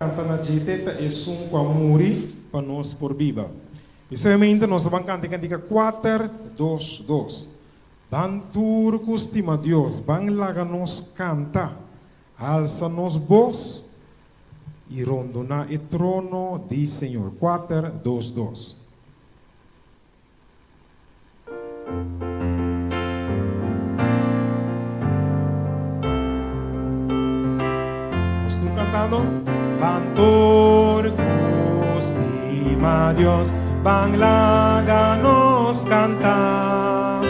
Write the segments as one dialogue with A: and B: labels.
A: Kanta na djete ta esun ku a muri pa nos por biba. Precisamente nos ta ban kanta e kantika kuater, dos, dos. Ban tur ku stima Dios, ban laga nos kanta, halsa nos bos i rondoná e trono di Señor. Kuater, dos, dos. Nos tur cantando. Ban tur cu stima Dios, ban laga nos canta.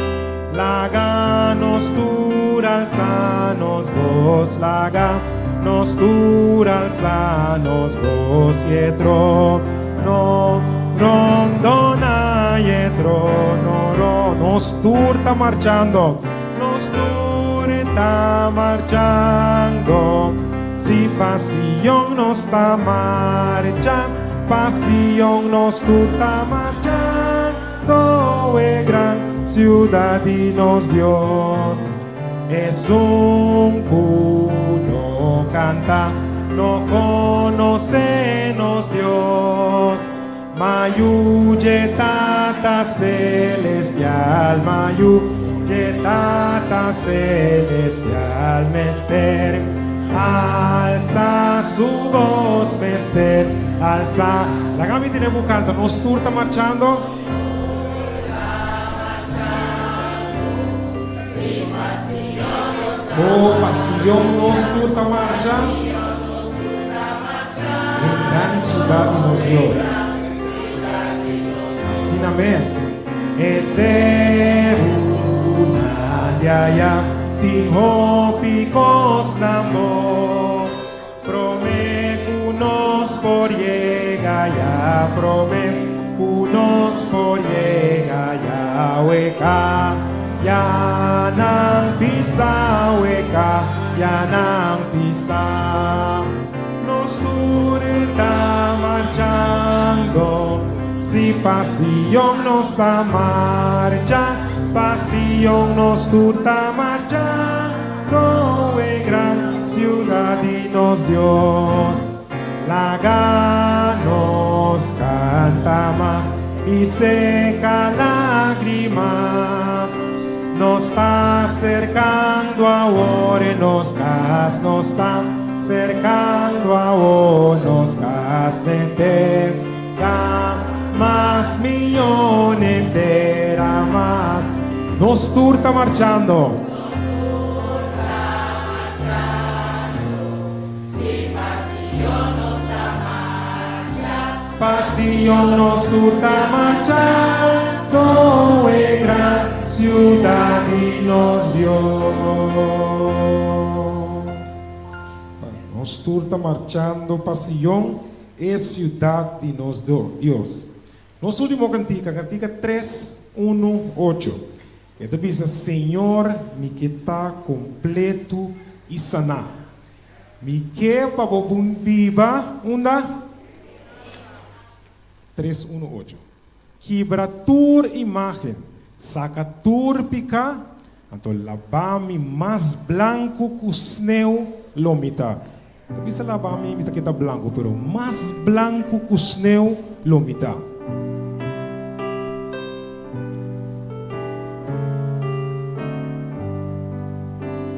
A: Laga nos tur alza nos voz, laga nos tur alza nos voz y e trono rondona y e trono ro nos tur ta marchando, nos tur ta marchando Si pa Sion nos ta marcha, pa Sion nos tur ta marchando E gran ciudad di nos Dios. Esun ku no kanta no konosé nos Dios. Mayu dje Tata Celestial, mayu dje Tata Celestial mester alsa su bos, mester alsa. Laga mi tene bo kanta, nos tur ta marchando. Oh, pa Sion nos tur ta marcha, e gran siudat di nos Dios. Asina mes, e serunan di aya tin hopi kosnan bon. Promé ku nos por yega ya, promé ku nos por yega ya, weka ya nan pisa, weka ya nan pisa. Nos tur ta marchando, si pa Sion nos ta marcha, pa Sion nos tur ta marchando. E gran ciudad di nos Dios. Laga nos canta mas y seca lagrima. Nos ta acercando awor e nos cas, nos ta acercando awor nos cas den tera mas miyon den tera mas. Nos tur ta marchando. Pa Sion nos tur ta marchando, e gran ciudad di nos Dios. Pa nos tur ta marchando pa Sion, e ciudad di nos Dios. Nos ultimo cantica, cantica tres, uno, ocho. E ta bisa, Señor, mi ke ta kompletu i saná. Mi ke pa bo bun biba unda? Tres unu ocho. Kibra tur imágen, saka tur piká, anto labá mi mas blanku ku sneu lo mi ta. Ta bisa laba mi, mi ta keda blanku, pero mas blanku ku sneu lo mi ta.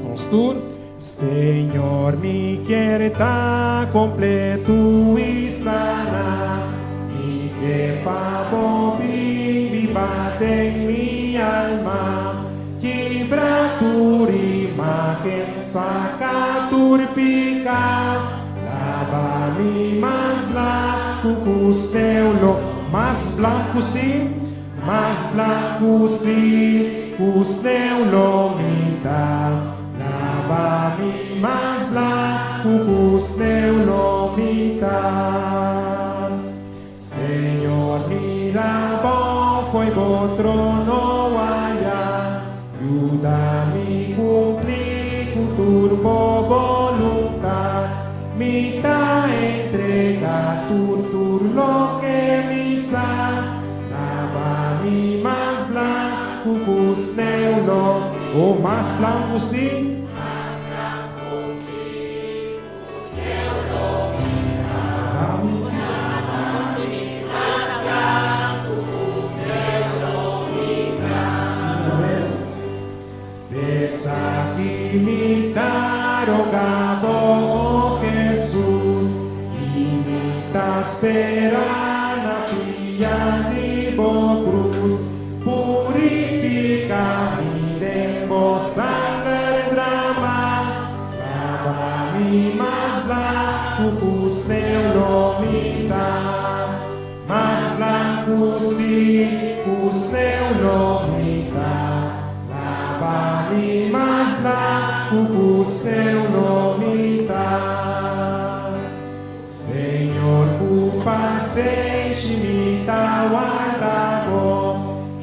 A: Nos tur. Señor, mi kier ta kompletu i sana, mi ke pa bo bin biba den mi alma. Kibra tur imagen, saka tur pika, laba mi mas blanku ku sneu lo mas blanku si, mas blanku si ku sneu lo mi ta, laba mi mas blanku ku sneu lo mi ta. Señor mira bon fo'i bo trono aya, yuda mi cumpli cu tur bo boluntad. Mi ta entrega tur tur loke mi sa, laba mi mas blancu cu sneu lo, oh mas blancu si. Esaki mi ta roga bo, o Hesus, i mi ta spera na pia di bo krus. Purifica mi den bo sanger drama, laba mi mas blancu cu sneu lo mi ta. Mas blancu si cu sneu lo mi ta. Laba mi mas blancu cu sneu lo mi ta. Señor cu pasenshi mi ta warda bo,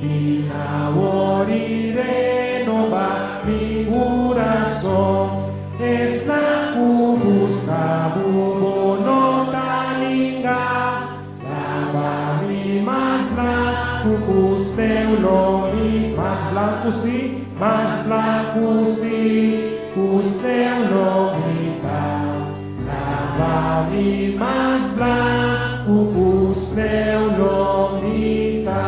A: bin awor i renoba mi curason. Esnan cu busca bo, bo no ta ninga. Laba mi mas blancu cu sneu lo mi. Mas blancu si, mas blancu si, cu sneu lo mi ta. Laba mi mas blancu cu sneu lo mi ta.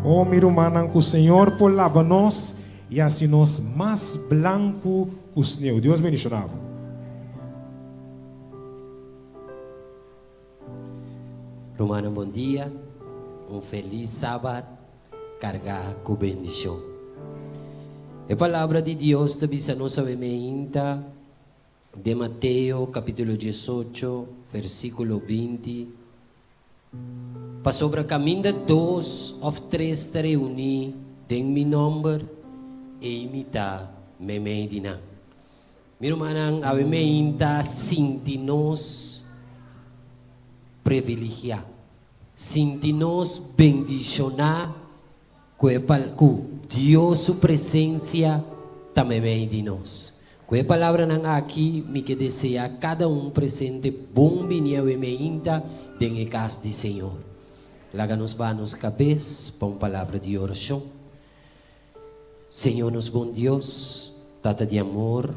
A: Oh mi rumannan cu Señor por laba nos i haci nos mas blancu cu sneu. Dios bendiciona bo.
B: Rumannan bon dia, un felis sabat kargá ku bendishon. E palabra di Dios ta bisa nos awe meinta den Mateo kapitulo diesocho versíkulo 20, Pasobra kaminda dos òf tres ta reuní den mi nòmber, ei mi ta meimei di nan. Mi rumannan, awe meinta sinti nos previligiá, sinti nos bendishoná ku e ku Dios su presensia ta meimei di nos. Ku e palabranan aki mi ke deseá kada un presente bon bini awe meinta den e kas di Señor. Laga nos baha nos kabes pa un palabra di orashon. Señor nos bon Dios, Tata di amor,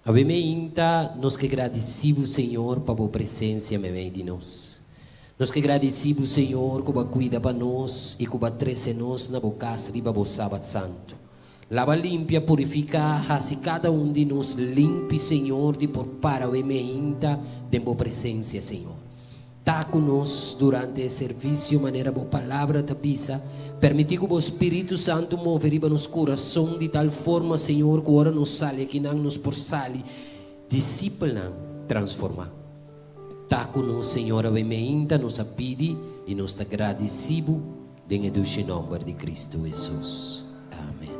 B: awe meinta nos ke gradisí bo Señor pa bo presensia meimei di nos. Nos ke gradisí bo Señor ku bo a kuida pa nos i ku bo a trese nos na bo kas riba bo Sabat Santu. Laba limpia, purifiká, hasi kada un di nos limpi Señor di por para awe meinta den bo presensia Señor. Ta ku nos durante e servisio manera bo Palabra ta bisa. Permití ku bo Spiritu Santu move riba nos kurason di tal forma, Señor, ku ora nos sali akinan nos por sali disipelnan transformá. Ta ku nos, Señor, awe meinta nos a pidi i nos ta gradisí bo den e dushi nòmber di Kristu Hesus. Amen.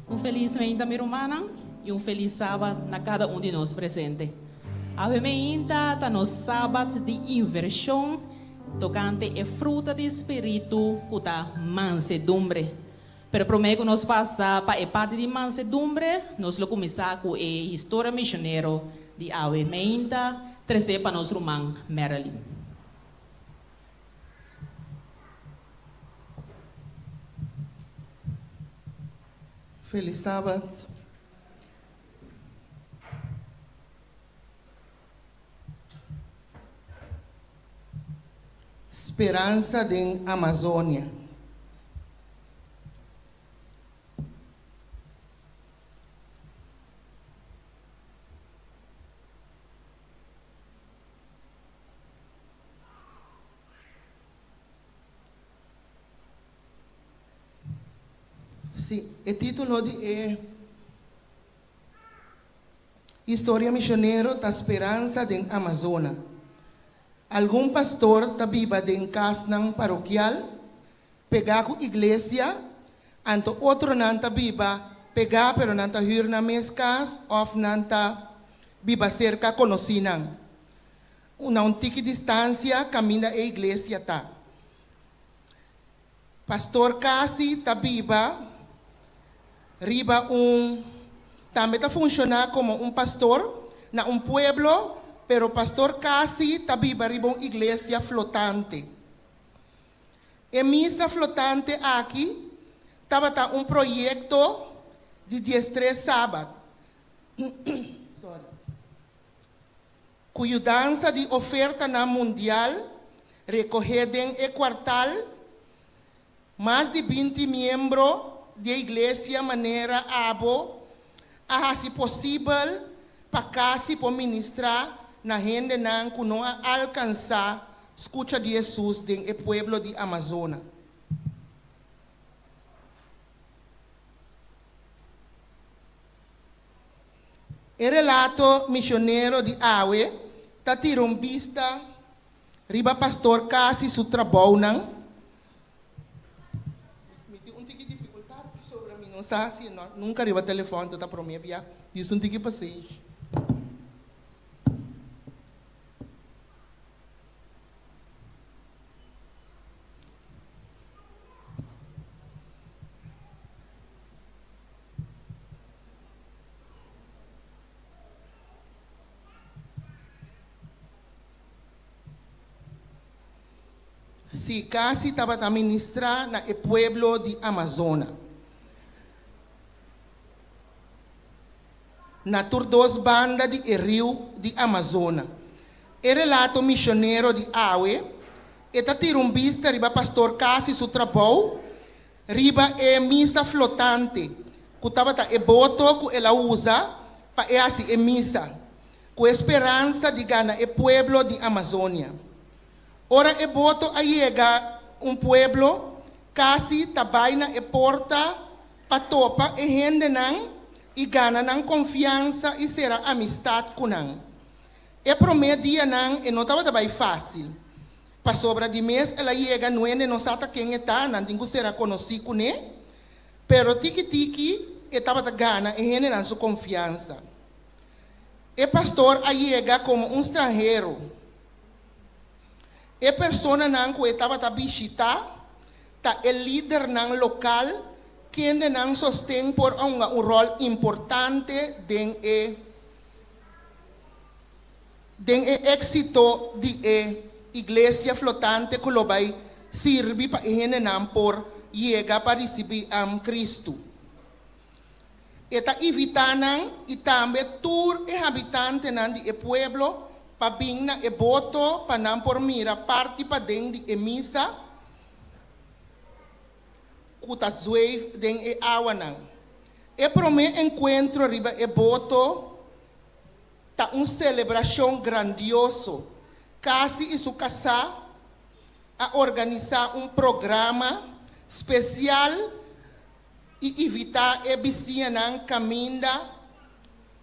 C: Un felis meinta mi rumannan y un felis sabat na cada un di nos presente. Awe meinta ta nos sabat di inversion tocante e fruta di spiritu cu ta mansedumbre. Pero prome cu nos pasa pa e parti di mansedumbre, nos lo cuminsa cu e historia misionero di awe meinta trece pa nos ruman Marilyn.
D: Felis Sabat. Speransa den Amazonia. Sí, e título di e Historia misionero ta Speransa den Amazona. Algun pastor ta biba den kasnan parokial pegá ku iglesia, anto otronan ta biba pegá pero nan ta hür nan mes kas òf nan ta biba serka konosínan na un tiki distansia kaminda e iglesia ta. Pastor Kasi ta biba riba un tambe ta funshoná komo un pastor na un pueblo. Pero Pastor Kasi ta biba riba un iglesia flotante. E misa flotante aki tabata un proyekto di 13 sabat. Sorry. Ku yudansa di ofertanan mundial rekohé den e kuartal, mas di 20 miembro di e iglesia manera abo a hasi posibel pa Kasi por ministrá na hendenan ku no a alkansá skucha di Hesus den e pueblo di Amazona. E relato misionero di awe ta tira un bista riba Pastor Kasi su trabounan. Mi tin un tiki difikultat pasobra mi no sa si no nunka riba telefòn ta promé bia. Djis un tiki pasenshi. Sí, Kasi tabata ministrá na e pueblo di Amazona. Na tur dos banda di e riu di Amazona. E relato misionero di awe, e ta tira un bista riba Pastor Kasi su trabou riba e misa flotante, ku tabata e boto ku el a usa pa e hasi e misa, ku e speransa di gana e pueblo di Amazonia. Ora e boto a yega un pueblo, Kasi ta bai na e porta pa topa e hendenan i gana nan konfiansa i sera amistat ku nan. E promé dianan e no tabata bai fásil. Pasobra di mes el a yega nuende no sa ta ken e ta, nan tin ku sera konosí kuné. Pero tiki tiki e tabata gana e hendenan su konfiansa. E pastor a yega komo un stranhero. E personanan ku e tabata bishitá ta e lidernan lokal kende nan sosten por a hunga un ròl importante den e den e éksito di e iglesia flotante ku lo bai sirbi pa e hendenan por yega pa risibí Kristu. E ta invitá nan i tambe tur e habitantenan di e pueblo pa bin na e boto pa nan por mira parti paden di e misa ku ta zweef den e awanan. E promé enkuentro riba e boto ta un selebrashon grandioso. Kasi i su kasá a organisá un programa spesial i invitá e bisiñanan kaminda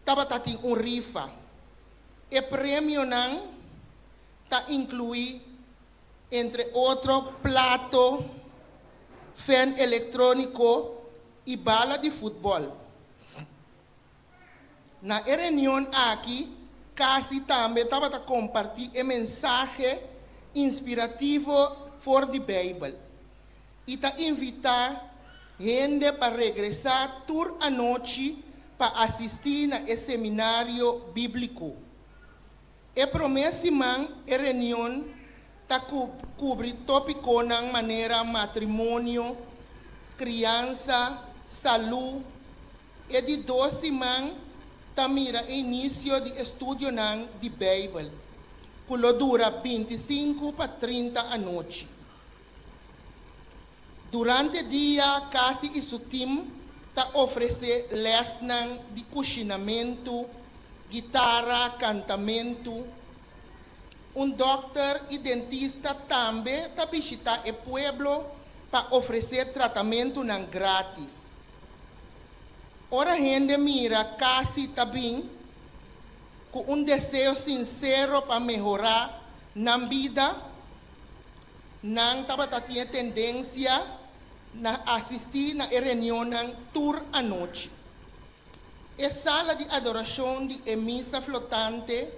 D: tabata tin un rifa. E premionan ta inkluí entre otro plato, fèn elektróniko i bala di futbòl. Na e reunion aki, Kasi tambe tabata kompartí e mensahe inspirativo for di Beibel i ta invitá hende pa regresá tur anochi pa asistí na e seminario bíbliko. E promé siman e reunion ta kubri tópikonan manera matrimonio, kriansa, salú. E di dos siman ta mira e inisio di estudionan di Beibel, ku lo dura 25 pa 30 anochi. Durante dia Kasi i su tim ta ofresé lèsnan di kushinamentu, gitara, kantamentu. Un dòkter i dentista tambe ta bishitá e pueblo pa ofresé tratamentunan grátis. Ora hende mira Kasi ta bin ku un deseo sinsero pa mehorá nan bida, Nan tabata tin e tendensia na asistí na e reunionnan tur anochi. E sala di adorashon di e misa flotante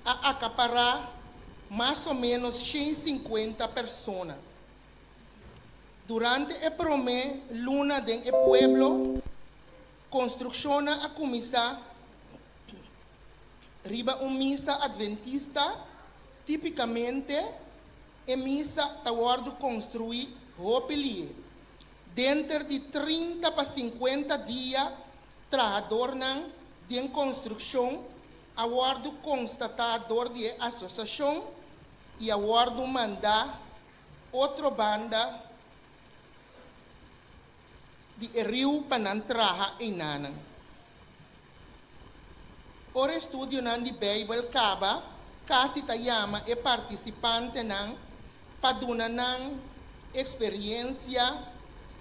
D: a akapará mas o ménos 150 persona. Durante e promé luna den e pueblo, konstrukshonnan a kuminsá. Riba un misa adventista, típikamente e misa ta wòrdu konstruí hopi lihe. Denter di 30 pa 50 dia trahadornan den konstrukshon a wòrdu konstatá dor di e asosiashon i a wòrdu mandá otro banda di e riu pa nan traha einanan. Ora e studionan di Beibel kaba, kasi ta yama e partisipantenan pa duna nan eksperiensia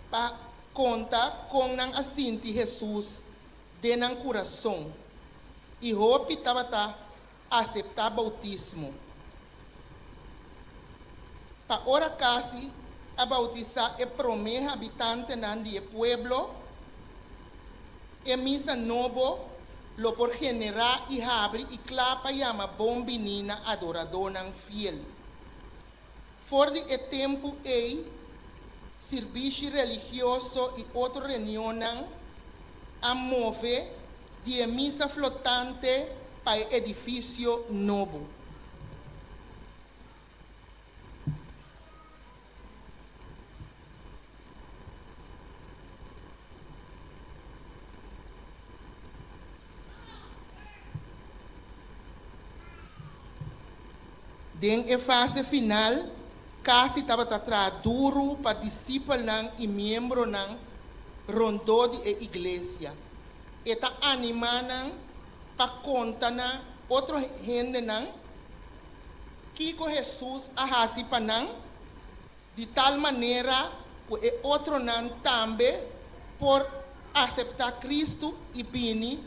D: pa konta kon nan a sinti Hesus den nan kurason, i hopi tabata aseptá boutismo. Pa ora kasi a boutisá e promé habitantenan di e pueblo, e misa nobo lo por generá i habri i kla pa yama bon biní na adoradónan fiel. For di e tempu ei, sirbishi religioso i otro reunionnan a move di e misa flotante pa e edifisio nobo. Den e fase final, kasi tabata traha duru pa disipelnan i miembronan rondó di e iglesia. E ta animá nan pa konta na otro hendenan kiko Hesus a hasi pa nan, di tal manera ku e otronan tambe por aseptá Kristu i bini,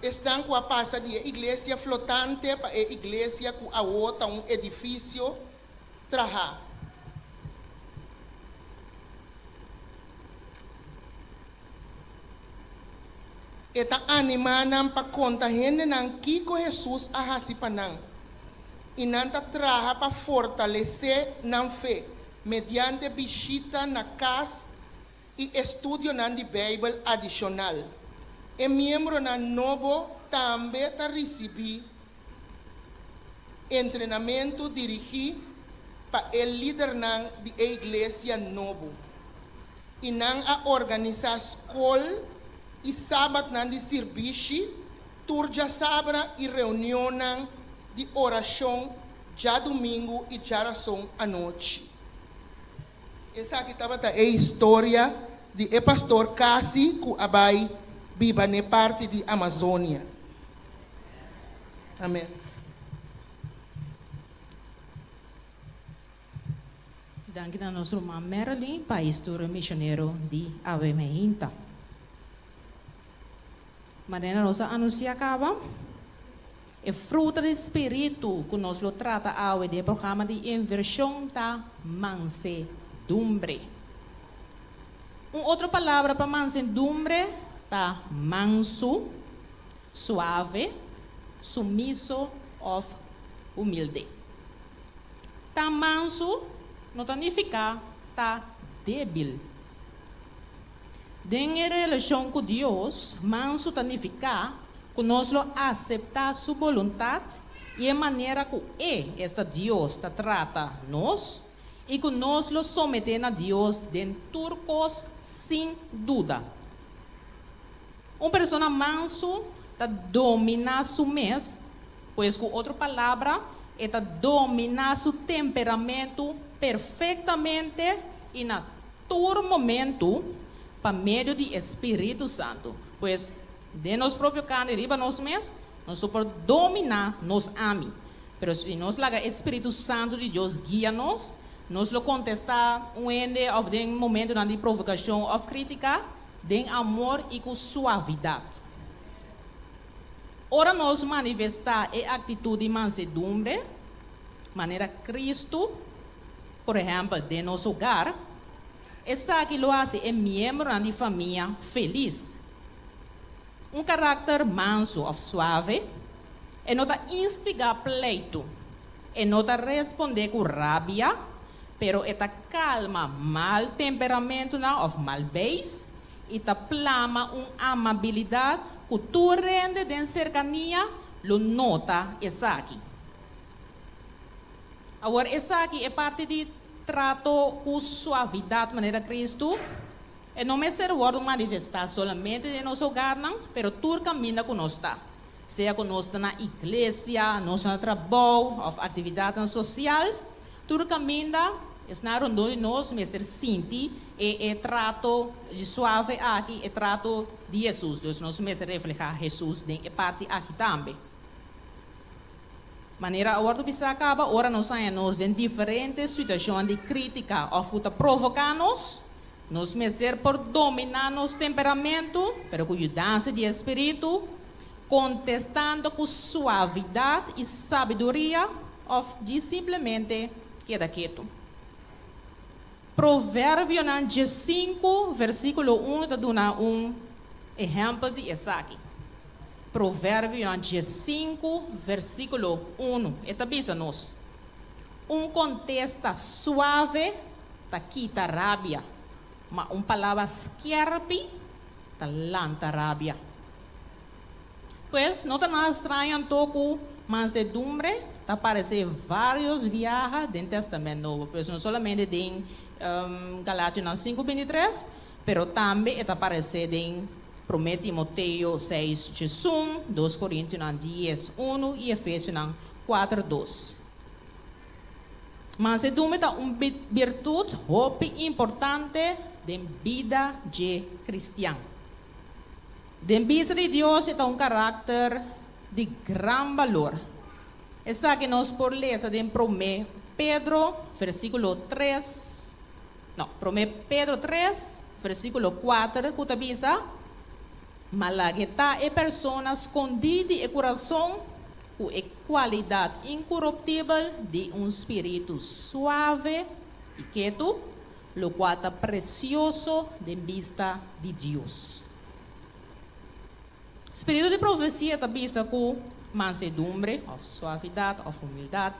D: esnan ku a pasa di e iglesia flotante pa e iglesia ku awo ta un edifisio trahá. E ta animá nan pa konta hendenan kiko Hesus a hasi pa nan, i nan ta traha pa fortalesé nan fe mediante bishita na kas i estudionan di Beibel adishonal. E miembronan nobo tambe ta risibí entrenamentu dirigí pa e lidernan di e iglesia nobo. I nan a organisá skol i sabatnan di sirbishi tur djasabra i reunionnan di orashon djadumingu i djarason anochi. Esaki tabata e historia di e pastor Kasi ku a bai biba n'e parti di Amazonia. Amen.
C: Danki na nos ruman Marilyn pa historia misionero di awe meinta. Manera nos a anunsiá kaba, e fruta di spiritu ku nos lo trata awe den e programa di invershon ta mansedumbre. Un otro palabra pa mansedumbre ta mansu, suave, sumiso òf humilde. Ta mansu no ta nifiká ta débil. Den e relashon ku Dios, mansu ta nifiká ku nos lo aseptá su boluntat i e manera ku e, esta Dios, ta trata nos, i ku nos lo someté na Dios den tur kos sin duda. Un persona mansu ta dominá su mes, pues ku otro palabra, e ta dominá su temperamentu perfektamente i na tur momentu pa medio di e Spiritu Santu. Pues, den nos propio karni riba nos mes, nos no por dominá nos ami. Pero si nos laga e Spiritu Santu di Dios guia nos, nos lo kontestá un hende òf den momentunan di provokashon òf krítika den amor i ku suavidat. Ora nos manifestá e aktitut di mansedumbre, manera Kristu, Por ehèmpel, den nos hogar, esaki lo hasi e miembronan di famia felis. Un karakter mansu òf suave, e no ta instigá pleitu, e no ta respondé ku rabia, pero e ta kalma mal temperamentunan òf mal beis i ta plama un amabilidat ku tur hende den serkania. lo nota esaki. Awor esaki e parti di trato ku suavidat manera Kristu, e no mester wòrdu manifestá solamente den nos hogarnan, pero tur kaminda ku nos ta, sea ku nos ta na iglesia, nos ta na trabou òf aktividatnan sosial, tur kaminda esnan rondó di nos mester sinti e e trato suave aki, e trato di Hesus. Dus nos mester reflehá Hesus den e parti aki tambe. Manera a wòrdu bisá kaba, ora nos haña nos den diferente situashon di krítika òf ku ta provoká nos, nos mester por dominá nos temperamentu, pero ku yudansa di e spiritu, kontestando ku suavidat i sabiduria òf djis simplemente keda ketu. Proverbionan diesinku, versíkulo unu ta duna un ehèmpel di esaki. Proverbionan diesinku, versíkulo unu, e ta bisa nos, Un kontesta suave ta kita rabia, ma un palabra skèrpi ta lanta rabia. Pues, no ta nada straño anto ku mansedumbre ta aparesé vários biaha den Tèstamènt Nobo. Pues, no solamente den Galationan sinku bintitres, pero tambe e ta aparesé den Promé Timoteo seis djesun, Dos Korintionan dies unu i Efesionan kuater dos. Mansedumbre ta un birtut hopi importante den bida dje kristian. Den bista di Dios e ta un karakter di gran balor. Esaki nos por lesa den Promé Pedro versíkulo tres, no, Promé Pedro tres, versíkulo kuater ku ta bisa, Ma lag'e ta e persona skondí di e kurason ku e kualidat inkuruptibel di un spiritu suave i ketu, lokual ta presioso den bista di Dios. Spiritu di profesia ta bisa ku mansedumbre, òf suavidat òf humildat,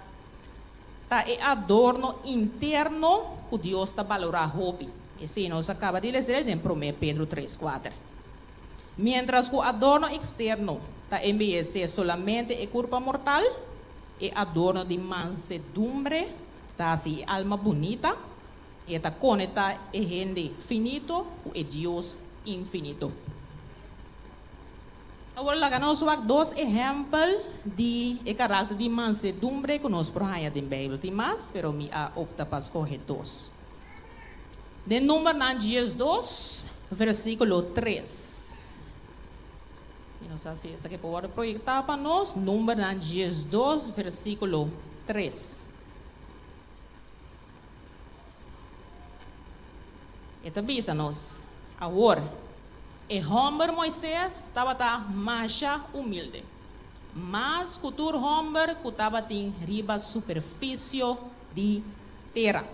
C: ta e adorno interno ku Dios ta balorá hopi. Esei nos a kaba di lesa den Promé Pedro tres kuater. Miéntras ku adorno eksterno ta embeyesé solamente e kurpa mortal, e adorno di mansedumbre ta hasi e alma bunita, i e ta konektá e hende finito ku e Dios infinito. Awor laga nos wak dos ehèmpel di e karakter di mansedumbre ku nos por haña den Beibel. Tin mas, pero mi a opta pa skohe dos. Den Numbernan diesdos, versíkulo tres. Mi no sa si esaki por wòrdu proyektá pa nos. Numbernan diesdos, versíkulo tres. E ta bisa nos, Awor, e hòmber Moises tabata masha humilde, mas ku tur hòmber ku tabatin riba superfisio di tera.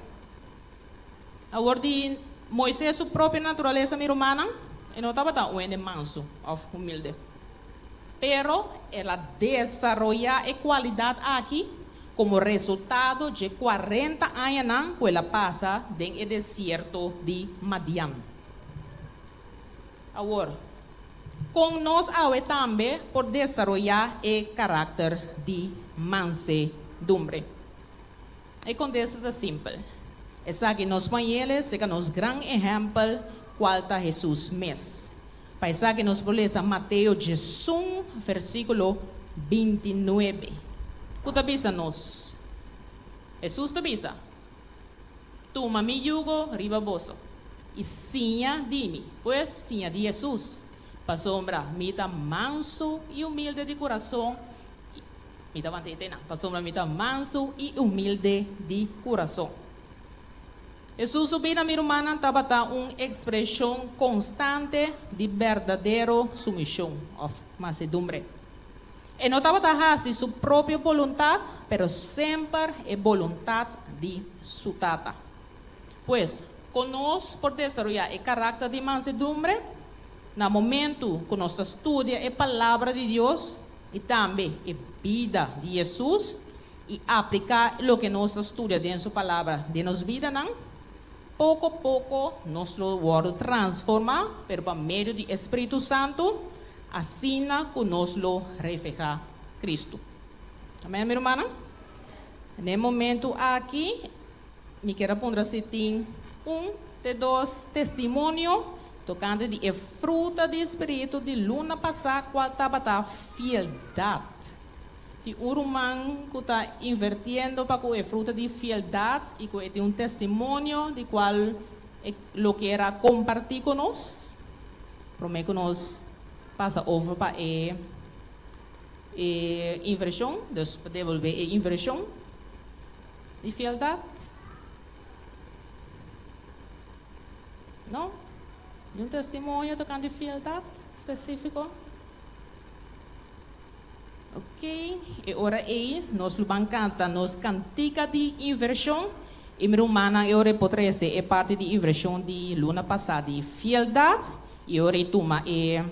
C: Awor, di Moises su propio naturalesa, mi rumannan, e no tabata un hende mansu òf humilde. Pero el a desaroyá e kualidat aki komo resultado dje kuarenta añanan ku el a pasa den e desierto di Madian. Awor, kon nos awe tambe por desaroyá e karakter di mansedumbre? E kontesta ta simpel. Esaki nos pañele seka nos gran ehèmpel, kual ta Hesus mes. Pa esaki nos por lesa Mateo diesun versíkulo bintinuebe, ku ta bisa nos, Hesus ta bisa, Tuma mi yugo riba boso, i siña di mi, pues siña di Hesus, pasobra mi ta mansu i humilde di kurason, i mi ta wanta e tenan, pasobra mi ta mansu i humilde di kurason. Hesus su bida, mi rumannan, tabata un ekspreshon konstante di berdadero sumishon, òf mansedumbre. E no tabata hasi su propio boluntat, pero semper e boluntat di su Tata. Pues, kon nos por desaroyá e karakter di mansedumbre? Na momentu ku nos ta studia e Palabra di Dios i tambe e bida di Hesus, i apliká loke nos ta studia den su Palabra den nos bidanan, poko poko nos lo wòrdu transformá, pero pa medio di e Spiritu Santu, asina ku nos lo reflehá Kristu. Amèn, mi rumannan? Na e momentu aki, mi kier a puntra si tin un te dos testimonio tokante di e fruta di spiritu di luna pasá kual tabata fieldat. Tin un ruman ku ta invertiendo pa ku e fruta di fieldat i ku e tin un testimonio di kual e lo kier a kompartí ku nos promé ku nos pasa over pa e e invershon, dus pa debolbé e invershon di fieldat? No? Niun testimonio tokante fieldat spesífiko? Ok, e ora ei nos lo ban kanta nos kantika di invershon i mi rumannan e ora ei por trese e parti di invershon di luna pasá di fieldat i e ora ei tuma e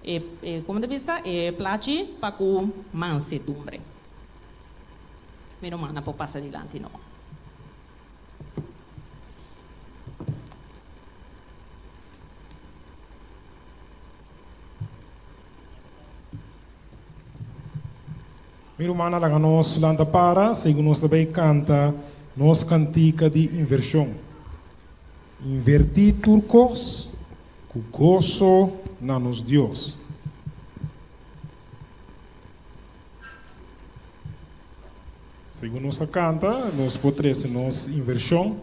C: e e komo ta bisa e plachi pa ku mansedumbre. Mi rumannan por pasa dilanti no.
A: Mi rumannan laga nos lanta para segun nos ta bay canta nos cantica di inversion. Inverti tur cos cu goso na nos Dios. Segun nos ta canta nos por trece nos inversion.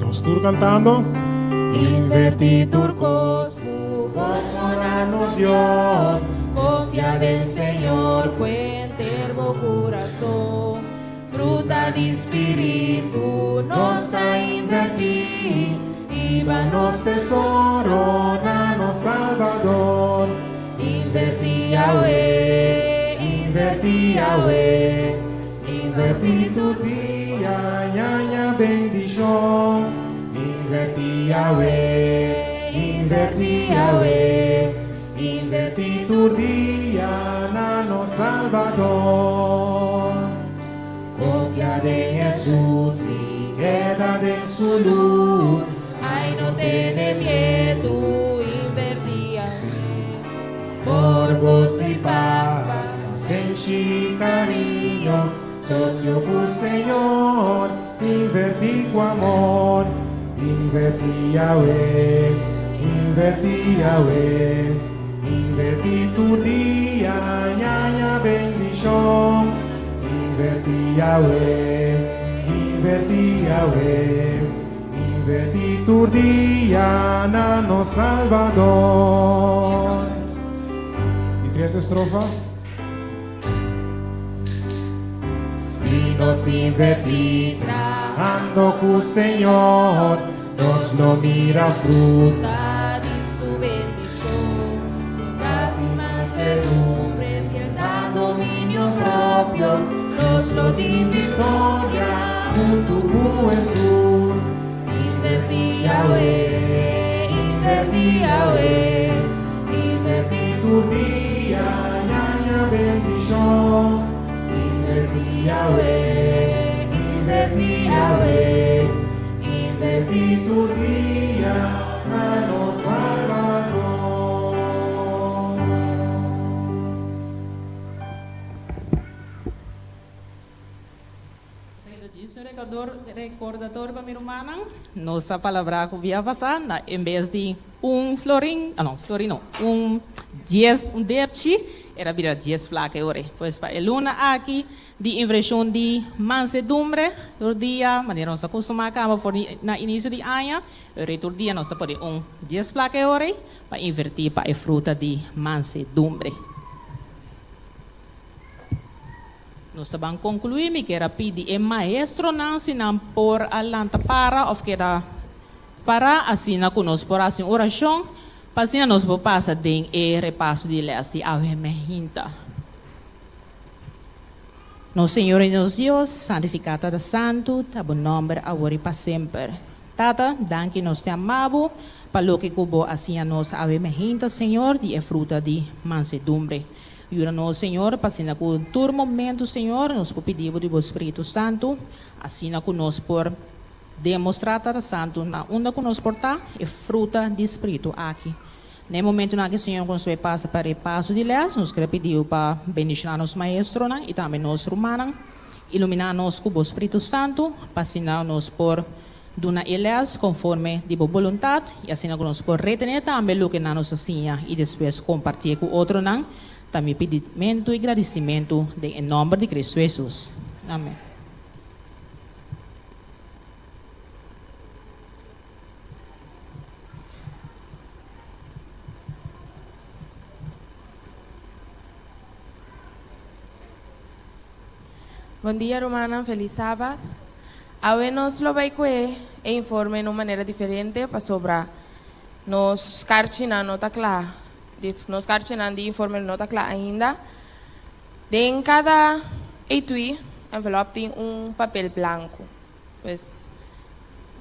A: Nos tur cantando.
E: Inverti tur cos cu goso na nos Dios, confia den Señor cu henter bo curason. Fruta di Spiritu nos ta invertí, Hiba nos tesoro na nos Salbador. Invertí awe, invertí awe, invertí tur dia, ñaña bendishon. Invertí awe, invertí awe,
A: Invertí tur dia na nos Salbador.
E: Confia den Hesus i keda den su lus. Ai no tene miedu, invertí awe. Por goso i pas, pas,
A: pasenshi i cariño, socio cu Señor, invertí cu amor. Invertí awe, invertí awe, invertí tur dia, ñaña bendishon. Invertí awe, invertí awe, invertí tur dia na nos Salbador. Di tres estrofa.
E: Si nos invertí trahando cu Señor, nos lo mira fruta di su bendicion. Bondad y mansedumbre, fieldad, dominio propio, nos lo tin victoria hunto cu Hesus. Invertí awe, invertí awe, invertí
A: tur dia, ñaña bendishon.
E: Invertí awe, invertí awe, invertí
A: tur dia na nos Salbador.
C: Esaki ta djis un recordatorio pa mi rumannan. Nos a palabrá ku bia pasá na en bes di un florin, ah no, florin no, un dies, un depchi, era bira dies plaka e ora ei. Pues pa e luna aki di invershon di mansedumbre tur dia, manera nos a kustumá kaba for di na inisio di aña, e ora ei tur dia nos ta pone un dies plaka e ora ei pa invertí pa e fruta di mansedumbre. Nos ta ban conclui, mi kier a pidi e maestronan si nan por a lanta para of keda para asina cu nos por haci un oracion pa asina nos por pasa den e repaso di les di awe mehinta. Nos Señor y nos Dios, santifica Tata Santu ta bo nomber awor y pa semper. Tata, danki nos te ama bo pa loke cu bo a siña nos awe mehinta, Señor, di e fruta di mansedumbre. Yuda nos, Señor, pa asina ku tur momentu, Señor, nos por pidi Bo di Bo Spiritu Santu, asina ku nos por demostrá Tata Santu na unda ku nos por ta e fruta di Spiritu aki. Na e momentunan aki, Señor, ku nos bai pasa pa repaso di lès, nos kere pidi Bo pa bendishoná nos maestronan i tambe nos rumannan. Iluminá nos ku Bo Spiritu Santu, pa asina nos por Duna e les konforme di bo boluntat i asina ku nos por retené tambe loke nan nos a siña i despues kompartié ku otronan, ta mi pidimentu i gradisimentu den e nòmber di Kristu Hesus. Amèn.
F: Bon dia rumannan, felis sabat. Awe nos lo bai kue e informe na un manera diferente pasobra nos karchinan no ta kla. Nos karchinan di informe no ta kla ainda. Den kada etui, envelop, tin un papel blanku. Pues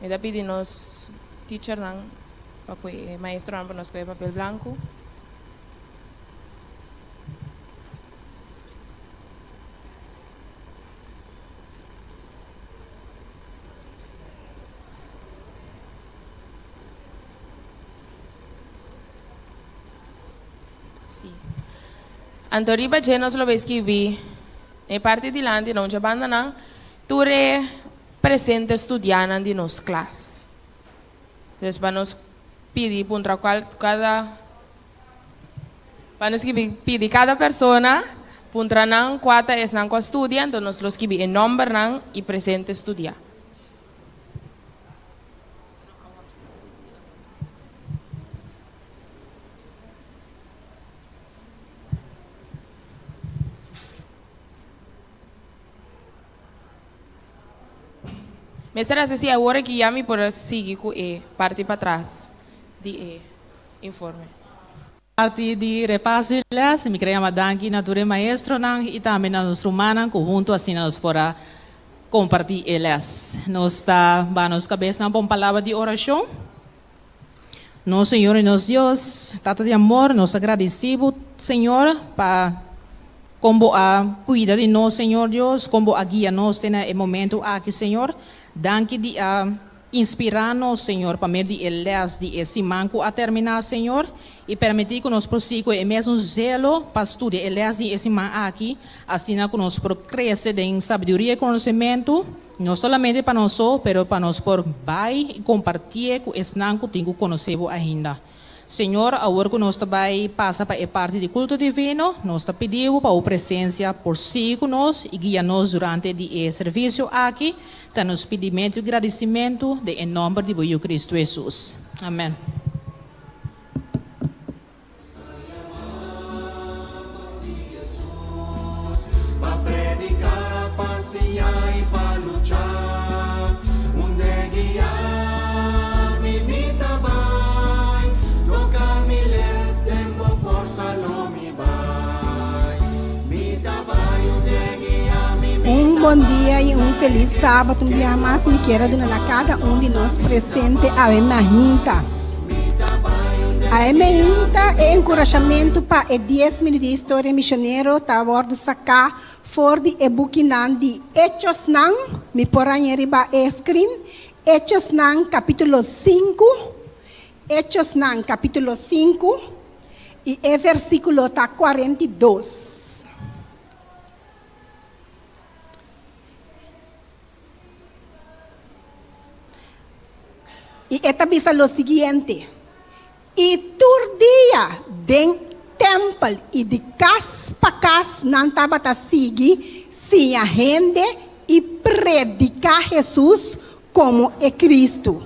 F: mi ta pidi nos teachernan pa kue e maestronan pa nos kue e papel blanku. Sí. Anto riba dje nos lo bay skibi e parti dilanti na un dje bandanan tur e presente studianan di nos klas. Entonces pa nos pidi puntra cual cada Pa nos skibi pidi kada persona puntra nan kua ta esnan ku a studia, anto nos lo skibi e nòmbernan i presente studiá. Mester hasi si awor aki ya mi por a sigui ku e parti patras di e informe.
C: Parti di repaso di les, mi kere yama danki na tur e maestronan i tambe na nos rumannan ku huntu asina nos por a kompartí e les. Nos ta baha nos kabesnan pa un palabra di orashon. Nos Señor i nos Dios, Tata di amor, nos ta gradisí bo, Señor, pa kon bo a kuida di nos, Señor Dios, kon bo a guia nos te na e momentu aki, Señor. Danki di a Inspirá nos, Señor, pa medio di e lès di e siman ku a terminá, Señor, i permití ku nos por sigui ku e mesun zelo pa studia e lès di e siman aki, asina ku nos por krese den sabiduria i konosementu, no solamente pa nos so, pero pa nos por bai i kompartié ku esnan ku tin ku konosé Bo ainda. Señor, awor ku nos ta bai pasa pa e parti di kulto divino, nos ta pidi Bo pa Bo presensia por sigui ku nos i guia nos durante di e servisio aki. Ta nos pidimentu i gradisimentu den e nòmber di Bo Yu Kristu Hesus. Amèn.
G: Un bon dia y un feliz sábado un dia mas mi kier a duna na cada un di nos presente awe mahinta. Awe mainta e enkurashamentu pa e dies minüt di historia misionero ta wòrdu saká for di e bukinan di Hechosnan, mi por haña riba e screen, Hechosnan kapítulo sinku, Hechosnan kapítulo sinku i e versíkulo ta 42. I e ta bisa lo siguiente, I tur dia den tèmpel i di kas pa kas nan tabata sigui siña hende i prediká Hesus komo e Kristu.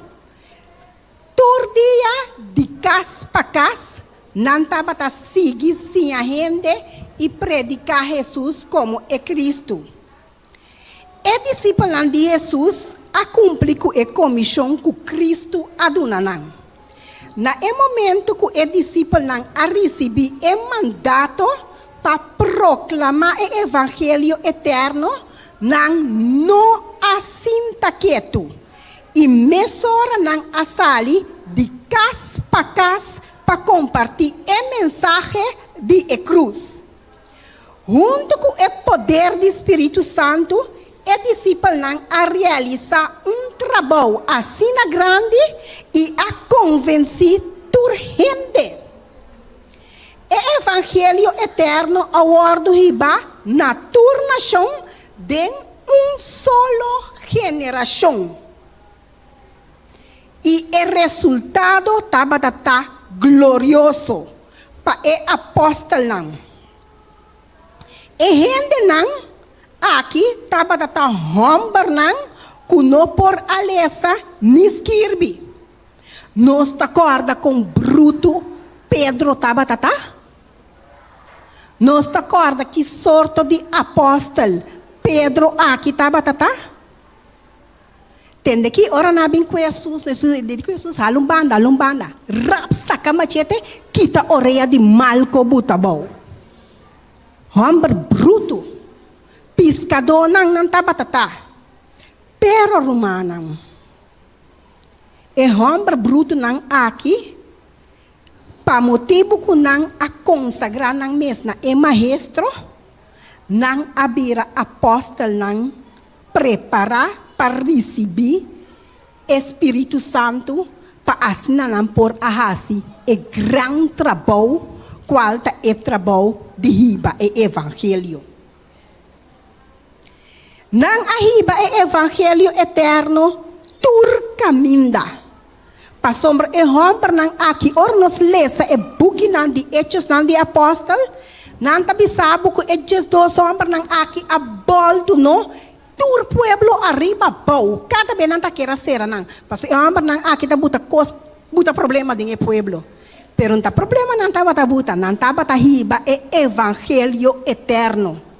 G: Tur dia di kas pa kas nan tabata sigui siña hende i prediká Hesus komo e Kristu. E disipelnan di Hesus a kumpli ku e komishon ku Kristu a duna nan. Na e momentu ku e disipelnan a risibí e mandato pa proklamá e evangelio eterno, nan no a sinta ketu i mesora nan a sali di kas pa kas pa kompartí e mensahe di e krus. Huntu ku e poder di Spiritu Santu, e disipelnan a realisá un trabou asina grandi i a konvensí tur hende. E evangelio eterno a wòrdu hibá na tur nashon den un solo generashon. I e resultado tabata ta glorioso pa e apòstelnan. E hendenan aki tabata ta hòmbernan ku no por a lesa ni skirbi. Nos ta kòrda kon brutu Pedro tabata ta? Nos ta kòrda ki sorto di apòstel Pedro aki tabata ta? Tende ki ora nan a bin ku Hesus, Hesus di ku Hesus, Hala un banda, hala un banda. Rap saka machete, kita orea di Malko buta abou. Hòmber brutu. Piskadónan nan tabata ta. Pero rumannan, e hòmber brutunan aki, pa motibu ku nan a konsagrá nan mes na e Maestro, nan a bira apòstelnan Prepará pa risibí e spiritu santu pa asina nan por a hasi e gran trabou kual ta e trabou di hiba e evangelio. Nan a hiba e evangelio eterno tur kaminda. Pasobra e hòmbernan aki, ora nos lesa e bukinan di Hechosnan di Apòstel, nan ta bisa bo ku e 12 hòmbernan aki a bòltu no tur pueblo ariba abou. Kada bes nan ta kere a sera nan, pasobra e hòmbernan aki ta buta kos, buta problema den e pueblo. Pero no ta problema nan tabata buta, nan tabata hiba e evangelio eterno.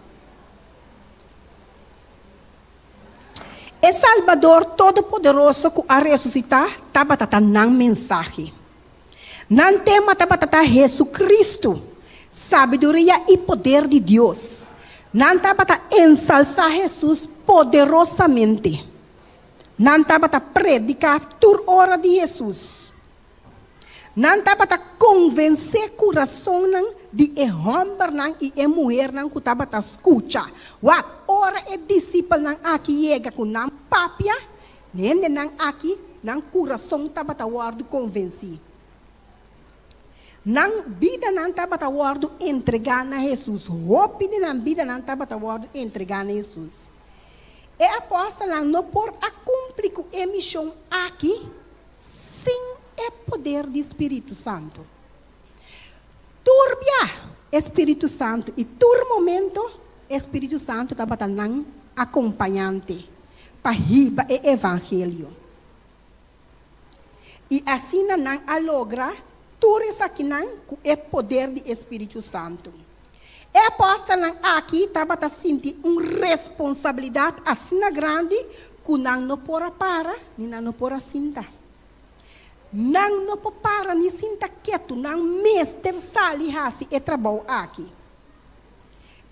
G: E Salbador Todopoderoso ku a resusitá tabata ta nan mensahe. Nan tema tabata ta Hesukristu, sabiduria i poder di Dios. Nan tabata ensalsá Hesus poderosamente. Nan tabata prediká tur ora di Hesus. Nan tabata konvensé kurasonnan di e hòmbernan i e muhernan ku tabata skucha. Wak, ora e disipelnan aki yega ku nan papia, hendenan aki, nan kurason tabata wòrdu konvensí. Nan bidanan tabata wòrdu entregá na Hesus. Hopi di nan bidanan tabata wòrdu entregá na Hesus. E apòstelnan no por a kumpli ku e mishon aki sin e poder di Spiritu Santu. Tur bia e Spiritu Santu i tur momento e Spiritu Santu tabata nan akompañante pa hiba e evangelio. I asina nan a logra tur esakinan ku e poder di e Spiritu Santu. E apòstelnan aki tabata sinti un responsabilidat asina grandi ku nan no por a para ni nan no por a sinta. Nan no por para ni sinta ketu, nan mester sali hasi e trabou aki.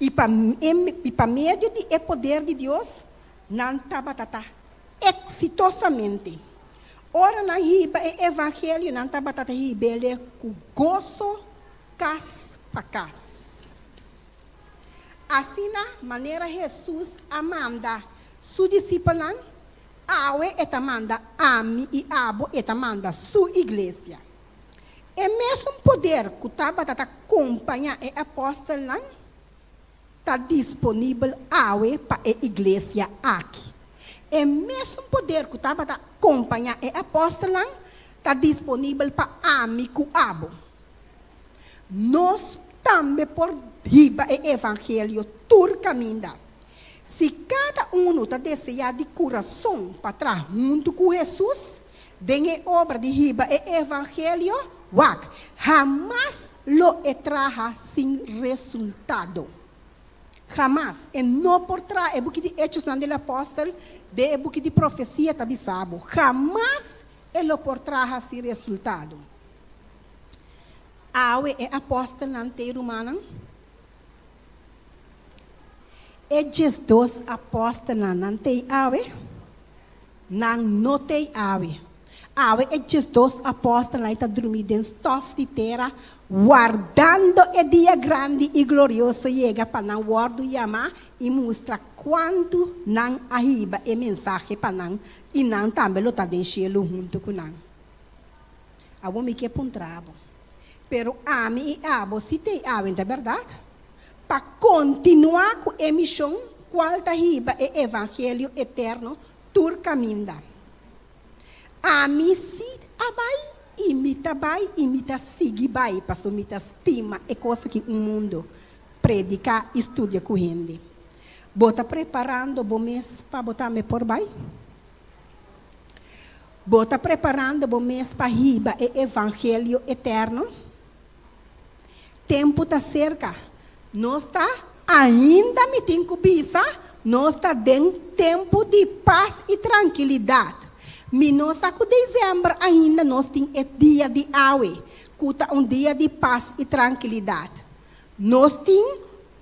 G: I pa i pa medio di e poder di Dios, nan tabata ta eksitosamente. Ora nan hiba e evangelio, nan tabata ta hib'el ku goso kas pa kas. Asina, manera Hesus a manda su disipelnan, awe e ta manda ami i abo, e ta manda su iglesia. E mesun poder ku tabata ta kompañá e apòstelnan ta disponibel awe pa e iglesia aki. E mesun poder ku tabata kompañá e apòstelnan ta disponibel pa ami ku abo. Nos tambe por hiba e evangelio tur kaminda. Si kada unu ta deseá di kurason pa traha huntu ku Hesus den e obra di hiba e evangelio, wak, hamas lo e traha sin resultado. Hamas. E no por traha. E buki di Hechosnan del Apòstel den e buki di profesia ta bisa bo, hamas e lo por traha sin resultado. Awe e apòstelnan te rumannan? E 12 apòstelnan nan t'ei awe? Nan no t'ei awe. Awe e 12 apòstelnan ta drumí den stòf di tera, wardando e dia grandi i glorioso yega pa nan wòrdu yamá i mustra kuantu nan a hiba e mensahe pa nan i nan tambe lo ta den shelu huntu ku nan. Awor mi ke puntra bo, pero ami i abo si t'ei awe, ta bèrdat? Pa kontinuá ku e mishon kual ta hiba e evangelio eterno tur kaminda. Ami si a bai i mi ta bai i mi ta sigui bai pasobra mi ta stima e kos aki un mundu, prediká i studia ku hende. Bo ta preparando bo mes pa bo tambe por bai? Bo ta preparando bo mes pa hiba e evangelio eterno? Tempu ta serka. Nos ta, ainda mi tin ku bisa, nos ta den tempu di pas i trankilidat. Mi no sa ku desèmber ainda nos tin e dia di awe, ku ta un dia di pas i trankilidat. Nos tin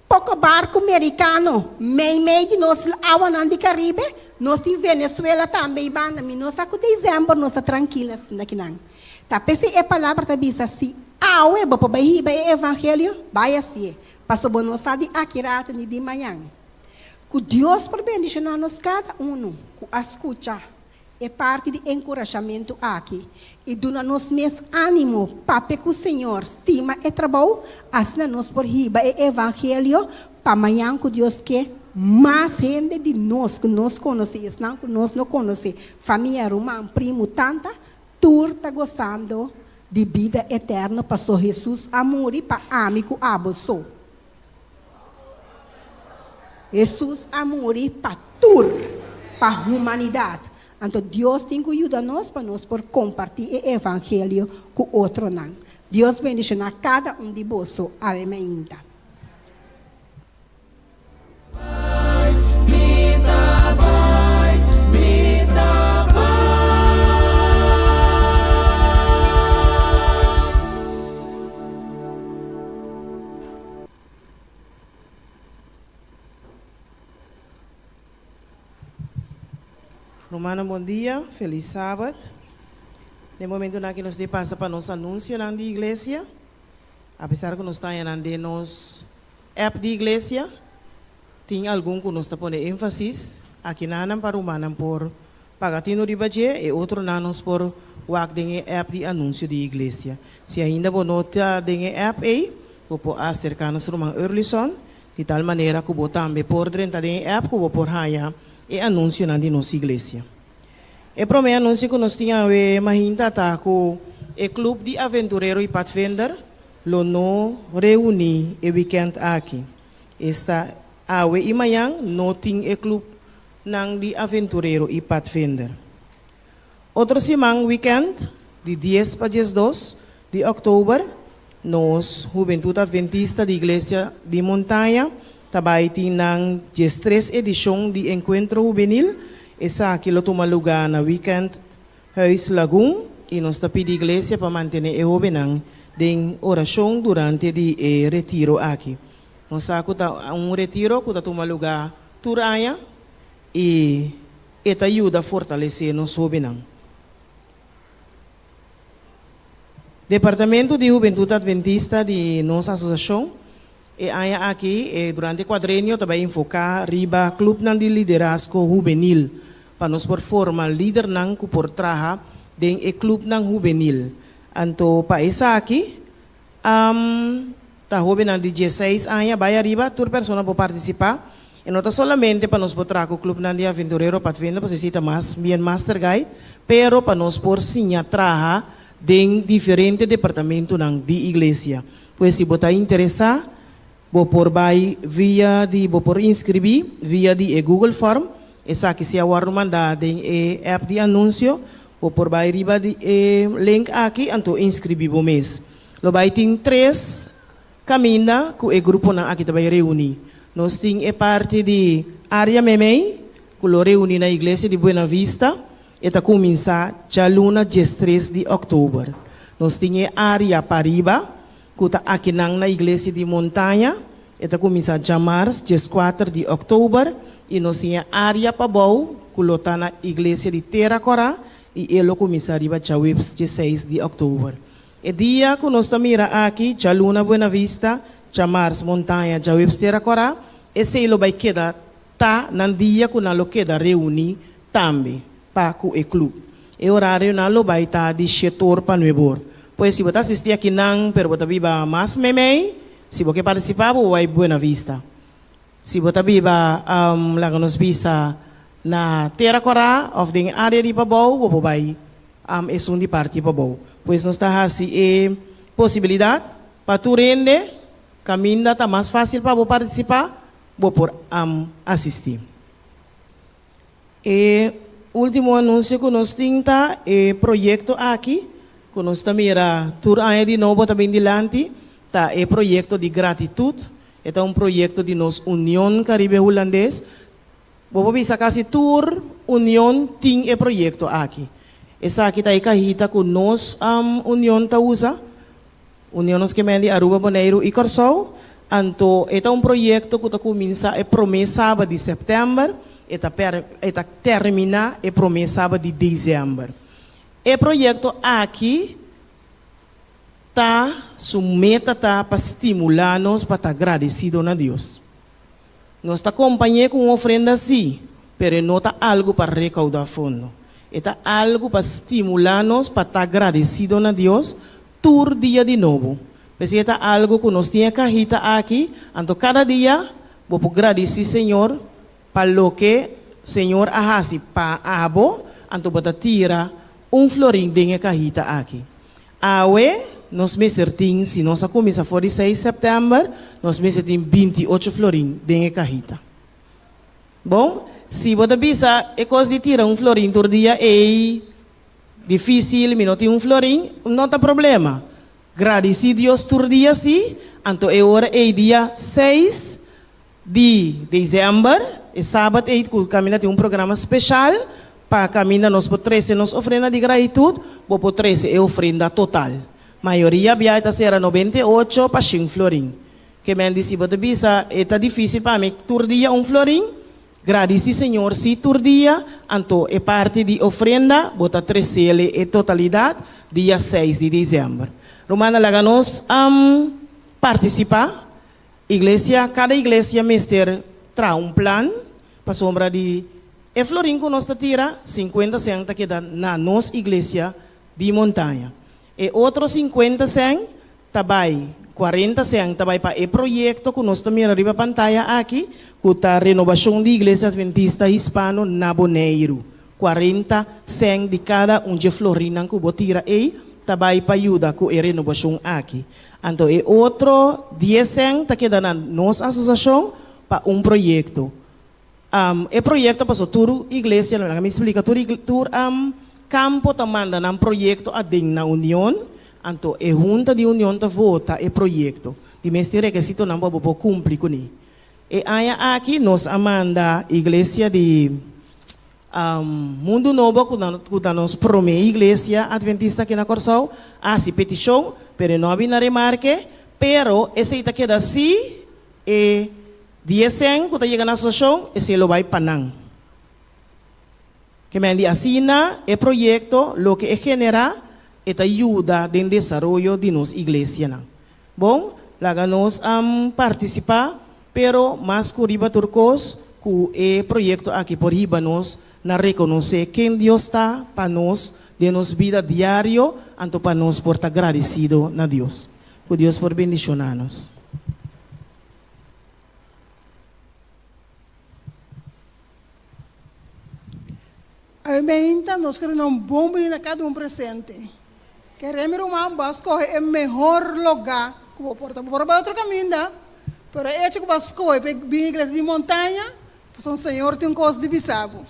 G: poko barku merikano meimei di nos awanan di Karibe, nos tin Venezuela tambe ei banda. Mi no sa ku desèmber nos ta trankil asina kinan. Ta p'esei e palabra ta bisa, Si awe bo por bai hiba e evangelio, bai hasié, pasobra bo no sa di aki ratu ni di mañan. Ku Dios por bendishoná nos kada unu ku a skucha e parti di enkurashamentu aki i duna nos mes ánimo papia ku Señor stima e trabou, asina nos por hiba e evangelio pa mañan ku Dios ke mas hende di nos ku nos konosé i esnan ku nos no konosé, famia, ruman, primu, tanta, Tur ta gosando di bida eterno paso Hesus a muri pa ami ku abo so. Hesus a muri pa tur, pa humanidat. Anto Dios tin ku yuda nos pa nos por kompartí e evangelio ku otronan. Dios bendishoná kada un di boso. Awe mainta.
D: Rumannan bon dia, felis sabat. Den momentunan aki nos debe pasa pa nos anunsionan di iglesia. Apesar ku nos ta haña nan den nos App di iglesia, tin algun ku nos ta pone énfasis aki nanan pa rumannan por paga tinu riba dje, e otronan nos por wak den e app di anunsio di iglesia. Si ainda bo no ta den e app ei, bo por aserká nos ruman Earlyson di tal manera ku bo tambe por drenta den e app ku bo por haña e anunsionan di nos iglesia. E promé anunsio ku nos tin awe mahinta ta ku e Klup di Aventurero i Padvinder lo no reuní e wikènt aki. Esta awe i mañan no tin e klupnan di aventurero i padvinder. Otro siman wikènt, di dies pa 12 di òktober, nos Hubentut Adventista di Iglesia di Montaña ta bai tin nan 13 edishon di Enkuentro Hubenil. Esaki lo tuma lugá na wikènt Huis Lagun i nos ta pidi iglesia pa mantené e hóbennan den orashon durante di e retiro aki. Nos sa ku ta un retiro ku ta tuma lugá tur aña i e ta yuda fortalesé nos hóbennan. Departamento di Hubentut Adventista di nos asosiashon e aña aki e durante kuadrenio ta bai enfoká riba klupnan di liderazgo hubenil pa nos por forma lidernan ku por traha den e klupnan hubenil. Anto pa esaki ta hóbennan di 16 aña bai ariba tur persona por partisipá. E no ta solamente pa nos por traha ku klupnan di aventurero Padvinder pasobra esei ta mas bien master guide, pero pa nos por siña traha den diferente departamentunan di iglesia. Pues si bo ta interesá Bo por bai via di bo por inskribí via di e Google Form. Esaki si a wòrdu mandá den e app di anunsio. Bo por bai riba di e link aki anto inskribí bo mes. Lo bai tin tres kaminda ku e gruponan aki ta bai reuní. Nos tin e parti di Área Meimei ku lo reuní na Iglesia di Buena Vista. E ta kuminsá djaluna 13 di òktober. Nos tin e área Pariba ku ta akinan na Iglesia di Montaña. E ta kuminsá djamars 14 di òktober i nos tin e área pabou ku lo ta na Iglesia di Tera Kòrá.
H: i e lo kuminsá riba djaweps dieseis di òktober. E dia ku nos ta mira aki, djaluna Buena Vista, djamars Montaña, djaweps Tera Kòrá, esei lo bai keda ta nan dia ku nan lo keda reuní tambe pa ku e klup. E orarionan lo bai ta di shetor pa nuebor. Pues si bo ta asistí akinan pero bo ta biba mas meimei, si bo ke partisipá bo bai Buena Vista. Si bo ta biba, laga nos bisa, na Tera Kòrá òf den e área di pabou, bo por bai esun di parti pabou. Pues nos ta hasi e posibilidat pa tur hende kaminda ta mas fásil pa bo partisipá, bo por asistí. E último anunsio ku nos tin ta e proyekto aki ku nos ta mira tur aña di nobo ta bin dilanti, ta e proyekto di gratitut. E ta un proyekto di nos Union Karibe Hulandes. Bo por bisa kasi tur union tin e proyekto aki. Esaki ta e kahita ku nos union ta usa, Union Nos Kemen di Aruba, Boneiru i Kòrsou. Anto e ta un proyekto ku ta kuminsá e promé saba di sèptèmber, e ta e ta terminá e promé saba di desèmber. E proyekto aki. Ta su meta ta pa stimulá nos pa ta gradesido na Dios. Nos ta kompañ'é ku un ofrenda sí, pero e no ta algu pa rekoudá fondo. E ta algu pa stimulá nos pa ta gradesido na Dios tur dia di nobo. P'esei e ta algu ku nos tin e kahita aki, anto kada dia bo por gradisí Señor Pa loke Señor a hasi pa abo, anto bo ta tira un florin den e kahita aki. Awe nos mester tin, si nos a kuminsá for di seis sèptèmber, nos mester tin 28 florin den e kahita. Bon, si bo ta bisa e kos di tira un florin tur dia ei difísil, mi no tin un florin, no ta problema. Gradisí Dios tur dia sí, anto e ora ei dia seis Di december, e sabat ei cu caminda tin un programa special pa caminda nos por trece nos ofrenda di gratitud, bo por trece e ofrenda total. Mayoria bia e ta cera 98 pa shin florin. Ke men di si bo ta bisa e ta dificil pa mi tur dia un florin, gradici Señor si tur dia, anto e parti di ofrenda bo ta trecele e totalidad dia seis di december. Rumannan laga nos participa. Iglesia, Kada iglesia mester traha un plan pasobra di e florin ku nos ta tira, 50 sèn ta keda na nos iglesia di Montaña. E otro 50 sèn ta bai, 40 sèn ta bai pa e proyekto ku nos ta mira riba pantaya aki, ku ta renobashon di Iglesia Adventista Hispano na Boneiru. 40 sèn di kada un dje florinnan ku bo tira ei ta bai pa yuda ku e renobashon aki. Anto e otro dies sèn ta keda na nos asosiashon pa un proyekto. E proyekto paso tur iglesia, laga mi splika, tur tur kampo ta manda nan proyekto aden na union, anto e hunta di union ta vota e proyekto. Di mes tin rekesitonan pa bo por kumpli kuné. E aña aki nos a manda iglesia di Mundu Nobo ku ku ta nos promé iglesia adventista aki na Kòrsou a hasi petishon pero e no a bini na remarke pero esei ta keda si e dies sèn ku ta yega na asosiashon esei lo bai pa nan. Ke men di asina e proyekto loke e generá e ta yuda den desaroyo di nos iglesianan. Bon, laga nos partisipá, pero mas ku riba tur kos, ku e proyekto aki por hiba nos na rekonosé ken Dios ta pa nos den nos bida diario, anto pa nos por ta gradesido na Dios. Ku Dios por bendishoná nos.
I: Awe nos kere duna un bon bini na kada un presente. Kere mi ruman bo a skohe e mehor lugá ku bo por ta. Bo por a bai otro kaminda, pero e echo ku bo a skohe pa e bin iglesia di montaña, pasobra Señor tin un kos di bisa bo.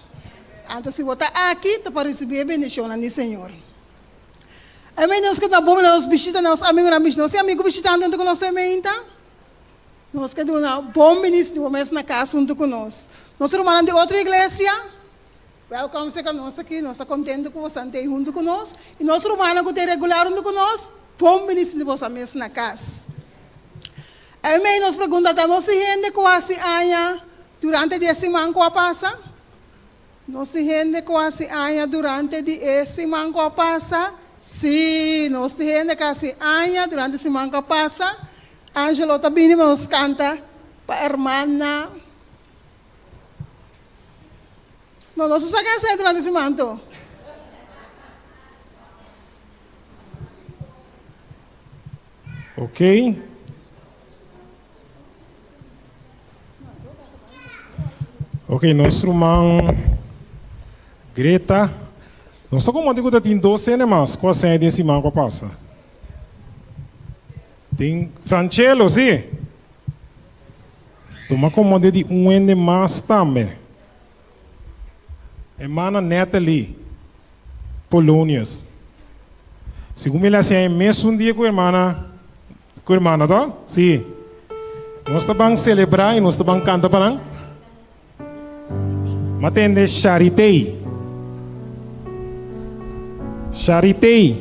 I: Anto si bo ta aki, ta pa risibí e bendishonnan di Señor. Awe nos ke duna bon bini na nos bishita, na nos amigunan bishita. Nos tin amigu bishitando huntu ku nos awe mainta? Nos ke duna bon bini di bo mes na kas huntu ku nos. Nos rumannan di otro iglesia, Welkom serka nos aki, nos ta kontentu ku bosan ta ei huntu ku nos, i nos rumannan ku ta ei regular huntu ku nos, bon bini sinti bosan mes na kas. Aimee nos pregunta ta nos tin hende ku hasi aña durante di e siman ku a pasa? Nos tin hende ku hasi aña durante di e siman ku a pasa? Sí, nos tin hende ku hasi aña durante e siman ku a pasa. Angelo ta bini pa nos kanta pa hermana. No, nos no sa ke hasi durante e siman anto.
A: Ok. Ok, nos ruman Greta. Nos ta como ku ta tin dos hende mas ku a seña den siman ku a pasa. Tin Franchelo, si. Tuma como de di un hende mas tambe. Hermana Natalie Polonius. Segun mi la hacía e mesun dia ku hermana ku hermana to? Si. Nos ta ban celebra y nos ta ban canta pa nan. Ma tende Charitey. Charitey.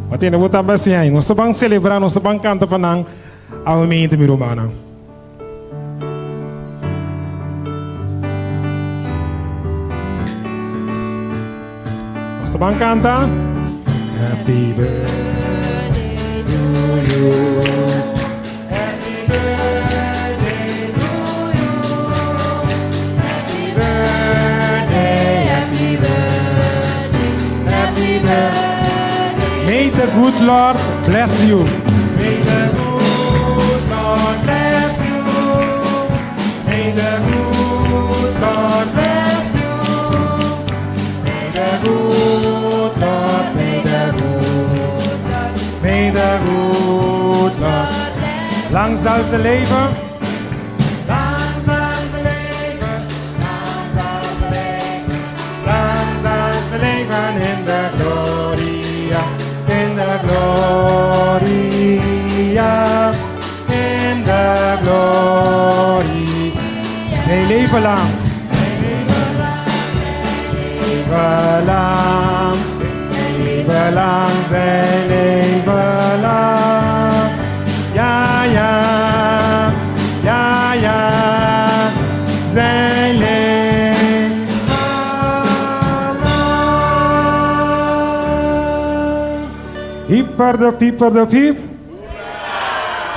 A: Ma tende bo tambe hacía. Nos ta ban celebra, nos ta ban canta pa nan. Awe mi rumannan. Nos ta ban canta. Happy birthday to you. Happy birthday to you. Happy birthday, happy birthday, happy birthday. May the good Lord bless you. May the good Lord bless you. May the good Lord bless you. May the good Lord, may the good Lord, may the good Lord. Lang zal ze leven. Lang zal ze leven. Lang zal ze leven. Lang zal ze leven in de gloria. In de gloria. In de glorie. Zij leven lang. Zij leven lang. Leven lang. Zij leven lang. Zij leven lang. Ja, ja. Ja, ja. Zij leven lang. Hyper de pieper de piep.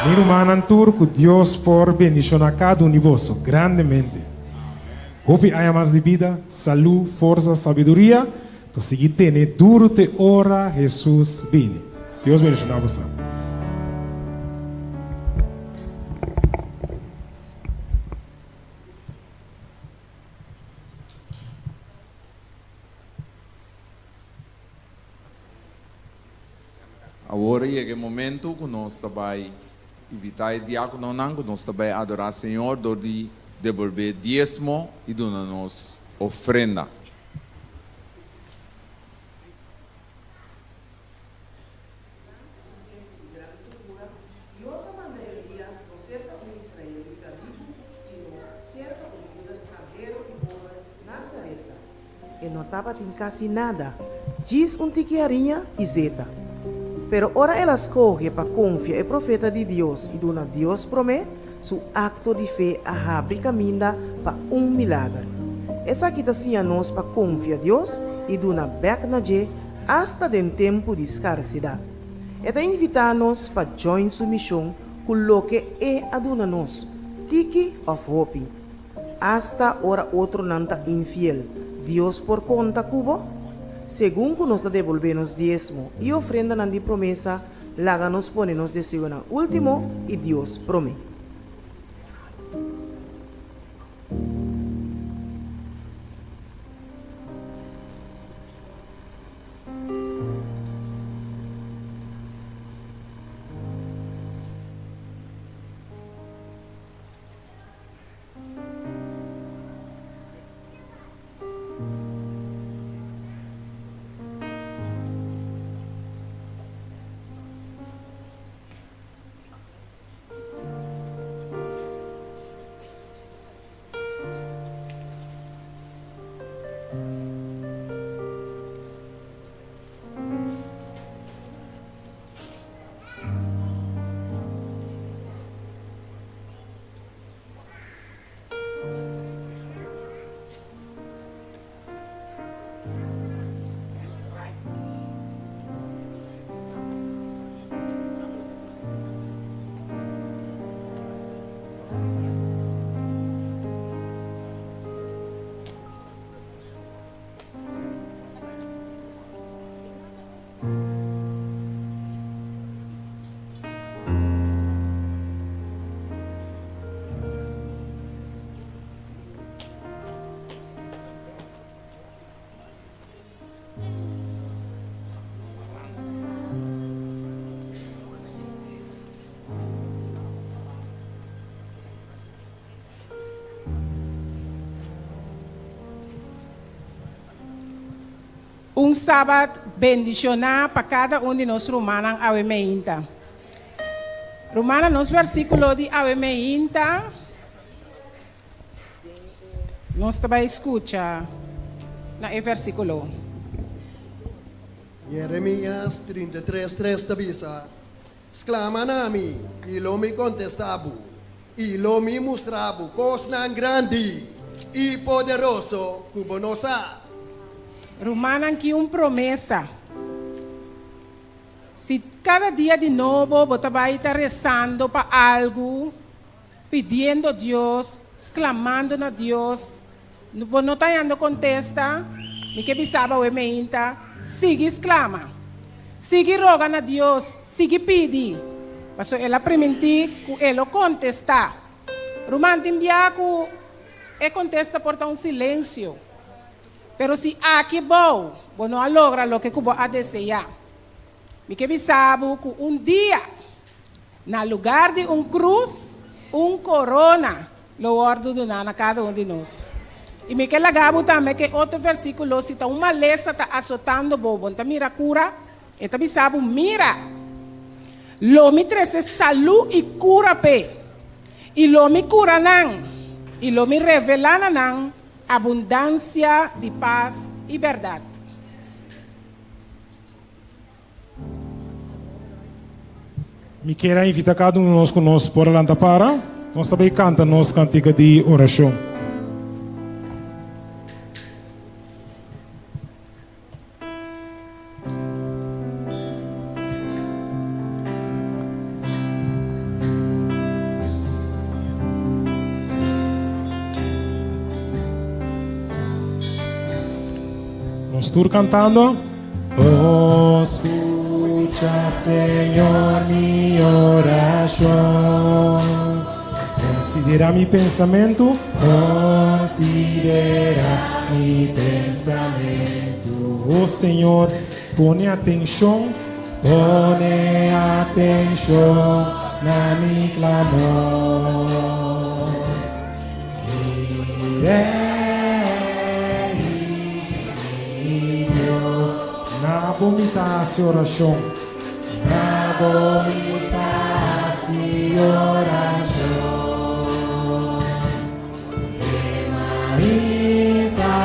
A: Mi rumannan tur ku Dios por bendishoná kada un di boso grandemente. Hopi aña mas di bida, salú, forsa, sabiduria, to sigui tene duru te ora Hesus bini. Dios bendishoná boso.
J: Awor a yega e momento ku nos ta bai invitá e diákononan ku nos ta bai adorá Señor dor di debolbé diesmo i duna nos ofrenda.
H: Durante un tempu di gran sekura, Dios a manda Elías no serka un israelita riku, sino serka un biuda stranhero i pober na Sarepta. E no tabatin kasi nada, djis un tiki hariña i zeta. Pero ora el a skohe pa konfia e profeta di Dios i duna Dios promé, su akto di fe a habri kaminda pa un milager. Esaki ta siña nos pa konfia Dios i duna bèk na dje asta den tempu di skarsidat. E ta invitá nos pa join su mishon ku loke e a duna nos, tiki òf hopi. Asta ora otronan ta infiel, Dios por konta ku bo? Segun ku nos ta debolbé nos diesmo i ofrendanan di promesa, laga nos pone nos deseonan último i Dios promé.
K: Un sabat bendishoná pa kada un di nos rumannan awe meinta. Rumannan, nos versíkulo di awe meinta, nos ta bai skucha na e versíkulo.
L: Jeremias 33, tres ta bisa, Sklama na mi, i lo mi kontestá bo, i lo mi mustra bo kosnan grandi i poderoso ku bo no sa.
K: Rumannan, ki un promesa! Si kada dia di nobo bo ta bai ta resando pa algu, pidiendo Dios, sklamando na Dios, bo no ta hañando kontesta, mi ke bisa bo awe meinta, sigui sklama. Sigui roga na Dios, sigui pidi, pasobra el a primintí ku e lo kontestá. Ruman, tin bia ku e kontesta por ta un silensio. Pero si aki bou bo no a logra loke ku bo a deseá, mi ke bisa bo ku un dia, na lugar di un krus, un korona lo wòrdu duná na kada un di nos. I mi ke laga bo tambe ku e otro versíkulo, si ta un malesa ta asotando bo, bo no ta mira kura, e ta bisa bo, Mira! Lo mi trese salú i kura p'e, i lo mi kura nan, i lo mi revelá na nan Abundansia di pas i bèrdat.
A: Mi kier a invita kada un di nos ku nos por a lanta para, nos ta bay kanta nos kantika di orashon. Nos tur cantando. Oh, escucha, Señor, mi oración. Considera mi pensamiento. Considera mi pensamiento. Oh Señor, pone atenshon, pone atenshon na mi clamor. Mi Rey y mi Dios. Na bo mi ta hasi orashon. Na bo mi ta hasi orashon. De mainta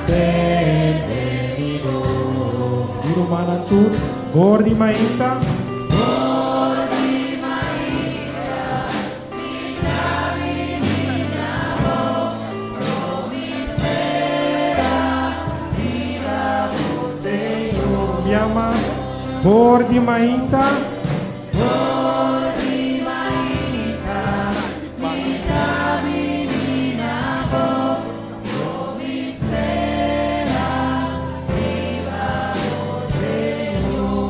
A: tende mi bos. Mi rumannan tur, for di mainta. For di mainta mi ta bini na bo, lo mi spera riba bo, Señor. Mi amas, for di mainta. For di mainta mi ta bini na bo, lo mi spera riba bo, Señor.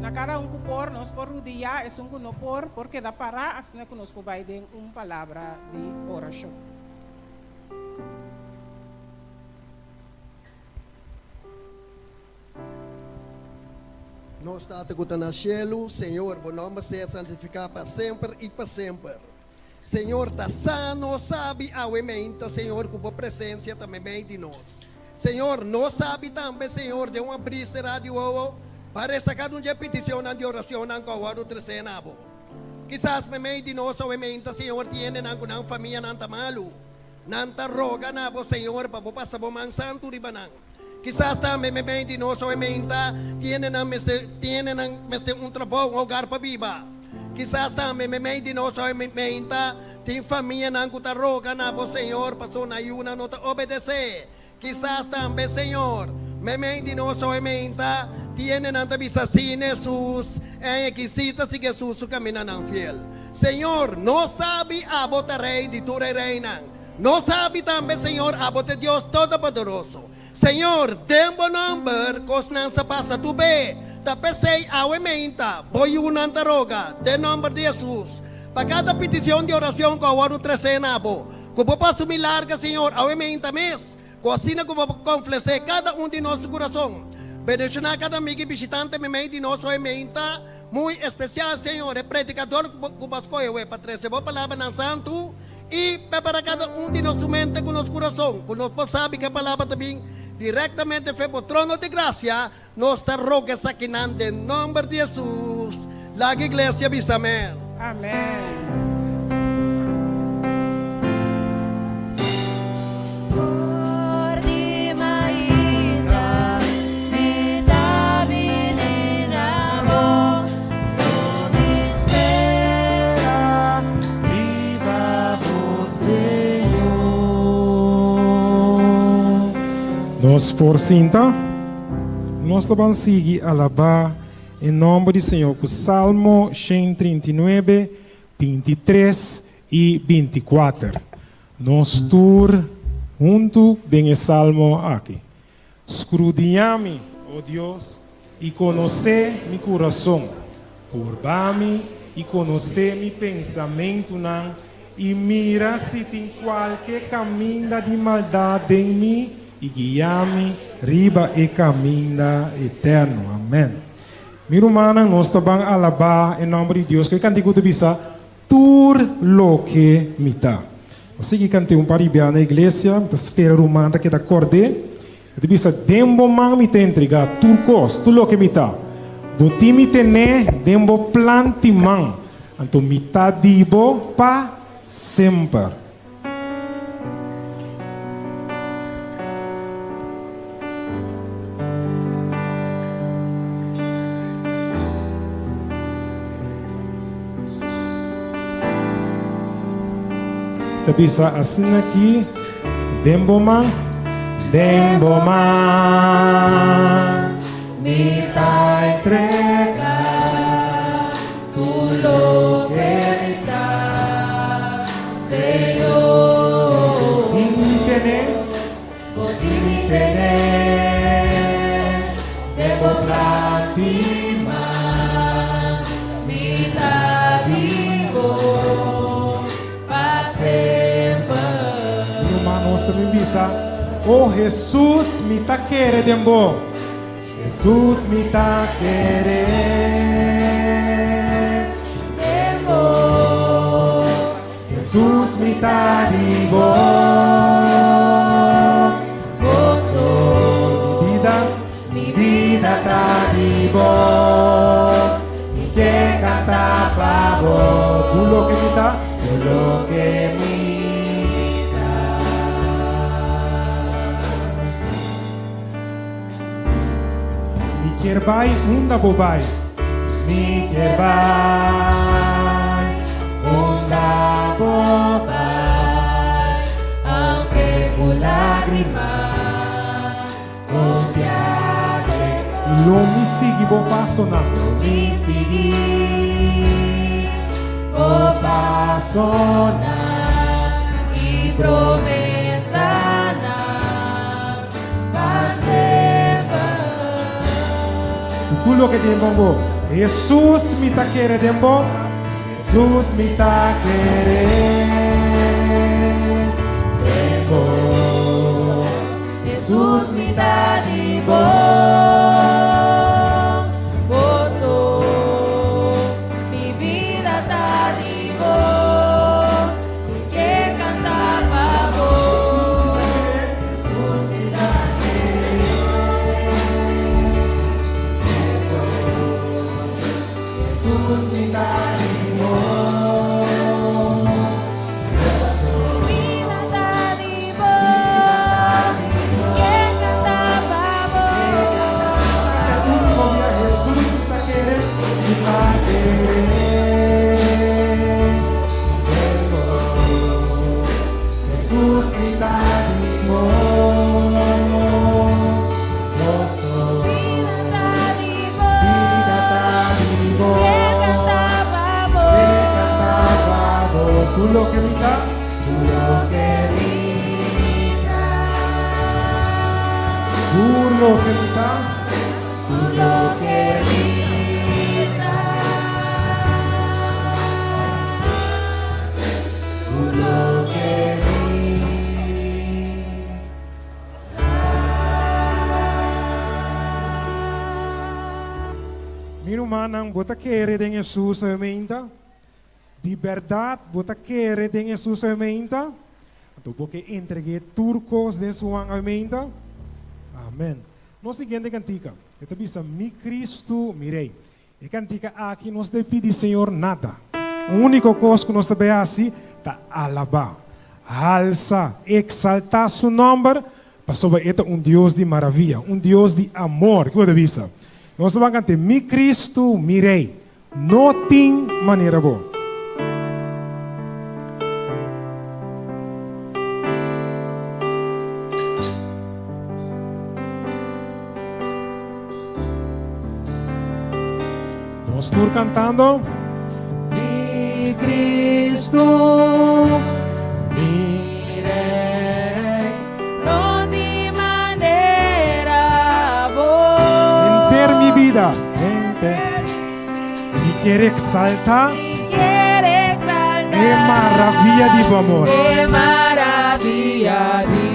K: Na kada un ku por, nos por rudiá, esun ku no por, por keda pará, asina ku nos por bai den un palabra di orashon.
L: Nos Tata ku ta na shelu, Señor, bo nòmber sea santifiká pa semper i pa semper. Señor, ta sa nos sabi awe meinta, Señor, ku bo presensia ta meimei di nos. Señor, nos sabi tambe, Señor, den un abrí será di wowo, pa resa kada un dje piticionnan di oracionnan ku a wòrdu tresé na bo. Kisas meimei di nos awe meinta, Señor, tin hendenan ku nan famianan ta malu. Nan ta roga na bo, Señor, pa bo pasa bo man santu riba nan. Kisas tambe meimei di nos awe meinta tin hendenan mester tin hendenan mester un trabou, un hogar pa biba. Kisas tambe meimei di nos awe meinta tin famianan ku ta roga na bo, Señor, pasobra nan yunan no ta obedesé. Kisas tambe, Señor, meimei di nos awe meinta tin hendenan ta bisa sin Hesus, en e kisita sigui Hesus su kaminanan fiel. Señor, nos sabi abo ta Rey di tur e reynan. Nos sabi tambe, Señor, abo ta e Dios Todopoderoso. Señor, den bo nomber cosnan sa pasa tur be. Ta p'esey awe meinta, bo yunan ta roga, den nomber di Hesus, pa cada peticion di oracion cu a wordo trece na bo, cu bo por asumi larga, Señor, awe meinta mes, cu asina cu bo por conflece cada un di nos su curason. Bendiciona cada amigo y bishitante memey di nos awe meinta. Muy especial, Señor, e predicador cu bo a scoge pa trece bo palabranan santu. I prepara kada un di nos su mente ku nos kurason, ku nos por sabi ku e palabra ta bin direktamente fe bo trono di grasia. Nos ta roga esakinan den nòmber di Hesus. Laga iglesia bisa amèn.
K: Amèn.
E: For di mainta mi ta bini na bo, lo mi spera riba bo Señor.
A: Nos por sinta? Nos ta ban sigui alabá e nòmber di Señor ku Salmo 139, 23 i 24. Nos tur huntu den e salmo aki. Skrudiñá mi, o Dios, i konosé mi kurason. Purba mi i konosé mi pensamentunan, i mira si tin kualke kaminda di maldat den mi, i guia mi riba e kaminda eterno. Amèn. Mi rumannan, nos ta ban alabá e nòmber di Dios ku e kantiku ta bisa, Tur loke mi ta. Nos sigui kant'é un par di bia na iglesia, mi ta spera ruman ta keda kord'é. E ta bisa, Den bo man mi ta entregá tur kos, tur loke mi ta. Bo tin mi ten'é den bo plant'i man, anto mi ta di bo pa semper. Ta bisa asina aki, Den bo man, den bo man,
E: mi ta entregá tur loke mi ta, Señor.
A: Bo tin mi tené,
E: bo tin mi tené, den bo plant'i man, mi ta di bo. Pa semper.
A: Mi ruman nos ta bin bisa, O Hesus mi ta kere den bo. Hesus mi ta kere
E: den bo.
A: Hesus mi ta di bo.
E: Bo so.
A: Mi bida,
E: mi bida ta di bo.
A: Mi ke kanta pa bo. Tur loke mi ta, tur loke mi ta. Mi kier bai unda bo bai. Mi kier bai
E: unda bo bai. Aunke ku lágrima. Konfia den.
A: Lo mi sigui bo pasonan.
E: Lo mi sigui bo pasonan i promesanan pa semper.
A: I tur loke den bo bo. Hesus mi ta kere den bo. Hesus mi ta kere den bo.
E: Hesus mi ta di bo, bo so mi bida ta di bo, mi ke kanta pa bo. Hesus mi ta kere den bo,
A: Hesus mi ta di bo, bo so.
E: Mi bida ta di bo, ke kanta pa bo.
A: Último bia, Hesus mi ta kere, mi ta kere den bo. Hesus mi ta di bo, bo so.
E: Bida ta di bo,
A: Bida ta di bo,
E: ke kanta pa bo.
A: Ke kanta pa bo. Tur loke mi ta. Tur loke mi
E: ta.
A: Tur loke mi ta.
E: Tur loke mi ta.
A: Tur loke mi
E: ta.
A: Mi rumannan, bo ta kere den Hesus awe meinta? Di bèrdat bo ta kere den Hesus awe meinta? Anto bo ke entreg'é tur kos den su man awe meinta? Amèn. Nos siguiente kantika, e ta bisa, Mi Kristu, mi Rei. E kantika aki nos debe pidi Señor nada. Úniko kos ku nos ta bay hasi ta alabá, halsa, eksaltá Su nòmber, pasobra E ta un Dios di maravia, un Dios di amor. Kiko bo ta bisa? Nos ta ban kant'é, Mi Kristu, mi Rei, no tin manera bo. Nos tur cantando.
M: Mi Cristo, mi Rey.
E: No tin manera bo.
A: Henter mi bida, henter. Mi kier exalta.
E: Mi kier exalta.
A: E maravilla di bo amor.
M: E maravilla di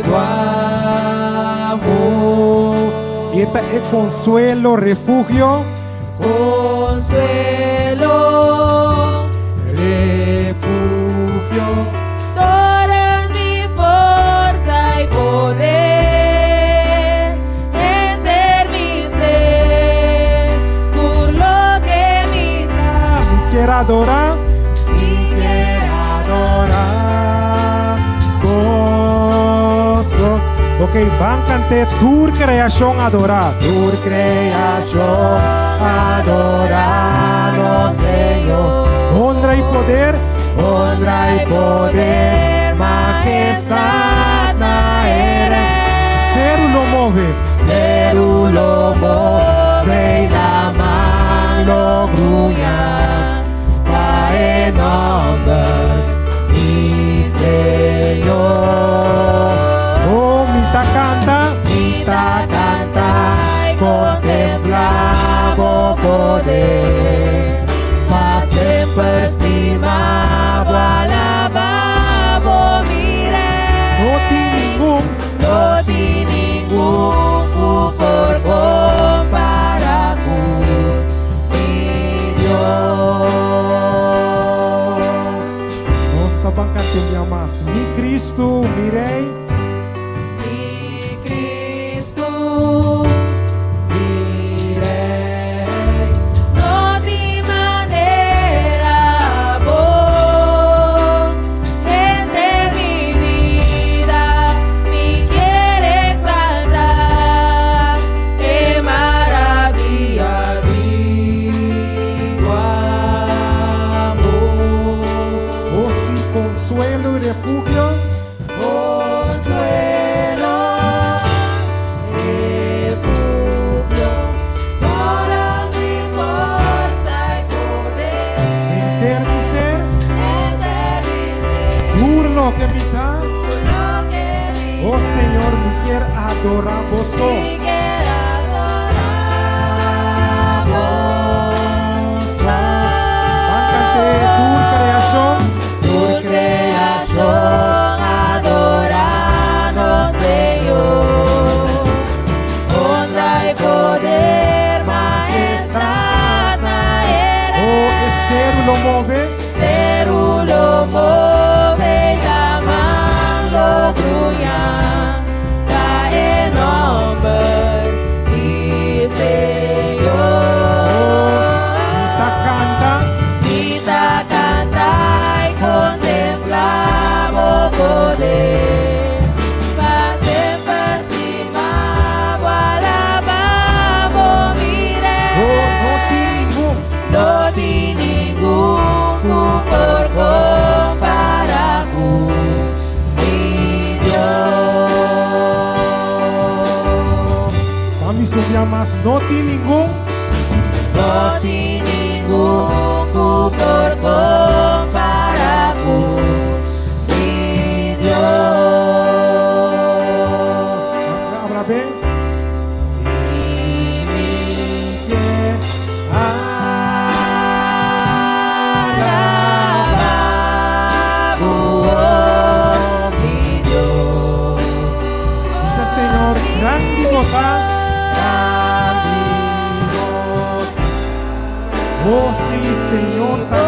M: bo amor.
A: E ta e consuelo, refugio.
M: Consuelo, refugio.
E: Toren di forsa i poder, henter mi ser, tur loke mi ta.
A: Mi kier adora.
E: Mi kier
A: adora boso. Ok, ban kant'é tur kreashon adora. Tur kreashon adora nos Señor. Honra i poder. Honra i poder, majestad na e Rey. Seru lo move.
M: Seru lo move i laman lo gruña pa e nomber di Señor.
A: Oh, mi ta canta.
M: Mi ta canta i contempla bo poder. Pa semper stima bo,
E: alaba bo, mi Rey.
A: No tin ningun.
E: No tin ningun ku por kompara ku mi Dios.
A: Nos ta ban kant'e mas. Mi Cristo, mi Rey.
M: Mi Cristo, mi Rey.
E: No tin manera bo. Henter mi bida mi kier exalta e maravilla di bo amor.
A: Oh, sí, consuelo y refugio.
M: Consuelo, refugio,
E: Toren di forsa i poder.
A: Henter mi ser.
E: Henter mi ser.
A: Tur loke mi ta.
E: Tur loke mi
A: Oh Señor, mi kier adora boso.
E: Mi kier adora boso.
A: Ban kant'é tur kreashon.
M: Tur kreashon adora nos Señor.
E: Honra i poder, majestad na e
A: Oh, e seru lo move.
E: Seru lo move i laman lo gruña pa e nomber di Señor.
A: Mi ta kanta.
E: Mi ta kanta i kontempla bo poder. Pa semper stima bo, alaba bo, mi Rey.
A: Oh, no tin ningun.
E: No tin ningun ku por kompara ku mi Dios.
A: Ban bisa un bia mas, no tin ningun.
E: No tin ningun ku por kompara ku mi Dios.
A: Abra ben. Si mi kier
E: Alaba bo, mi Dios.
A: Bisa Señor, grandi bo ta. Grandi bo ta. Oh, sí, Señor ta.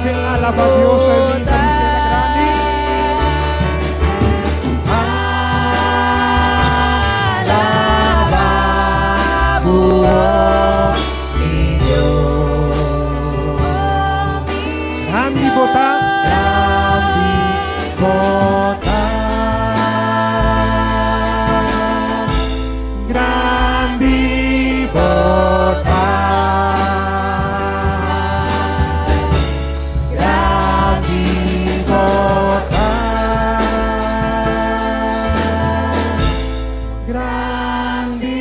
A: Bo ke alabá Dios awe mainta mi sena grandi?
M: Alabá bo, oh mi Dios.
A: Grandi bo ta.
M: Grandi bo ta.
A: Grandi bo ta.
M: Grandi bo ta.
A: Grandi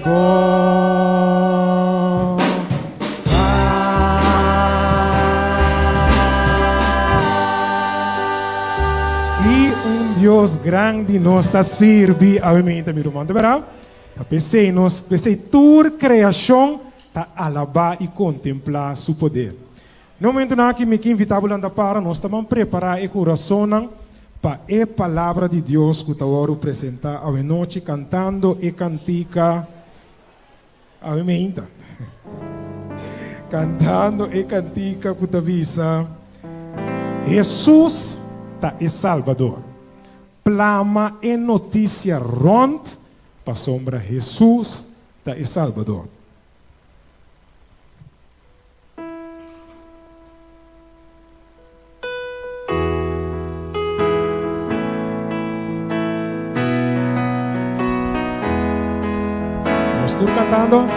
A: bo ta. I un Dios grandi nos ta sirbi awe mainta, mi ruman. Ta berdad? Ta p'esei nos, p'esei tur kreashon ta alabá i kontemplá su poder. Na e momentunan aki mi ke invitá bo lanta para, nos ta ban prepará e kurasonnan pa e Palabra di Dios ku ta wòrdu presentá awe nochi kantando e kantika awe meinta. Kantando e kantika ku ta bisa, Hesus ta e Salbador. Plama e notisia rònt pasobra Hesus ta e Salbador. Nos tur cantando.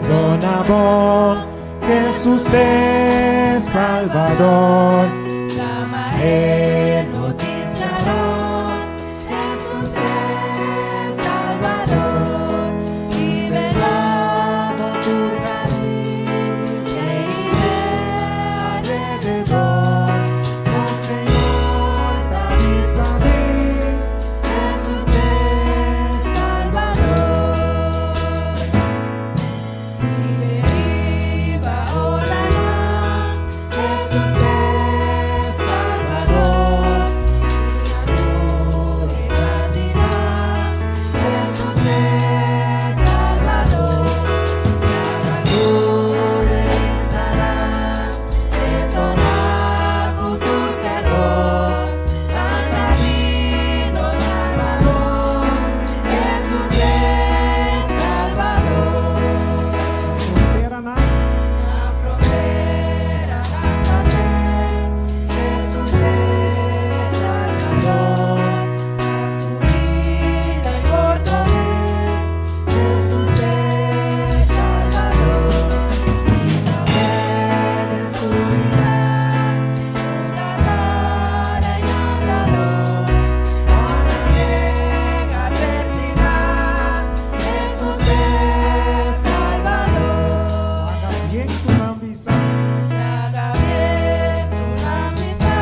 A: Zona bon, Jesus te Salvador.
M: Plama e noticia rond, Jesus es Salvador. Liberá bo tur caminda i ve alrededor.
A: O Señor ta bisa mi,
M: Jesus es Salvador. Vive riba olanan, Jesus es Salvador. Siña tur e grandinan, Jesus es Salvador. Laga tur e islanan resoná ku tur fervor. Kanta mi nos Salvador, Jesus es Salvador.
A: Fronteranan.
M: Na fronteranan tambe, Jesus es Salvador. Na su bida i morto mes, Jesus es Salvador. I tambe den skuridat, unda ta adorador. Ora den atversidat, Jesus es Salvador.
A: Laga bientunan bisa.
M: Laga bientunan bisa,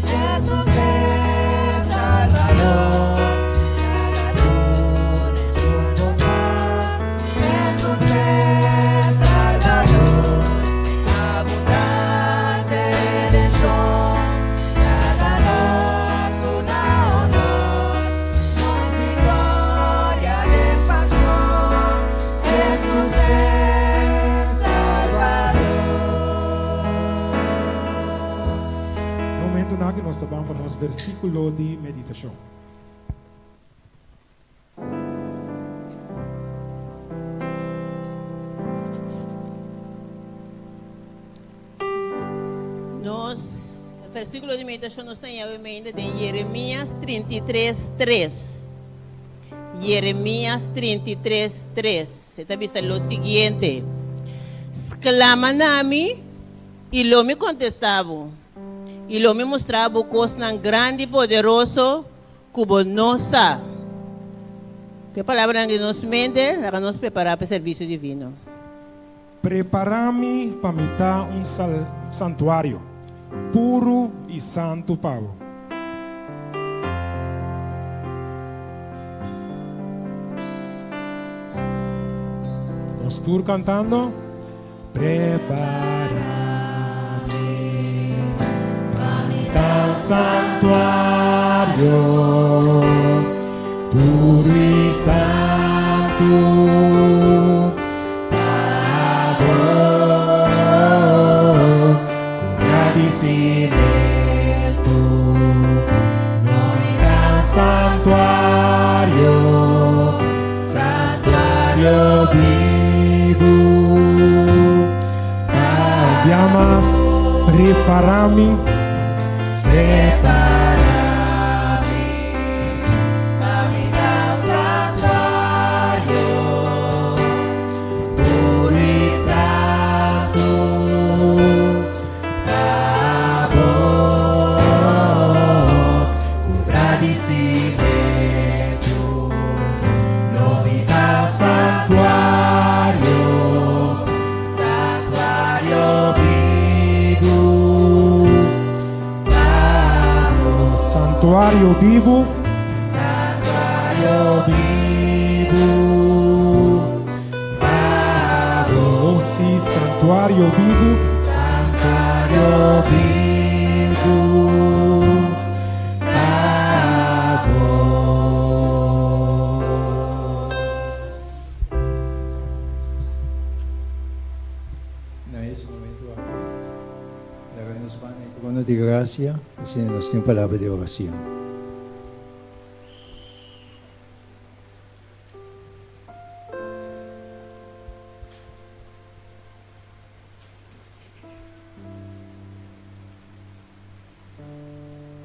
M: Jesus es Salvador. Laga tur e sa, Jesus es Salvador. Abundante redenshon, laga nos duna honor. Nos viktoria den pashon, Jesus es Salvador.
A: Na momentunan aki nos ta ban pa nos versíkulo di meditashon.
N: Nos versíkulo di meditashon nos ta haña ainda den Jeremias 33, 3. Jeremias 33, 3. E ta bisa lo siguiente, Sklama na mi, i lo mi kontestá bo, i lo mi mustra bo kosnan grandi i poderoso ku bo no sa. Ku e palabranan den nos mente, laga nos prepará pa e servisio divino.
A: Prepará mi pa mi ta un santuario puru i santu pa bo. Nos tur kantando. Prepará mi pa mi ta un santuario puru i santu pa bo. Santuario bibu pa Bia mas prepara mi.
M: Prepara mi pa mi ta un santuario puru i santu pa bo ku gradisimentu lo mi ta un santuario, santuario bibu pa bo.
A: Santuario bibu.
M: Santuario bibu pa bo.
A: Sí, santuario bibu.
M: Santuario bibu pa bo.
O: Na es momento aki, laga nos ban na e trono di gracia, asina nos tin un palabra di oracion.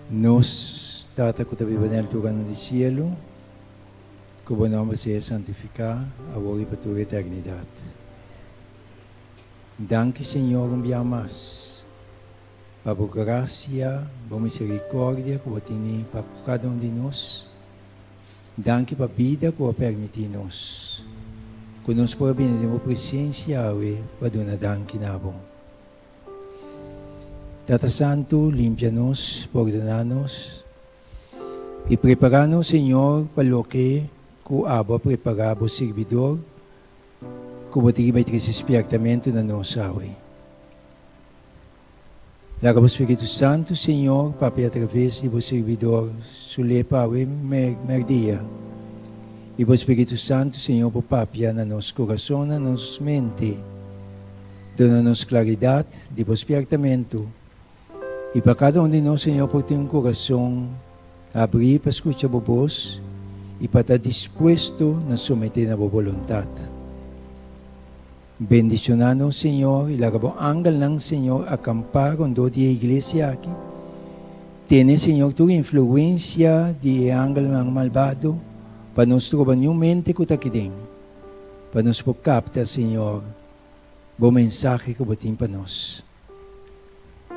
O: Nos Tata ku ta biba den alturanan di sielu, ku bo nòmber sea santifiká awor i pa tur eternidat. Danki Señor un bia mas pa bo grasia, bo miserikòrdia ku bo tini pa ku kada un di nos. Danki pa bida ku bo a permití nos, ku nos por a bini den bo presensia awe pa duna danki na bo. Tata Santu, limpia nos, pordoná nos i prepará nos, Señor, pa loke ku abo a prepará bo sirbidor ku bo ta riba e trese spièrtamentu na nos awe. Laga bo Spiritu Santu, Señor, papia atraves di bo sirbidor su lepa awe merdia. I bo Spiritu Santu, Señor, por papia na nos kurason, na nos mente, duna nos klaridat di bo spiertamentu. I pa kada un di nos, Señor, por tin un kurason habrí pa skucha bo bos i pa ta dispuesto na someté na bo boluntat. Bendiciona nos, Señor, y laga bo angelnan, Señor, acampa rondó di e iglesia aki. Tene, Señor, tur influencia di e angelnan malbado pa nos troba niun mente cu ta aki den, pa nos por capta, Señor, bo mensahe cu bo tin pa nos.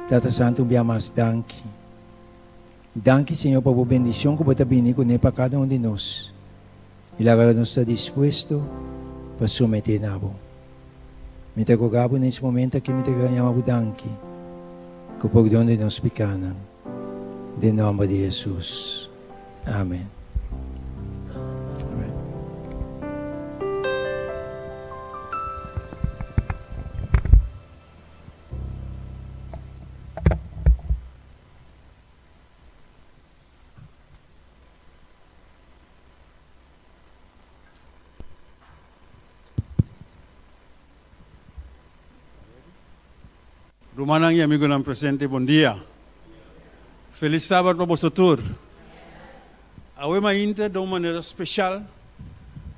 O: Tata Santo, un bia mas danki. Danki, Señor, pa bo bendicion cu bo ta bini cune pa cada un di nos. I laga nos ta dispuesto pa someté na bo. Mi ta roga bo na es momento aki, mi ta yama bo danki ku pordon di nos pikanan. Den nomber di Hesus. Amen.
A: Amen.
P: Rumannan i amigunan presente bon dia. Felis sabat pa boso tur. Awe mainta den un manera special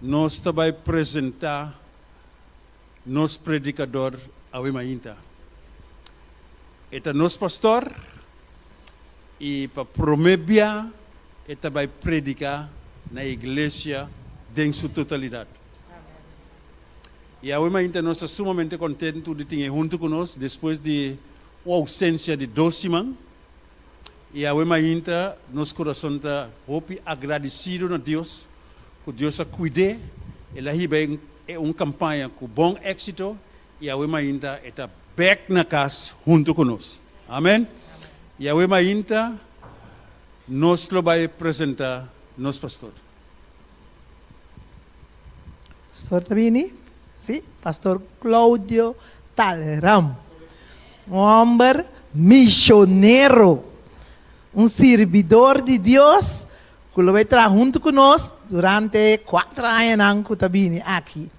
P: nos ta bai presenta nos predicador awe mainta. E ta nos pastor i pa prome bia e ta bai predica na iglesia den su totalidad. I awe mainta nos ta sumamente contento di tin e hunto cu nos despues di un ausencia di dos siman. I awe mainta nos curason ta hopi agradecido na Dios cu Dios a cuid'e, el a hiba e un campaña cu bon exito i awe mainta e ta bek na cas hunto cu nos. Amen. I awe mainta nos lo bai presenta nos pastor.
D: Pastor ta bini? Si, Pastor Claudio Talram. Un homber misionero, un sirbidor di Dios cu lo bay traha hunto cu nos durante e cuatro añanan cu ta bini aki.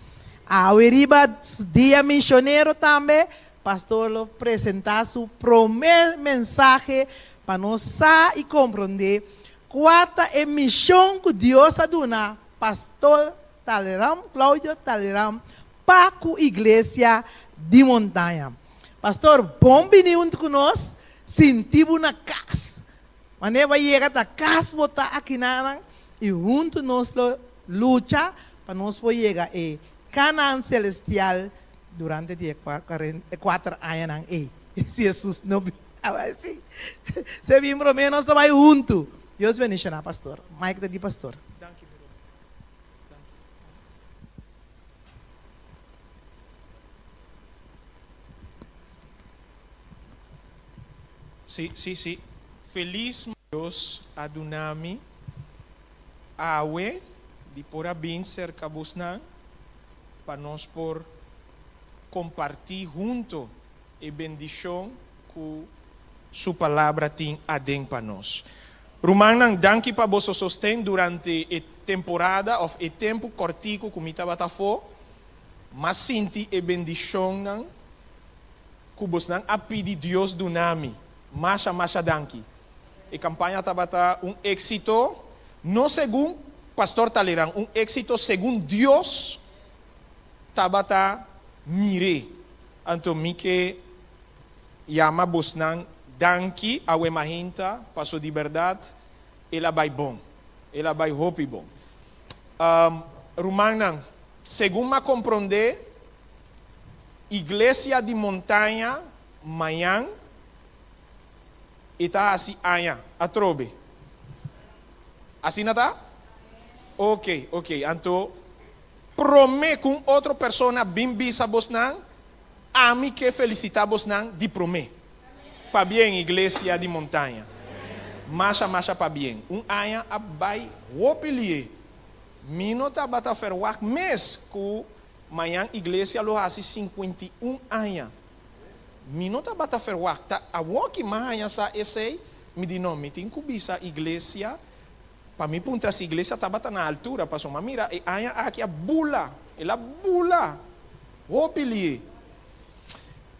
D: Awe riba Dia Misionero tambe, Pastor lo presenta su prome mensahe pa nos sa y comprende cua ta e mision cu Dios a duna Pastor.
Q: Talleyrand, Claudio Talleyrand, pa ku Iglesia di Montaña. Pastor, bon bini huntu ku nos, sinti bo na kas. Manera bo a yega ta kas bo ta akinanan i huntu nos lo lucha pa nos por yega e Canaan celestial durante di e kuater añanan ei. Si Jesus no bin, a si se bin prome nos ta bai huntu. Dios bendiciona pastor. Mike ta di pastor.
A: Sí, sí, sí. Felis Dios a duna mi awe di por a bin serka bosnan pa nos por kompartí hunto e bendishon ku Su Palabra tin aden pa nos. Rumannan, danki pa boso sosten durante e temporada òf e tempu kòrtiku ku mi tabata afó. M'a sinti e bendishonnan ku bosnan a pidi Dios duna mi. Masha, masha danki. E kampaña tabata un éksito, no segun Pastor Talleyrand, un éksito segun Dios tabata mir'é. Anto mi ke yama bosnan danki awe mahinta, paso di bèrdat el a bai bon. El a bai hopi bon. Rumannan, segun m'a komprondé, Iglesia di Montaña mañan e ta hasi aña atrobe. Asina ta? Ok, ok. Anto prome ku un otro persona bin bisa bosnan, ami ke felisita bosnan di prome. Pabien Iglesia di Montaña. Masha masha pabien. Un aña a bai hopi lié. Mi no tabata ferwagt mes ku Mañan iglesia lo hasi 51 aña. Mi no tabata ferwagt. Ta awoki m'a haña sa esei, mi di no, mi tin ku bisa iglesia pa mi puntra si iglesia tabata na altura, pasobra m'a mira e aña aki a bula, el a bula hopi lié.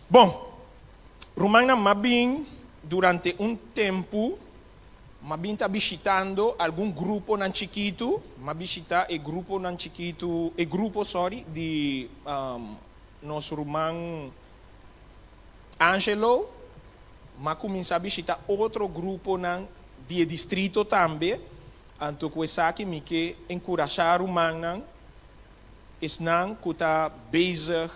A: Bon, rumannan, m'a bin durante un tempu M'a bin ta bishitando algun gruponan chikitu, m'a bishita e gruponan chikitu, e grupo, sorry, di nos ruman Angelo, m'a kuminsá bishita otro gruponan di e distrito tambe, anto ku esaki mi ke enkurashá rumannan, esnan ku ta bezig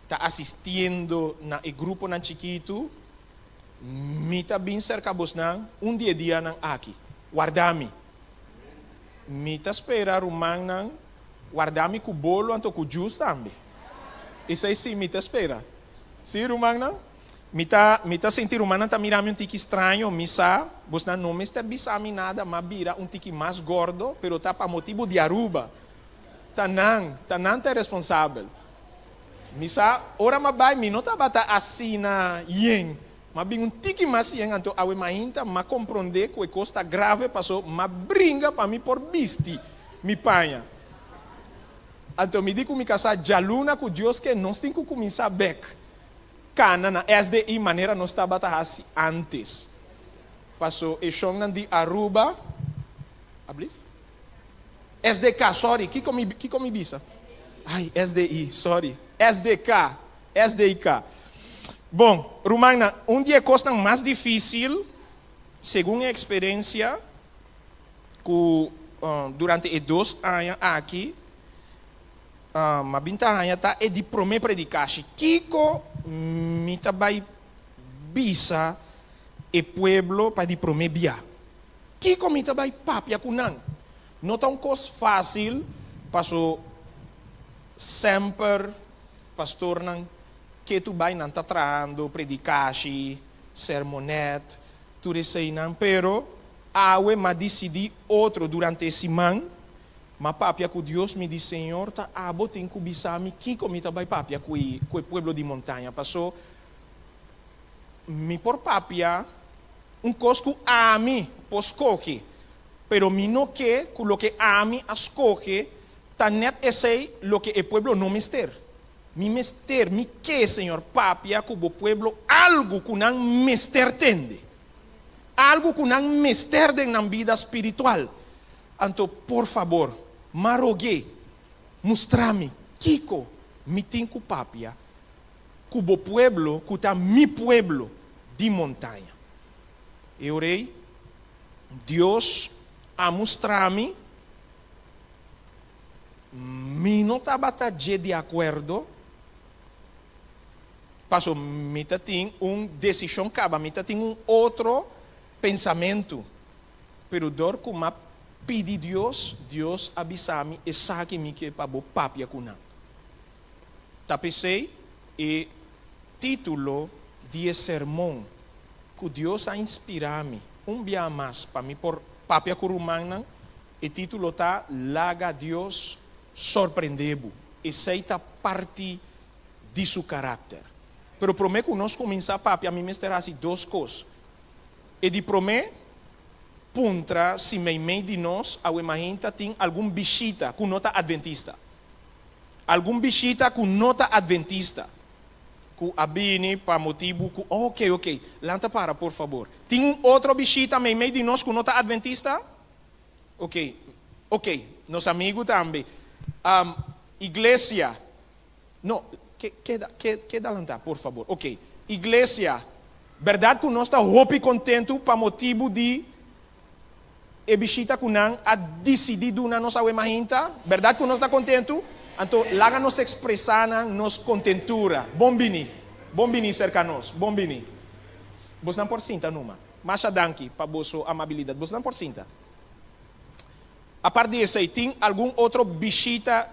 A: ta asistiendo na e gruponan chikitu, Mi ta bin serka bosnan un di e dianan aki. Warda mi. Mi ta spera rumannan warda mi ku bolo anto ku jus tambe. Esei si mi ta spera. Si, rumannan? Mi ta, mi ta sinti rumannan ta mira mi un tiki straño. Mi sa, bosnan no mester bisa mi nada, m'a bira un tiki mas gordo, pero ta pa motibu di Aruba. Ta nan, ta nan ta e responsabel. Mi sa, ora m'a bai mi no tabata asina yen. M'a bin un tiki mas yen, anto awe mainta m'a komprondé ku e kos ta grave paso m'a bringa pa mi por bisti mi paña. Anto mi di ku mi kasá djaluna ku Dios ke nos tin ku kuminsá bèk kana na SDI manera nos tabata hasi ántes. Paso e shonnan di Aruba, ablief? SDK, sorry, kiko mi, kiko mi bisa? Ai, SDI, sorry. SDK, SDK. Bon, rumannan, un di e kosnan mas difísil, segun e eksperensia ku durante e dos aña aki m'a bin ta haña, ta e di promé predikashi. Kiko mi ta bai bisa e pueblo pa di promé bia? Kiko mi ta bai papia ku nan? No ta un kos fásil paso semper pastornan ketu bai nan ta trahando predikashi, sermonet, tur eseinan, pero awe m'a disidí otro durante e siman, m'a papia ku Dios, mi di, Señor, ta abo tin ku bisa mi kiko mi ta bai papia ku e ku e pueblo di montaña, paso mi por papia un kos ku ami por skohe, pero mi no ke ku loke ami a skohe ta nèt esei loke e pueblo no mester. Mi mester, mi ke, Señor, papia ku bo pueblo algu ku nan mester tende, algu ku nan mester den nan bida spiritual. Anto, por fabor, m'a rog'é. Mustra mi kiko mi tin ku papia ku bo pueblo ku ta mi pueblo di Montaña. E ora ei Dios a mustra mi, mi no tabata dje di akuerdo, paso mi ta tin un desishon kaba, mi ta tin un otro pensamentu. Pero dor ku m'a pidi Dios, Dios a bisa mi esaki mi ke pa bo papia ku nan. Ta p'esei e título di e sermon ku Dios a inspirá mi un bia mas pa mi por papia ku rumannan, e título ta Laga Dios Sorprendé Bo. Esei ta parti di su karakter. Pero promé ku nos kuminsá papia mi mester hasi dos kos. E di promé, puntra si meimei di nos awe mahinta tin algun bishita ku no ta adventista. Algun bishita ku no ta adventista ku a bini pa motibu ku, oh, oke, oke, lanta para por fabor. Tin un otro bishita meimei di nos ku no ta adventista? Oke, oke, nos amigu tambe. Iglesia, No, ke, keda, ke, keda lantá, por fabor. Oké. Iglesia, bèrdat ku nos ta hopi kontentu pa motibu di e bishita ku nan a disidí duna nos awe mahinta? Bèrdat ku nos ta kontentu? Anto, laga nos ekspresá nan nos kontentura. Bon bini. Bon bini serka nos. Bon bini. Bosnan por sinta numa. Masha danki pa boso amabilidat. Bosnan por sinta. Apart di esei, tin algun otro bishita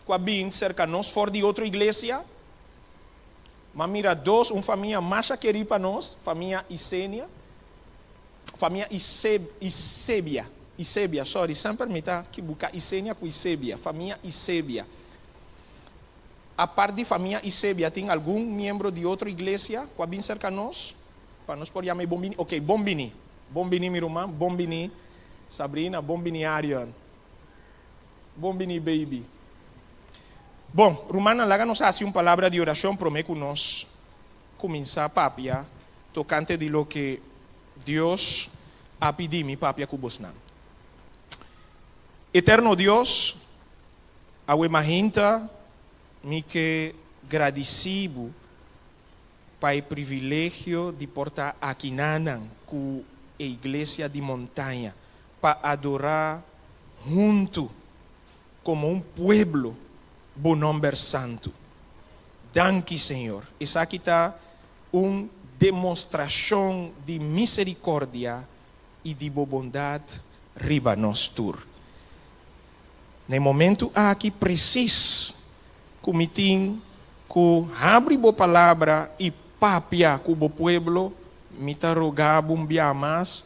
A: ku a bin serka nos for di otro iglesia. M'a mira dos, un famia masha kerí pa nos, famia Isenia, famia Ise, Isebia, Isebia, sorry, semper mi ta kibuká Isenia ku Isebia, famia Isebia. Apart di famia Isebia, tin algun miembro di otro iglesia ku a bin serka nos? Pa nos por yama e bon bini? Oké, bon bini. Bon bini mi ruman, bon bini Sabrina, bon bini Arion. Bon bini baby. Bon, rumannan laga nos hasi un palabra di orashon prome ku nos kuminsá papia tokante di loke Dios a pidi mi papia ku bosnan. Eterno Dios, awe mahinta mi ke gradisí Bo pa e privilegio di por ta akinanan ku e Iglesia di Montaña pa adorá huntu komo un pueblo Bo nòmber santu. Danki, Señor. Esaki ta un demostrashon di miserikòrdia i di Bo bondat riba nos tur. Na e momentu aki presis ku mi tin ku habri Bo Palabra i papia ku Bo pueblo, mi ta roga Bo un bia mas,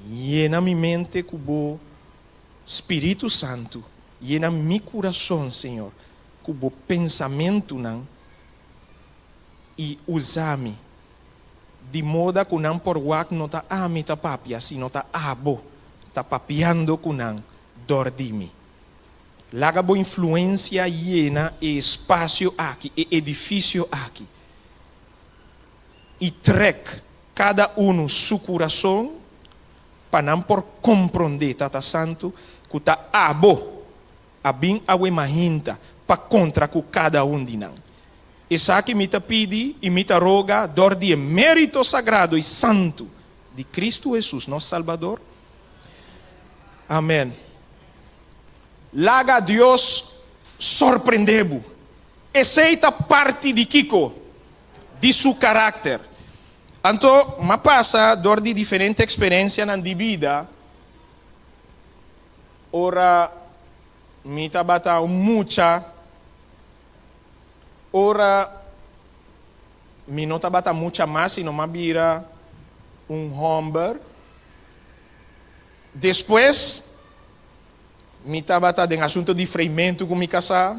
A: Yena mi mente ku bo Spiritu Santu, yena mi kurason, Señor, ku bo pensamentunan i usa mi di moda ku nan por wak no ta ami ta papia, sino ta abo ta papiando ku nan dor di mi. Laga bo influensia yena e espasio aki, e edifisio aki, i trek kada unu su kurason pa nan por komprondé, Tata Santu, ku ta Abo a bin awe mahinta pa kontra ku kada un di nan. Esaki mi ta pidi i mi ta roga dor di e mérito sagrado i santu di Kristu Hesus, nos Salbador. Amèn. Laga Dios sorprendé bo. Esei ta parti di kiko? Di su karakter. Anto, m'a pasa dor di diferente eksperensianan di bida ora mi tabata un mucha, ora mi no tabata mucha mas sino m'a bira un hòmber. Despues mi tabata den asuntu di freimentu ku mi kasá.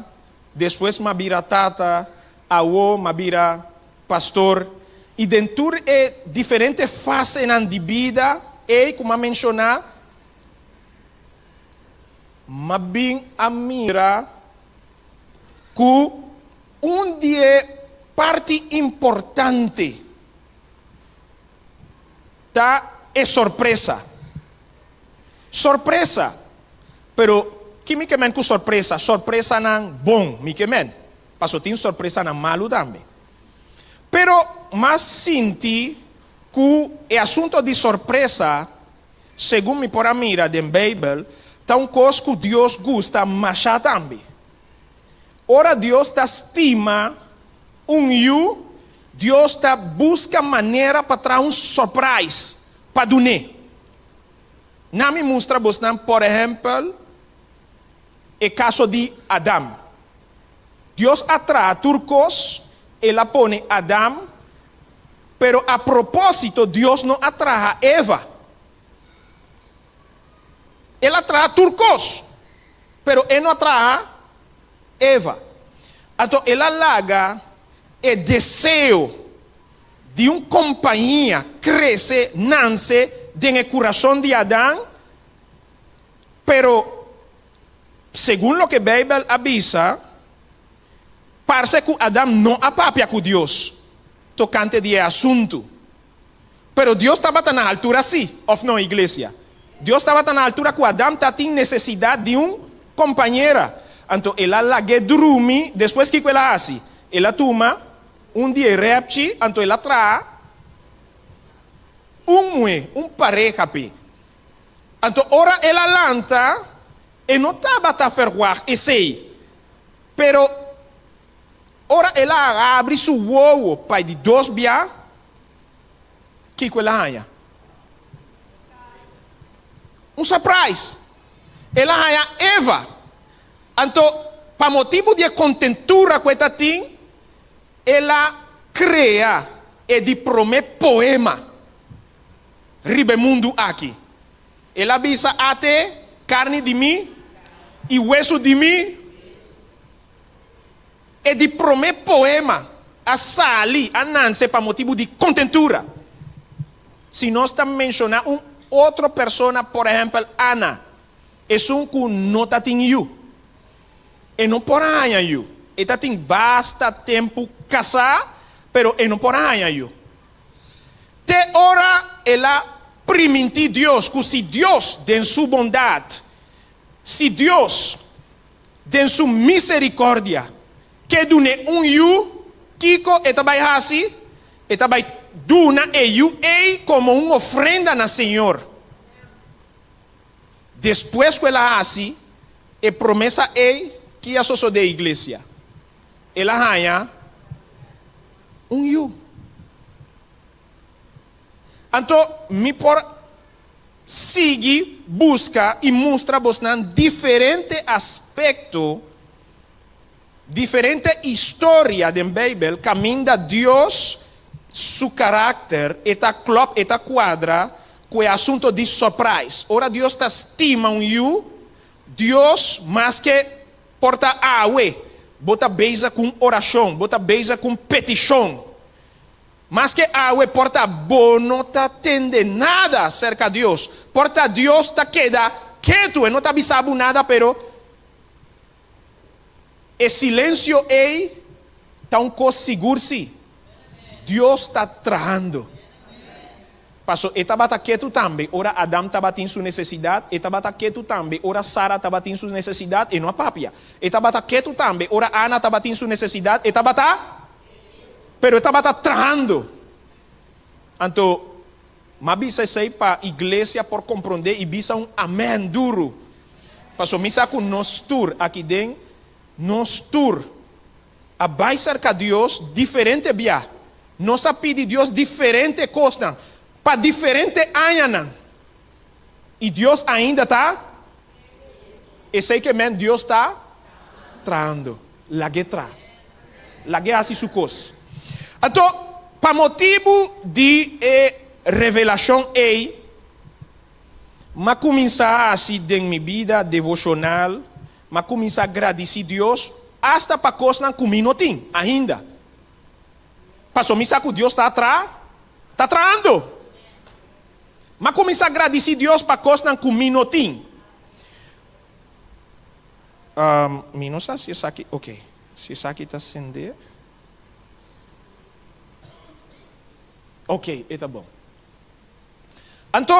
A: Despues m'a bira tata, awo m'a bira pastor. I den tur e diferente fasenan di bida ei ku m'a menshoná, m'a bin a mira ku un di e parti importante ta e sorpresa. Sorpresa! Pero. Ki mi ke men ku sorpresa? Sorpresanan bon mi ke men. Paso tin sorpresanan malu tambe. Pero m'a sinti ku e asunto di sorpresa, segun mi por a mira den Beibel, ta un kos ku Dios gusta masha tambe. Ora Dios ta stima un yu, Dios ta buska manera pa traha un surprise pa dun'é. Na mi mustra bosnan por ehèmpel e kaso di Adam. Dios a traha tur kos, el a pone Adam, pero a propósito Dios no a traha Eva. El a traha tur kos, pero e no a traha Eva. Anto el a laga e deseo di un kompañia krese, nanse den e kurason di Adan, pero segun loke Beibel a bisa, parse ku Adan no a papia ku Dios tokante di e asuntu. Pero Dios tabata na altura sí, òf no, iglesia? Dios tabata na altura ku Adam ta tin nesesidat di un kompañera. Anto el a lag'é drumi, despues kiko el a hasi? El a tuma un di e rèpchi, anto el a traha un muhé, un pareha p'e. Anto ora el a lanta, e no tabata ferwagt esei, pero ora el a habri su wowo pa e di dos bia, Kiko el a haña? Un surprise! El a haña Eva. Anto, pa motibu di e kontentura ku e ta tin, el a krea e di promé poema riba e mundu aki. El a bisa, Ate karni di mi i wesu di mi. E di promé poema a sali, a nanse pa motibu di kontentura. Si nos ta menshoná un otro persona, por ehèmpel Ana, esun ku no ta tin yu. E no por a haña yu. E ta tin basta tempu kasá, pero e no por a haña yu. Te ora el a primintí Dios ku si Dios den su bondat, si Dios Den su misericordia, ke dun'é un yu, kiko e ta bai hasi? E ta bai duna e yu ei komo un ofrenda na Señor. Despues ku el a hasi e promesa ei, ki a sosodé, iglesia? El a haña un yu. Anto mi por sigui buska i mustra bosnan diferente aspekto, diferente historia den Beibel kaminda Dios su karakter e ta klòp, e ta kuadra ku e asunto di surprise. Ora Dios ta stima un yu, Dios maske por ta awe bo ta bezig ku un orashon, bo ta bezig ku un petishon, Maske awe por ta bo no ta tende nada serka Dios, por ta Dios ta keda ketu, e no ta bisa bo nada, pero e silensio ei ta un kos sigur si, Dios ta trahando. Paso e tabata ketu tambe ora Adam tabatin su nesesidat, e tabata ketu tambe ora Sara tabatin su nesesidat, e no a papia. E tabata ketu tambe ora Ana tabatin su nesesidat, e tabata Pero e tabata trahando. Anto, m'a bisa esei pa iglesia por komprondé i bisa un amèn duru. Pasobra mi sa ku nos tur aki den, nos tur a bai serka Dios diferente bia. Nos a pidi Dios diferente kosnan pa diferente añanan. I Dios ainda ta? Esei ke men Dios ta trahando. Lag'é traha. Lag'é hasi su kos. Anto, pa motibu di e revelashon ei, m'a kuminsá hasi den mi bida devoshonal, m'a kuminsá gradisí Dios asta pa kosnan ku mi no tin ainda. Pasobra mi sa ku Dios ta traha, ta trahando. M'a kuminsá gradisí Dios pa kosnan ku mi no tin. Mi no sa si esaki, ok, si esaki ta sendé. Ok, e ta bon. Anto,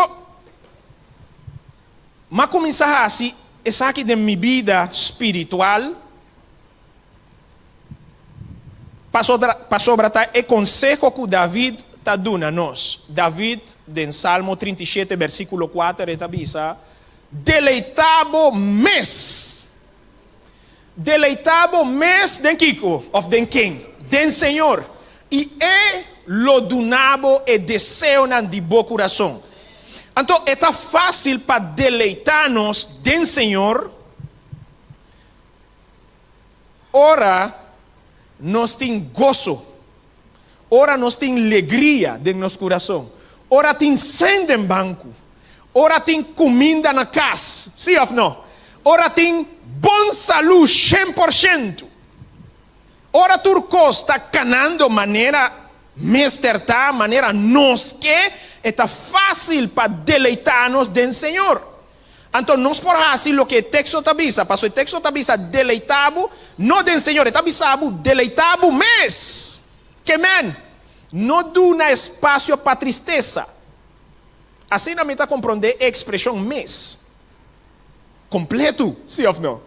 A: m'a kuminsá hasi.
R: Esaki den mi bida spiritual? Pasobra ta e konseho ku David ta duna nos. David den Salmo 37 bersíkulo 4 e ta bisa, Deleitá bo mes. Deleitá bo mes den kiko òf den ken? Den Señor, i E lo duna bo e deseonan di bo kurason. Anto e ta fásil pa deleitá nos den Señor ora nos tin goso, ora nos tin legria den nos kurason, ora tin sen den banku, ora tin kuminda na kas, sí òf no? Ora tin bon salú 100%. Ora tur kos ta kanando manera mester ta, manera nos ke, e ta fásil pa deleitá nos den Señor. Anto nos por hasi loke e teksto ta bisa, pasobra e teksto ta bisa deleitá bo, no den Señor, e ta bisa bo deleitá bo mes. Ke men? No duna espasio pa tristesa. Asina mi ta komprondé e ekspreshon mes. Kompletu, sí òf no?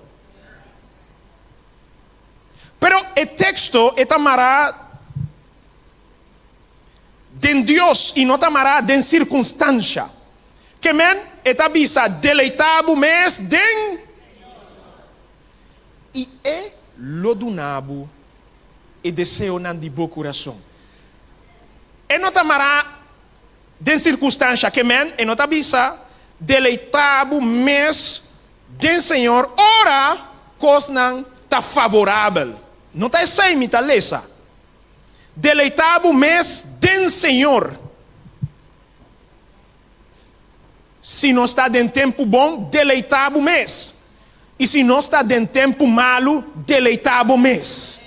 R: Pero e teksto e ta mará den Dios i no ta mará den sirkunstansha. Ke men e ta bisa deleitá bo mes den i e lo duna bo e deseonan di bo kurason. E no ta mará den sirkunstansha. Ke men e no ta bisa deleitá bo mes Den Señor ora kosnan ta favorabel. No ta esei mi ta lesa. Deleitá bo mes den Señor. Si nos ta den tempu bon, deleitá bo mes. I si nos ta den tempu malu, deleitá bo mes.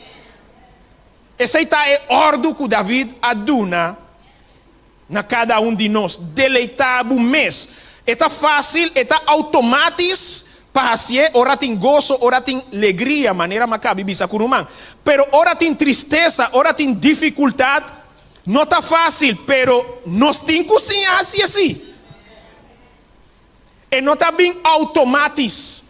R: Esei ta e òrdu ku David a duna Na kada un di nos. Deleitá bo mes. E ta fásil, e ta outomátis pa hasié ora tin goso, ora tin legria, manera mi a kabi bisa ku ruman. Pero ora tin tristesa, ora tin difikultat, no ta fásil, pero nos tin ku siña hasié sí. E no ta bin outomátis.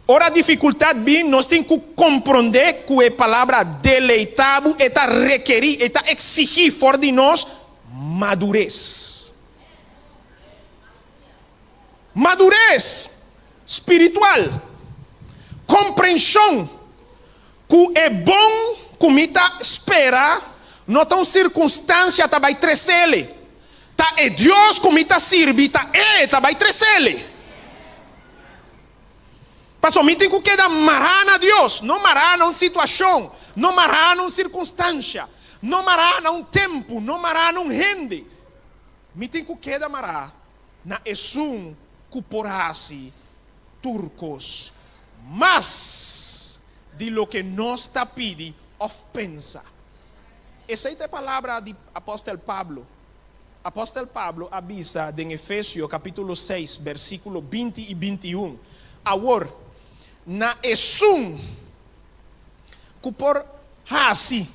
R: Ora difikultat bin, nos tin ku komprondé ku e palabra deleitá bo e ta rekerí, e ta eksigí for di nos madures. Madures spiritual, komprenshon ku e bon ku mi ta spera no ta un sirkunstansia ta bai tresele, ta e Dios ku mi ta sirbi ta e ta bai tresele. Pasobra mi tin ku keda mará na Dios, no mará na un situashon, no mará na un sirkunstansha, no mará na un tempu, no mará na un hende. Mi tin ku keda mará na esun ku por hasi tur kos mas di loke nos ta pidi òf pensa. Esei ta e palabra di apòstel Pablo. Apòstel Pablo a bisa den Efesio kapítulo 6, versíkulo 20 i 21, Awor, na esun ku por hasi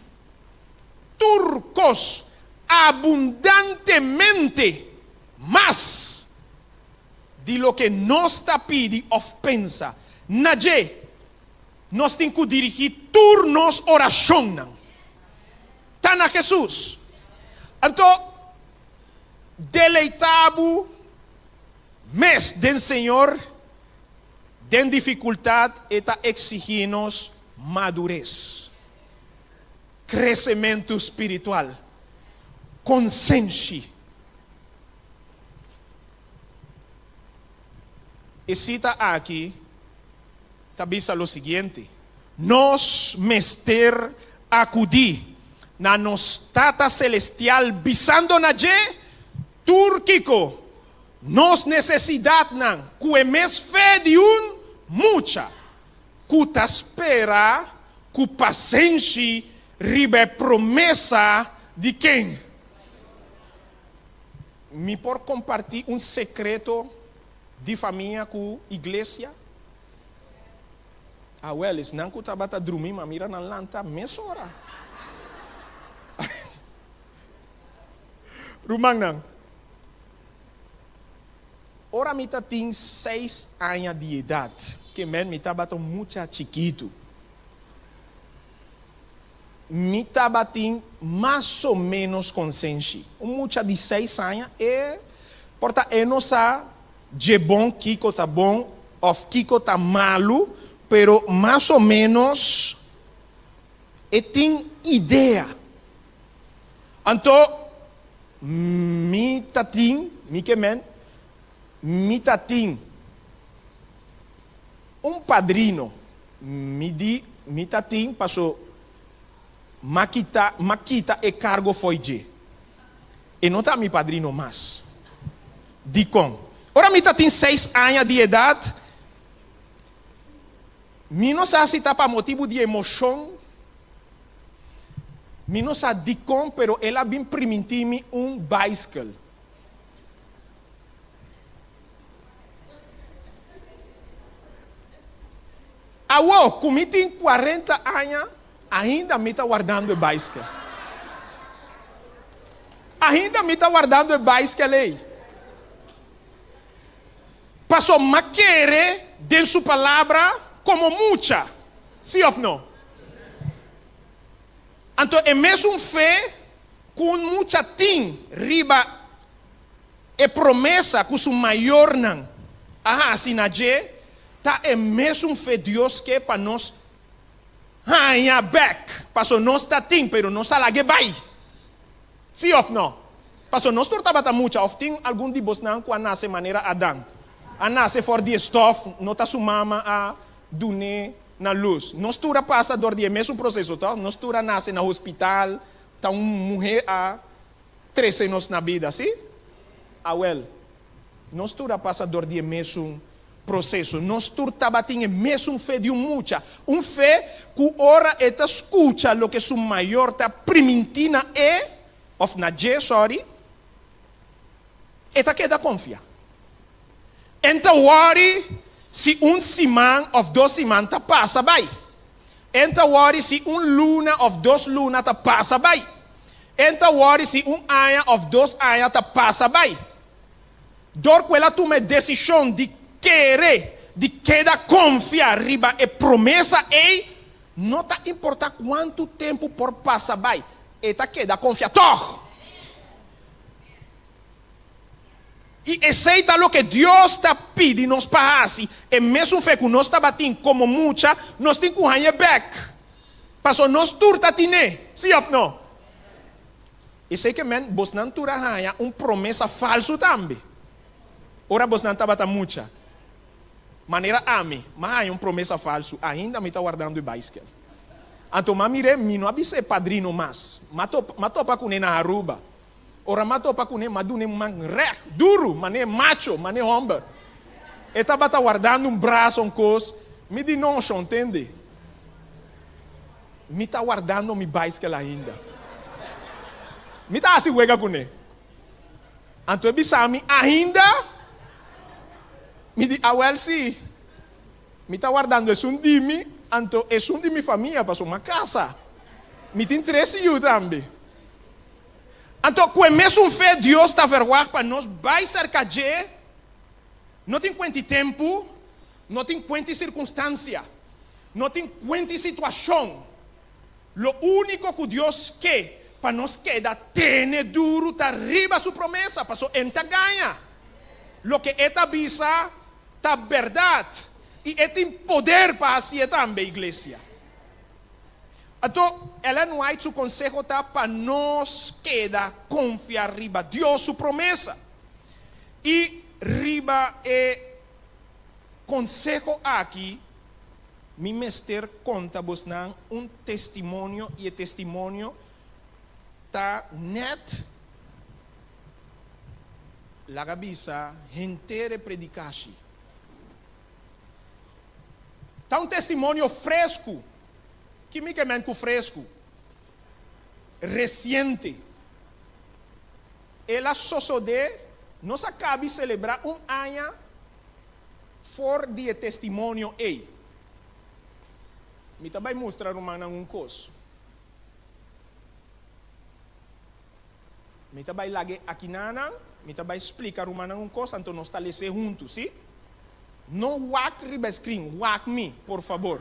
R: tur kos abundantemente mas di loke nos ta pidi òf pensa, na dje nos tin ku dirigí tur nos orashonnan. Ta na Hesus. Anto, deleitá bo mes den Señor. Den difikultat e ta eksigí nos madures, kresementu spiritual, konsenshi. E sita aki ta bisa lo siguiente, Nos mester akudí na nos Tata Selestial bisando na dje tur kiko nos nesesidatnan ku e mes fe di un mucha ku ta spera ku pasenshi riba e promesa di ken? Mi por kompartí un sekreto di famia ku iglesia? Awel, esnan ku tabata drumí ma mira nan lanta mesora. Rumannan. Ora mi ta tin seis aña di edat, ke men mi tabata un mucha chikitu, mi tabatin mas o ménos konsenshi. Un mucha di seis aña e por ta e no sa dje bon kiko ta bon òf kiko ta malu, pero mas o ménos e tin idea. Anto mi ta tin, mi ke men, mi ta tin un padrino. Mi di mi ta tin paso m'a kita m'a kita e kargo fo'i dje. E no ta mi padrino mas. Dikon? Ora mi ta tin seis aña di edat, mi no sa si ta pa motibu di emoshon, mi no sa dikon pero el a bin primintí mi un baiskel. Awor ku mi tin kuarenta aña, ainda mi ta wardando e baiskel. Ainda mi ta wardando e baiskel ei. Paso m'a kere den su palabra komo mucha. Sí òf no? Anto e mesun fe ku un mucha tin riba E promesa ku su mayornan a hasi na dje ta e mesun fe Dios ke pa nos haña bèk. Paso nos ta tin, pero nos a lag'é bai. Sí òf nò? Paso nos tur tabata mucha, òf tin algun di bosnan ku a nase manera Adan, a nase for di e stòf, no ta su mama a dun'é na lus. Nos tur a pasa dor di e mesun proseso, tòg? Nos tur a nase na hospital, ta un muhé a Trese nos na bida, sí? Awel, nos tur a pasa dor di e mesun proseso. Nos tur tabatin e mesun fe di un mucha, un fe ku ora e ta skucha loke su mayor ta primintí na e, òf na dje, sòri, e ta keda konfia. E n ta wòri si un siman òf dos siman ta pasa bai. E n ta wòri si un luna òf dos luna ta pasa bai. E n ta wòri si un aña òf dos aña ta pasa bai. Dor ku el a tuma e desishon di kere, di keda konfia riba e promesa ei, no ta importá kuantu tempu por pasa bai, e ta keda konfia tòg. I esei ta loke Dios ta pidi nos pa hasi, e mesun fe ku nos tabatin komo mucha, nos tin ku hañ'é bèk. Paso nos tur ta tin'é, sí òf no? Esei ke men bosnan tur a haña un promesa falsu tambe ora bosnan tabata mucha. Manera ami, m'a haña un promesa falsu, ainda mi ta wardando e baiskel. Anto m'a mir'é, mi no a bisa e padrino mas. M'a topa, m'a topa kuné na Aruba. Ora m'a topa kuné, m'a dun'é un man règt, duru, man'é macho, man'é hòmber. E tabata wardando un brasa, un kos. Mi di, No, shon, tende. Mi ta wardando mi baiskel ainda. Mi ta hasi wega kuné. Anto e bisa mi, Ainda? Mi di, Awel si. Mi ta wardando esun di mi, anto esun di mi famia, pasobra mi a kasa. Mi tin tres yu tambe. Anto ku e mesun fe Dios ta verwagt pa nos bai serka dje, no tin kuenti tempu, no tin kuenti sirkunstansia. No tin kuenti situashon. Lo úniko ku Dios ke pa nos keda tene duru ta riba su promesa, paso e n'ta gaña. Loke e ta bisa ta bèrdat i e tin poder pa hasié tambe, iglesia. Anto, Ellen White su konseho ta pa nos keda konfia riba Dios su promesa i riba e Konseho aki, mi mester konta bosnan un testimonio i e testimonio ta nèt laga bisa henter e predikashi. Ta un testimonio fresku. Ki mi ke men ku fresku? Resiente. El a sosodé, nos a kabi selebrá un aña For di e testimonio ei, mi ta bai mustra rumannan un kos. Mi ta bai lag'é akinanan. Mi ta bai splika rumannan un kos, anto nos ta les'é huntu, sí? No wak riba e screen, wak mi, por fabor.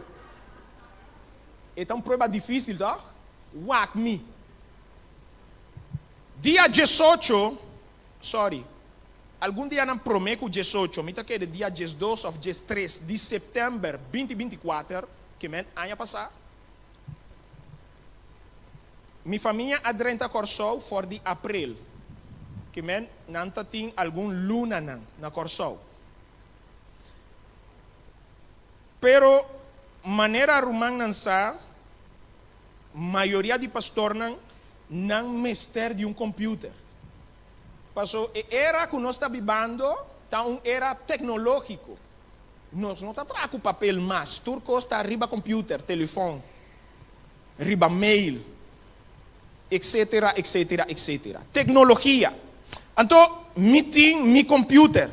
R: E ta un prueba difísil, tòg? Wak mi. Dia diesocho, sorry, algun dianan promé ku diesocho, mi ta kere dia diesdos òf diestres di sèptèmber binti binti kuater, ke men aña pasá, Mi famia a drenta Kòrsou for di aprel, ke men nan ta tin algun lunanan na Kòrsou. Pero manera rumannan sa, mayoria di pastornan nan mester di un computer. Paso e era ku nos ta bibando ta un era teknologiko. Nos no ta traha ku papel mas, tur kos ta riba computer, telefòn. riba mail, etcetera, etcetera, etcetera. Tecnologia. Anto mi tin mi computer.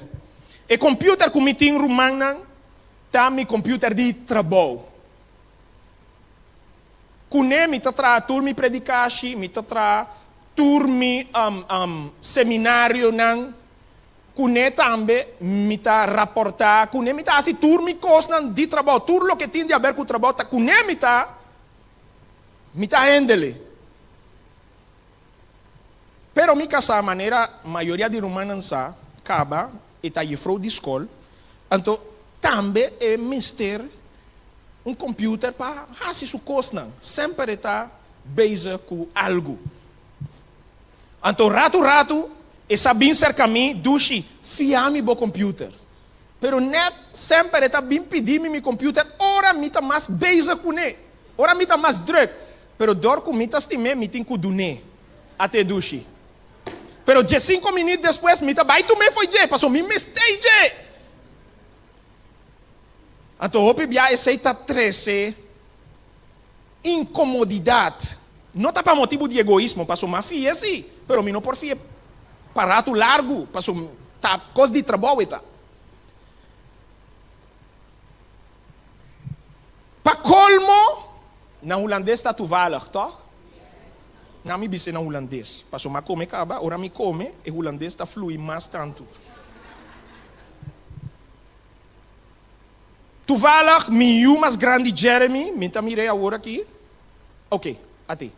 R: E computer cu mi tin rumannan ta mi computer di trabou. Cune mi ta traha tur mi predicashi, mi ta traha tur mi seminarionan, Kuné tambe mi ta raportá, kuné mi ta hasi tur mi kosnan di trabou, tur loke tin di aber ku trabou ta kuné mi ta, mi ta hendele. Pero mi kasá, manera mayoria di rumannan sa, kaba e ta jefrou di skol, anto tambe e mester un computer pa hasi su kosnan, semper e ta bezig ku algu. Anto ratu ratu e sa bin serka mi, Dushi, fia mi bo computer. Pero net semper e ta bin pidi mi mi computer ora mi ta mas bezig kuné, ora mi ta mas druk. Pero dor ku mi ta stim'é mi tin ku dun'é. At'é Dushi. Pero diesinko minüt despues mi ta bai tum'é fo'i dje, pasobra mi mest'é dje. Anto hopi bia esei ta trese Incomodidad no ta pa motibu di egoismo, paso m'a fia si, pero mi no por fia pa ratu largu, paso ta cos di trabou e ta. Pa colmo, na hulandes ta toevallig, toch? Na mi bis'e na hulandes, paso m'a come caba, ora mi come, e hulandes ta flui mas tantu. Toevallig mi yu mas grandi Jeremy, mi ta mir'é awor aki, ok, ati.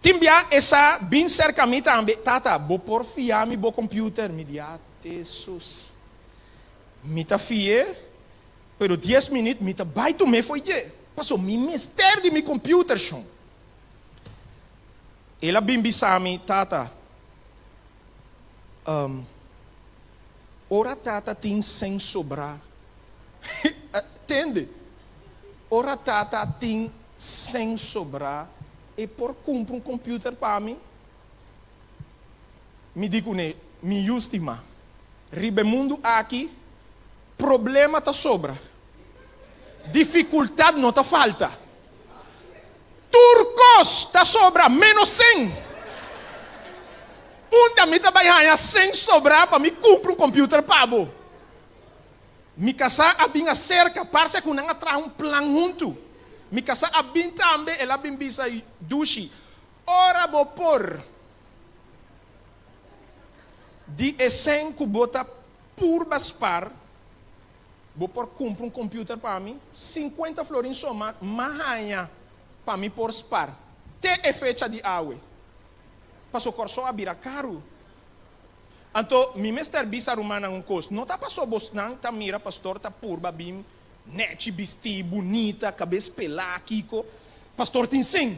R: Tin bia e sa bin serka mi tambe, Tata, bo por fia mi bo computer? Mi di, Ate sus. Mi ta fi'é, pero dies minüt mi ta bai tum'é fo'i dje, paso mi mester di mi computer, shon. El a bin bisa mi, Tata, um, Ora tata tin sen sobrá. Tende! Ora tata tin sen sobrá, e por kumpra un computer pa mi? Mi di kuné, Mi yu stimá, riba e mundu aki problema ta sobra, difikultat no ta falta. Tur kos ta sobra menos sen. Unda mi ta bai haña sen sobrá pa mi kumpra un computer pa bo? Mi kasá a bin aserka, parse ku nan a traha un plan huntu. Mi kasá a bin tambe, el a bin bisa, Dushi, ora bo por di e sen ku bo ta purba spar, Bo por kumpra un computer pa mi? Sinkuenta florin so ma m'a haña pa mi por spar te e fecha di awe. Paso Kòrsou a bira karu. Anto mi mester bisa rumannan un kos, no ta paso bosnan ta mira pastor ta purba bin nèchi bistí, bunita, kabes pelá, kiko. Pastor tin sen.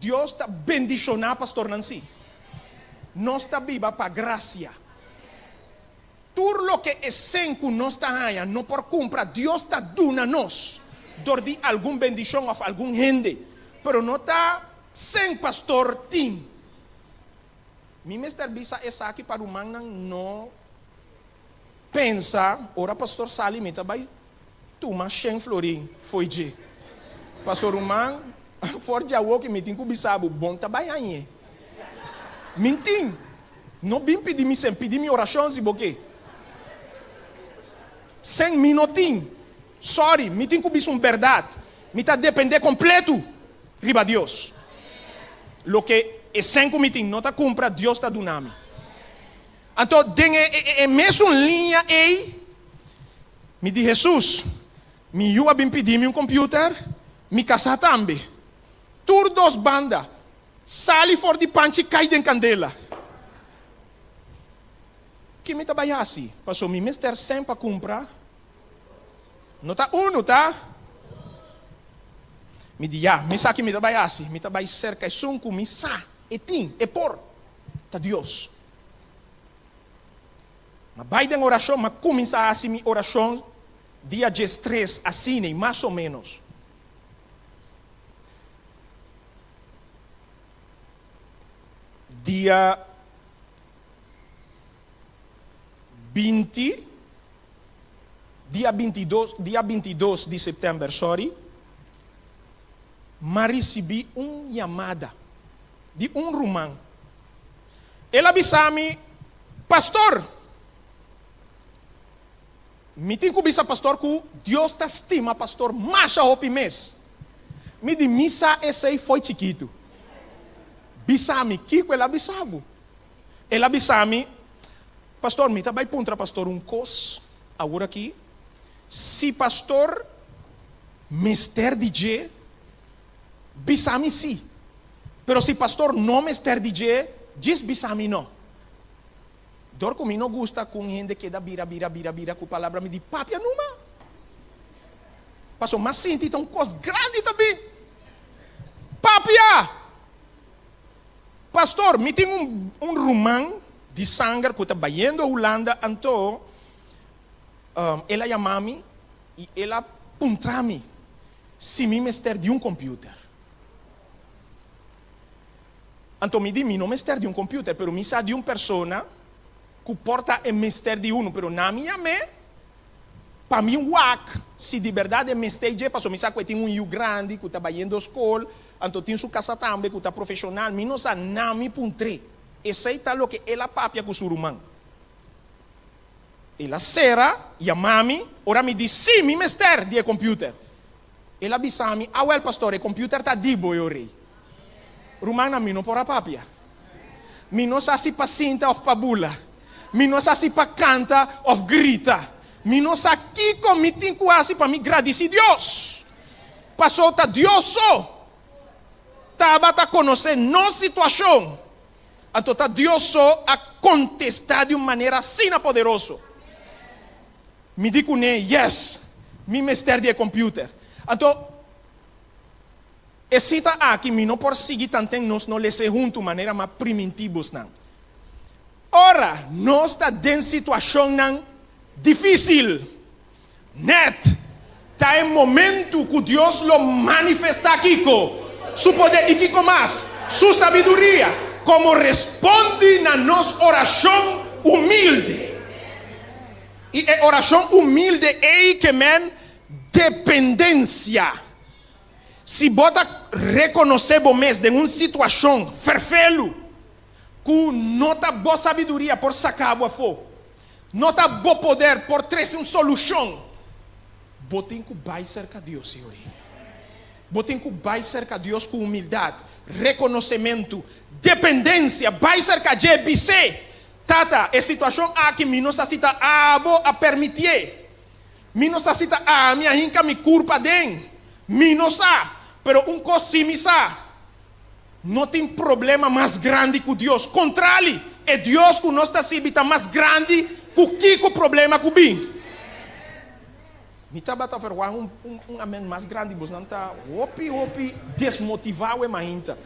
R: Dios ta bendishoná pastornan sí. Nos ta biba pa grasia. Tur loke e sen ku nos ta haña no por kumpra, Dios ta duna nos dor di algun bendishon òf algun hende. Pero no ta sen pastor tin. Mi mester bisa esaki pa rumannan no pensa ora pastor sali mi ta bai Tuma shen florin fo'i dje. Paso ruman, for dje awoki mi tin ku bisa bo, bon ta bai hañ'é. Min tin. No bin pidi mi sen, pidi mi orashon si bo ke. Sen mi no tin. Sorry, mi tin ku bisa un bèrdat. Mi ta dependé kompletu riba Dios. Loke. E sèn ku mi tin no ta kumpra, Dios ta duna mi. Anto den e e mesun liña ei, mi di Hesus, mi yu a bin pidi mi un computer, mi kasá tambe. Tur dos banda, sali for di panchi kai den kandela. Ki mi ta bai hasi? Paso mi mester sèn pa kumpra. No ta unu, ta? Mi di, Ya, mi sa ki mi ta bai hasi. Mi ta bai serka esun ku mi sa e tin, e por, ta Dios. M'a bai den orashon, m'a kuminsá hasi mi orashon dia diestres asina, mas o ménos. Dia 20, dia 22, dia 22 di september, sorry, m'a risibí un yamada di un ruman. El a bisa mi, Pastor, mi tin ku bisa pastor ku Dios ta stima pastor masha hopi mes. Mi di, Mi sa esei fo'i chikitu. Bisa mi, kiko el a bisa bo? El a bisa mi, Pastor, mi ta bai puntra pastor un kos awor aki. Si pastor mester di dje, bisa mi si. Pero si pastor no mester di dje, djis bisa mi no. Dor ku mi no gusta ku un hende keda bira bira bira bira ku palabra, mi di, Papia numa. Pasobra m'a sinti ta un kos grandi ta bin. Papia! Pastor, mi tin un un ruman di sanger ku ta bayendo Hulanda, anto el a yama mi i el a puntra mi si mi mester di un computer. Anto mi di mi no mester di un computer, pero mi sa di un persona ku por ta e mester di unu, pero na mi yam'é Pa mi wak si di berdad e mester dje, pasobra mi sa ku e tin un yu grandi ku ta bayendo skol, anto tin su kasa tambe ku ta profeshonal, mi no sa na mi puntr'é. Esei ta loke el a papia ku su ruman. El a sera yama mi ora mi di si mi mester di e computer. El a bisa mi, awel pastor e computer ta di bo e orei. Rumannan mi no por a papia. Mi no sa si pa sinta of pa bula. Mi no sa si pa kanta of grita. Mi no sa kiko mi tin ku hasi pa mi gradisí Dios. Paso ta Dios so tabata konosé nos situashon. Anto ta Dios so a kontestá di un manera asina poderoso. Mi di kuné, Yes, mi mester di e computer. Anto. E sita aki mi no por sigui tanten nos no les'é huntu manera m'a primintí bosnan. Ora nos ta den situashonnan difísil, nèt ta e momentu ku Dios lo manifestá kiko? Su poder i kiko mas? Su sabiduria komo respondi na nos orashon humilde. I e orashon humilde ei ke men dependensia. Si bo ta rekonosé bo mes den un situashon ferfelu ku no ta bo sabiduria por saka bo afó, no ta bo poder por trese un solushon, bo tin ku bai serka Dios, señor. Bo tin ku bai serka Dios ku humildat, rekonosementu, dependensia, bai serka dje, bis'é, Tata, e situashon aki mi no sa si ta abo a permitié. Mi no sa si ta ami a hinka mi kurpa aden. Mi no sa. Pero un kos sí mi sa, No tin problema mas grandi ku Dios. Kontrali, e Dios ku nos ta sirbi ta mas grandi ku kiko problema ku bin. Mi tabata verwagt un un amen mas grandi. Bosnan ta hopi hopi desmotivá awe mainta.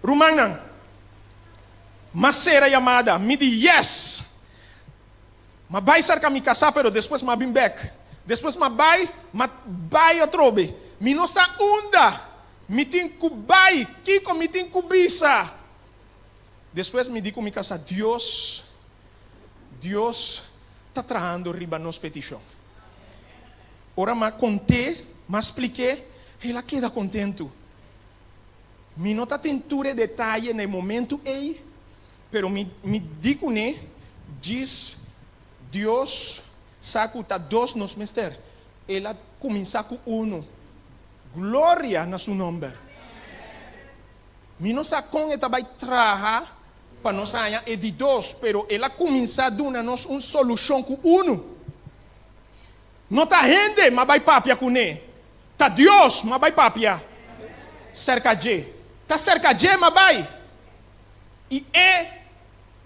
R: Rumannan, m'a sera yamada. Mi di, Yes! M'a bai serka mi kasá pero despues m'a bin bèk. Despues m'a bai, m'a bai atrobe. Mi no sa unda mi tin ku bai, kiko mi tin ku bisa. Despues mi di ku mi kasá, Dios, Dios ta trahando riba nos petishon. Ora m'a kont'é, m'a splik'é, el a keda kontentu. Mi no ta tin tur e detaye na e momentu ei, Pero mi mi di kuné, djis Dios sa ku ta dos nos mester. El a kuminsá ku unu. Gloria na su nòmber. Mi no sa kon e ta bai traha pa nos haña e di dos, pero el a kuminsá duna nos un solushon ku unu. No ta hende m'a bai papia kuné, ta Dios m'a bai papia serka dje. Ta serka dje m'a bai, i e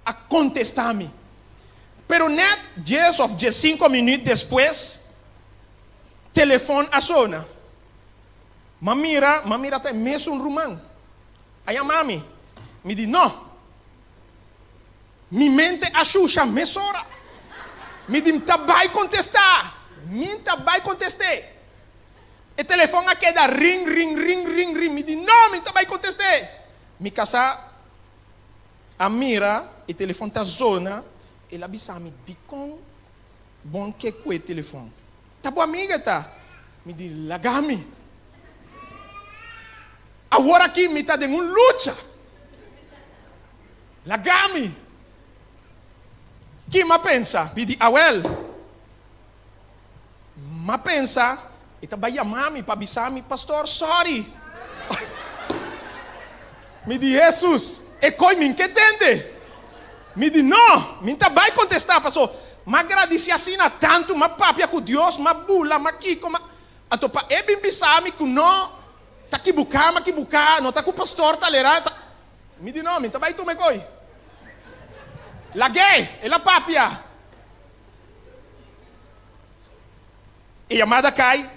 R: a kontestá mi. Pero nèt dies òf diesinko minüt despues, telefòn a sona. M'a mira, m'a mira ta e mesun ruman a yama mi. Mi di, No! Mi mente a shusha mesora. Mi di, M'ta bai kontestá! Mi ta bai kontest'é! E telefòn a keda ring, ring, ring, ring, ring. Mi di, No! Mi ta bai kontest'é! Mi kasá a mira e telefòn ta zona, el a bisa mi, Dikon bon ke ku e telefòn? Ta bo amiga e ta? Mi di, Laga mi. Awor aki mi ta den un lucha. Laga mi. Ki m'a pensa? Mi di, Awel. M'a pensa, e ta bai yama mi pa bisa mi, Pastor, sorry. Mi di, Hesus, e koi mi n'ke tende. Mi di, No, mi n'ta bai kontestá, paso m'a gradisí asina tantu, m'a papia ku Dios, m'a bula, m'a kiko, m'a. Anto pa e bin bisa mi ku no ta kibuká, m'a kibuká, no ta ku pastor ta lera, ta. Mi di, No, mi n'ta bai tuma e koi. Lag'é, el a papia. E yamada kai,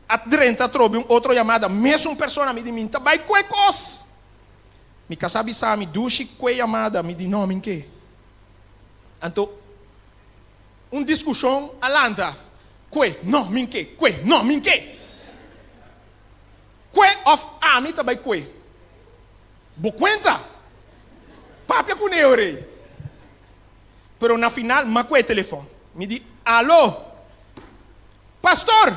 R: a drenta atrobe un otro yamada, mesun persona. Mi di, Mi n'ta bai ku e kos. Mi kasá a bisa mi, Dushi ku e yamada. Mi di, No, mi n'ke. Anto un diskushon a lanta, Kue, no, mi n'ke. Kue, no, mi n'ke. Kue òf ami ta bai kue. Bo kuenta? Papia ku Neo rei. Pero na final m'a kue e telefòn. Mi di, Alo! Pastor!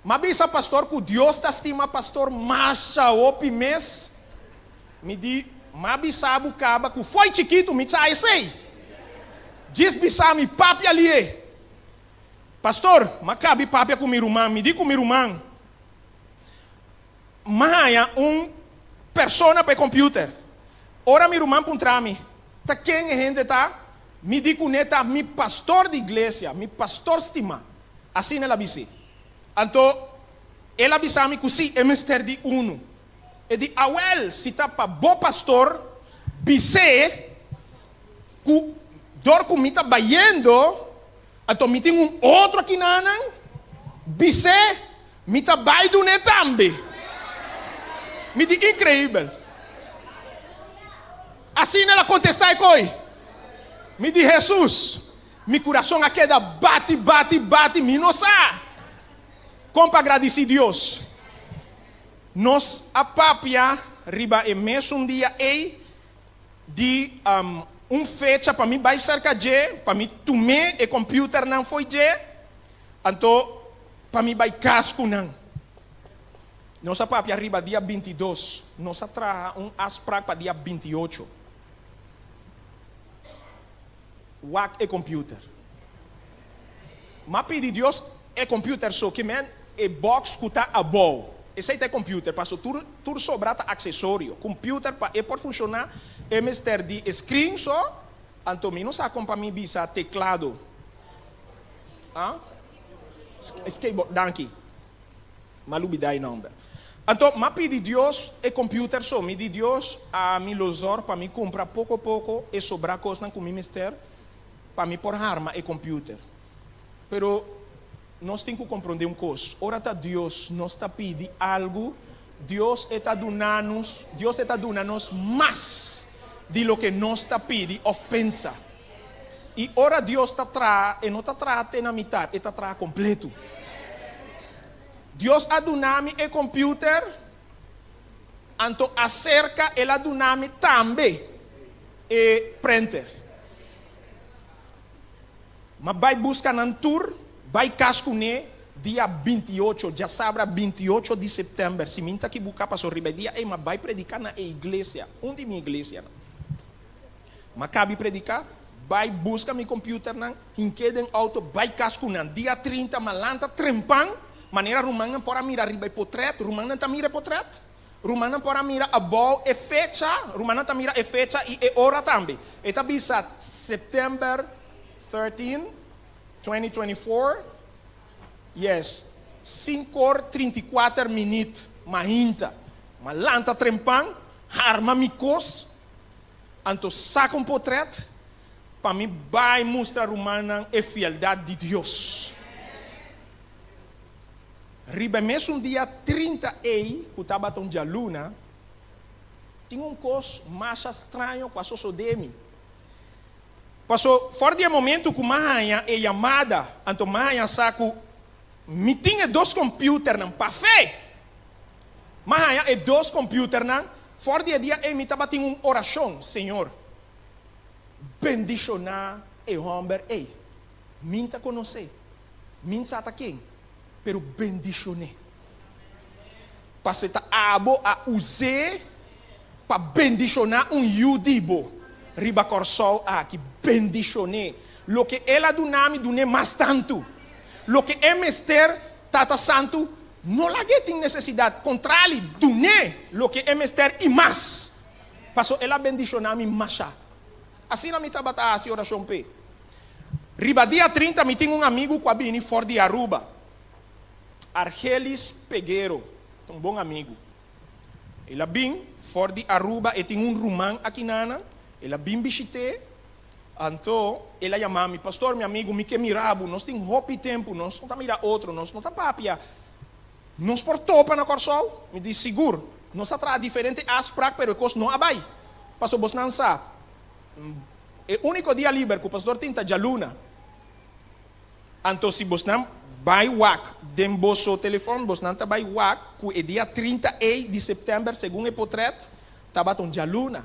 R: M'a bisa pastor ku Dios ta stima pastor masha hopi mes. Mi di, M'a bisa bo kaba ku fo'i chikitu mi sa esei. Djis bisa mi papia lié. Pastor, m'a kabi papia ku mi ruman. Mi di ku mi ruman, M'a haña un persona pa e computer. Ora mi ruman puntra mi, Ta ken e hende ta? Mi di kuné ta mi pastor di iglesia, mi pastor stimá. Asina el a bis'é. Anto el a bisa mi ku sí, e mester di unu. E di, Awèl, si ta pa bo pastor, bis'é ku dor ku mi ta bayendo, anto mi tin un otro akinanan, bis'é Mi ta bai dun'é tambe. Mi di, Increibel. Asina el a contestá e coi. Mi di, Hesus, mi curason a keda bati, bati, bati, mi no sa con pa gradici Dios. Nos a papia riba e mesun dia ei di un fecha pa mi bai cerca dje, pa mi tum'é e computernan fo'i dje. Anto pa mi bai kas ku nan. Nos a papia riba dia 22. Nos a traha un afsprak pa dia 28. Wak e computer. M'a pidi Dios e computer so ke men e box ku ta abou. Esei ta e computer paso tur tur sobra ta accesorio. Computer pa e por funciona e mester di e screen so, anto mi no sa kon pa mi bisa teclado. Ah? Skateboard, danki. M'a lubida e nomber. Anto, m'a pidi Dios e computer so. Mi di Dios, ami lo zorg pa mi cumpra poco poco e sobra cosnan cu mi mester pa mi por harma e computer. Pero nos tin cu comprende un cos, ora ta Dios nos ta pidi algo, Dios e ta duna nos, Dios e ta duna nos mas di loke nos ta pidi of pensa. I ora Dios ta traha, e no ta traha te na mitar, e ta traha kompletu. Dios a duna mi e computer, anto aserka el a duna mi tambe e prenter. M'a bai buska nan tur, bai kas kuné dia 28, djasabra 28 di september, si mi n'ta kibuká paso riba e dia ei m'a bai prediká na e iglesia, un di mi iglesianan. M'a kabi prediká, bai buska mi computernan, hink'é den auto, bai kas ku nan. Dia 30 m'a lanta trempan, manera rumannan por a mira riba e potrèt, rumannan ta mira e potrèt? Rumannan por a mira abou e fecha, rumannan ta mira e fecha i e ora tambe. E ta bisa September 13, 2024, yes, sinkor 34 minit mainta. M'a lanta trempan, harma mi kos, anto saka un potret pa mi bai mustra rumannan e fieldat di Dios. Riba e mesun dia 30 ei, ku tabata un djaluna, tin un kos masha straño ku a sosodé mi. Paso, for di e momentu ku m'a haña e yamada, anto m'a haña sa ku mi tin e dos kompiuternan pa fe! M'a haña e dos kompiuternan, for di e dia ei mi tabatin un orashon, Señor, bendishoná e hòmber ei. Min ta konosé, min sa ta ken, pero bendishoné. Pas'e ta abo a us'é pa bendishoná un yu di bo riba Kòrsou aki. Bendishoné. Loke el a duna mi, dun'é mas tantu. Loke e mester, Tata Santu, no lag'é tin nesesidat. Kontrali, dun'é loke e mester i mas. Paso el a bendishoná mi mashá. Asina mi tabata hasi orashon p'e. Riba dia 30 mi tin un amigu ku a bini for di Aruba. Argelis Peguero ta un bon amigu. El a bin for di Aruba, e tin un ruman akinana, el a bin bishit'é, anto el a yama mi, Pastor, mi amigu, mi ke mira bo, nos tin hopi tempu, nos no ta mira otro, nos no ta papia, nos por topa na Kòrsou? Mi di, Sigur, nos a traha diferente afsprak, pero e kos no a bai, pasobra bosnan sa, e úniko dia liber ku pastor tin ta djaluna. Anto si bosnan bai wak den boso telefon, bosnan ta bai wak ku e dia 30 ei di september segun e potret tabata un djaluna.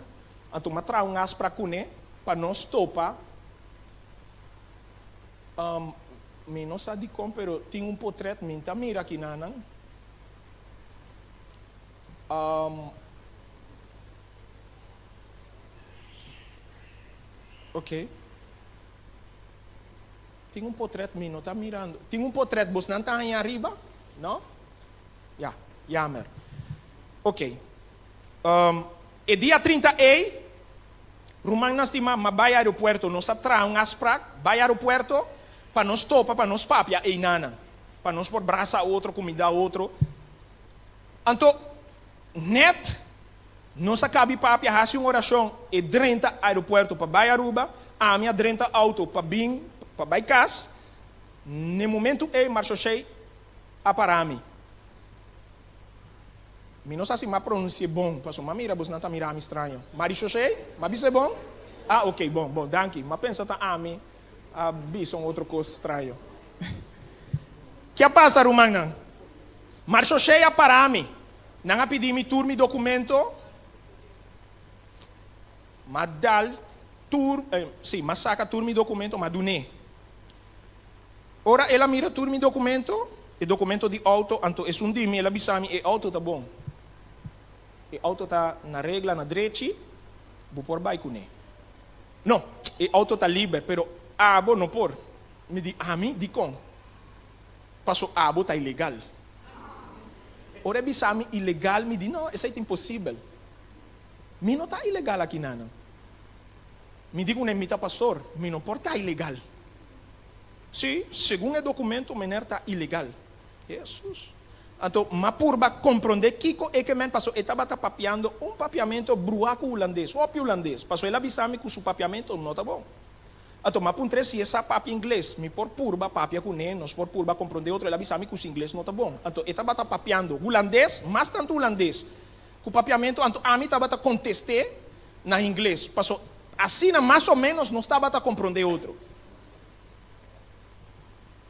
R: Anto m'a traha un afsprak kuné pa nos topa. Mi no sa dikon pero tin un potret mi ta mira kinanan. Ok. Tin un potret mi no ta mirando. Tin un potret bosnan ta haña ariba? No? Ya, yamer. Ok. Um, e dia 30 ei, rumannan stimá, m'a bai aeropuerto. Nos a traha un afsprak, bai aeropuerto pa nos topa, pa nos papia einanan. Pa nos por brasa otro, kumindá otro. Anto, net Nos a kabi papia hasi un orashon e drenta aeropuerto pa bai Aruba, ami a drenta auto pa bin pa bai kas, n'e momentu ei Marsoshey a para mi. Mi no sa si m'a pronunsi'e bon, pasobra m'a mira bosnan ta mira mi straño. Marisoshey? M'a bis'e bon? Ah ok, bon, bon, danki. M'a pensa ta ami a bisa un otro kos straño. Ke a pasa rumannan? Marsoshey a para mi. Nan a pidi mi tur mi documento, m'a dal tur, sí, m'a saca tur mi documento, m'a dun'é. Ora el a mira tur mi documento, e documento di auto, anto esun di mi, el a bisa mi, e auto ta bon. E auto ta na regla, na drechi, bo por bai cuné. No, e auto ta liber, pero abo no por. Mi di, ami? Dicon? Paso abo ta ilegal. Ora e bisa mi ilegal, mi di, no, esei ta imposibel. Mi no ta ilegal aki nanan. Mi di kuné, mi ta pastor, mi no por ta ilegal. Sí, segun e documento mener ta ilegal. Hesus. Anto m'a purba komprondé kiko e ke men, paso e tabata papiando un papiamento bruá ku hulandes, hopi hulandes, paso el a bisa mi ku su papiamento no ta bon. Anto m'a puntr'é si e sa papia ingles. Mi por purba papia kuné, nos por purba komprondé otro. El a bisa mi ku su ingles no ta bon. Anto e tabata papiando hulandes, mas tantu hulandes ku papiamentu, anto ami tabata kontest'é na ingles. Paso asina mas o ménos nos tabata komprondé otro.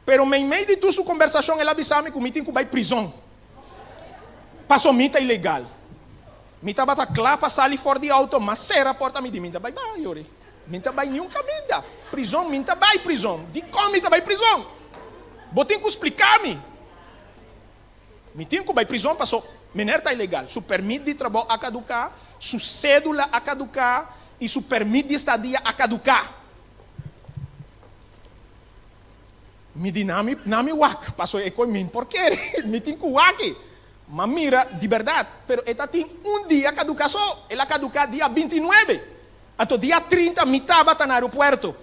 R: Pero meimei di tur su kombersashon el a bisa mi ku mi tin ku bai prizon. Paso mi ta ilegal. Mi tabata kla pa sali for di outo, m'a sera porta mi di mi ta bai bai yori. Mi ta bai niun kaminda. Prizon, mi ta bai prizon. Dikon mi ta bai prizon? Bo tin ku splika mi. Mi tin ku bai prizon paso mener ta ilegal. Su permit di trabou a kaduká, su sédula a kaduká i su permit di estadia a kaduká. Mi di, Na mi, na mi wak, paso e koe mi por kere, mi tin ku wak-e. M'a mira di bèrdat, pero e ta tin un dia kaduká so, el a kaduká dia bintinuebe. Anto dia trinta mi tabata na aeropuerto.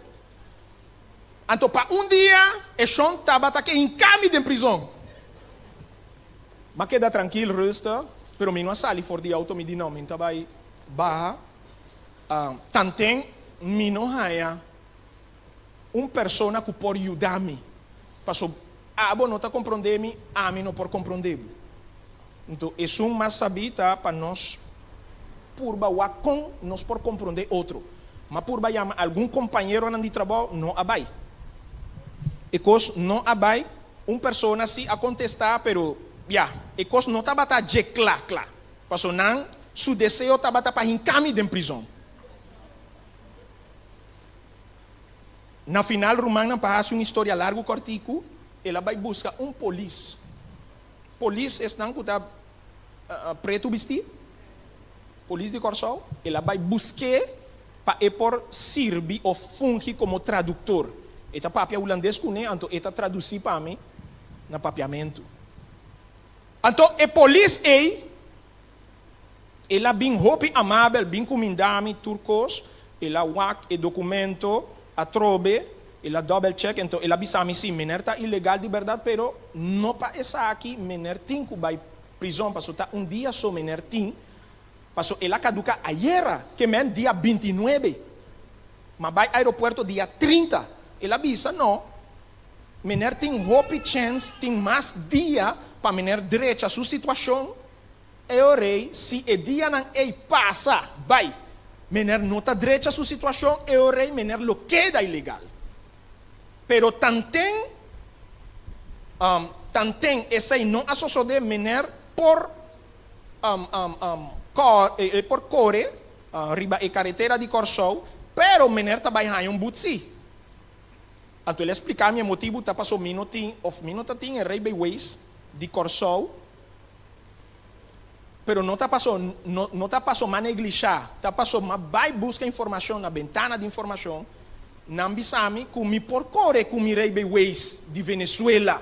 R: Anto pa un dia e shon tabata ke hinká mi den prizon. M'a keda trankil, rustig, pero mi no a sali for di outo, mi di no, mi no ta bai baha. Tanten mi no haña un persona ku por yuda mi, paso abo no ta komprondé mi, ami no por komprondé bo. Anto esun mas sabí ta pa nos purba wak kon nos por komprondé otro. M'a purba yama algun kompañeronan di trabou, no a bai. E kos no a bai, un persona sí a kontestá, pero ya, e kos no tabata dje kla kla, paso nan su deseo tabata pa hinká mi den prizon. Na final rumannan pa hasi un historia largu kòrtiku, el a bai buska un polis. Polis esnan ku ta pretu bistí, polis di Kòrsou, el a bai busk'é pa e por sirbi òf fungi komo traduktor. E ta papia hulandes kuné, anto e ta tradusí pa mi na papiamentu. Anto e polis ei. El a bin hopi amabel bin cuminda mi tur cos, el a wak e documento atrobe, el a double check, enton el a bisa mi si meneer ta ilegal di berdad pero no pa esaki meneer tin cu bay prizon paso ta un dia so meneer tin, paso el a caduca ayera ke men dia bintinuebe, ma bay aeropuerto dia trinta, el a bisa no meneer tin hopi chens tin mas dia pa meneer drecha su situacion. E ora ei, si e dianan ei pasa bai, mener no ta drecha su situashon, e ora ei mener lo keda ilegal. Pero tanten, tanten esei no a sosodé, mener por, e por kore riba e karetera di Kòrsou, pero mener ta bai haña un but sí. Anto el a splika mi e motibu ta pasobra mi no tin, òf mi no ta tin e rijbewijs di Kòrsou. Pero no ta paso, no, no ta paso m'a neglishá, ta paso m'a bai buska informashon na bentana di informashon, nan bisa mi ku mi por kore ku mi rijbewijs di Venezuela,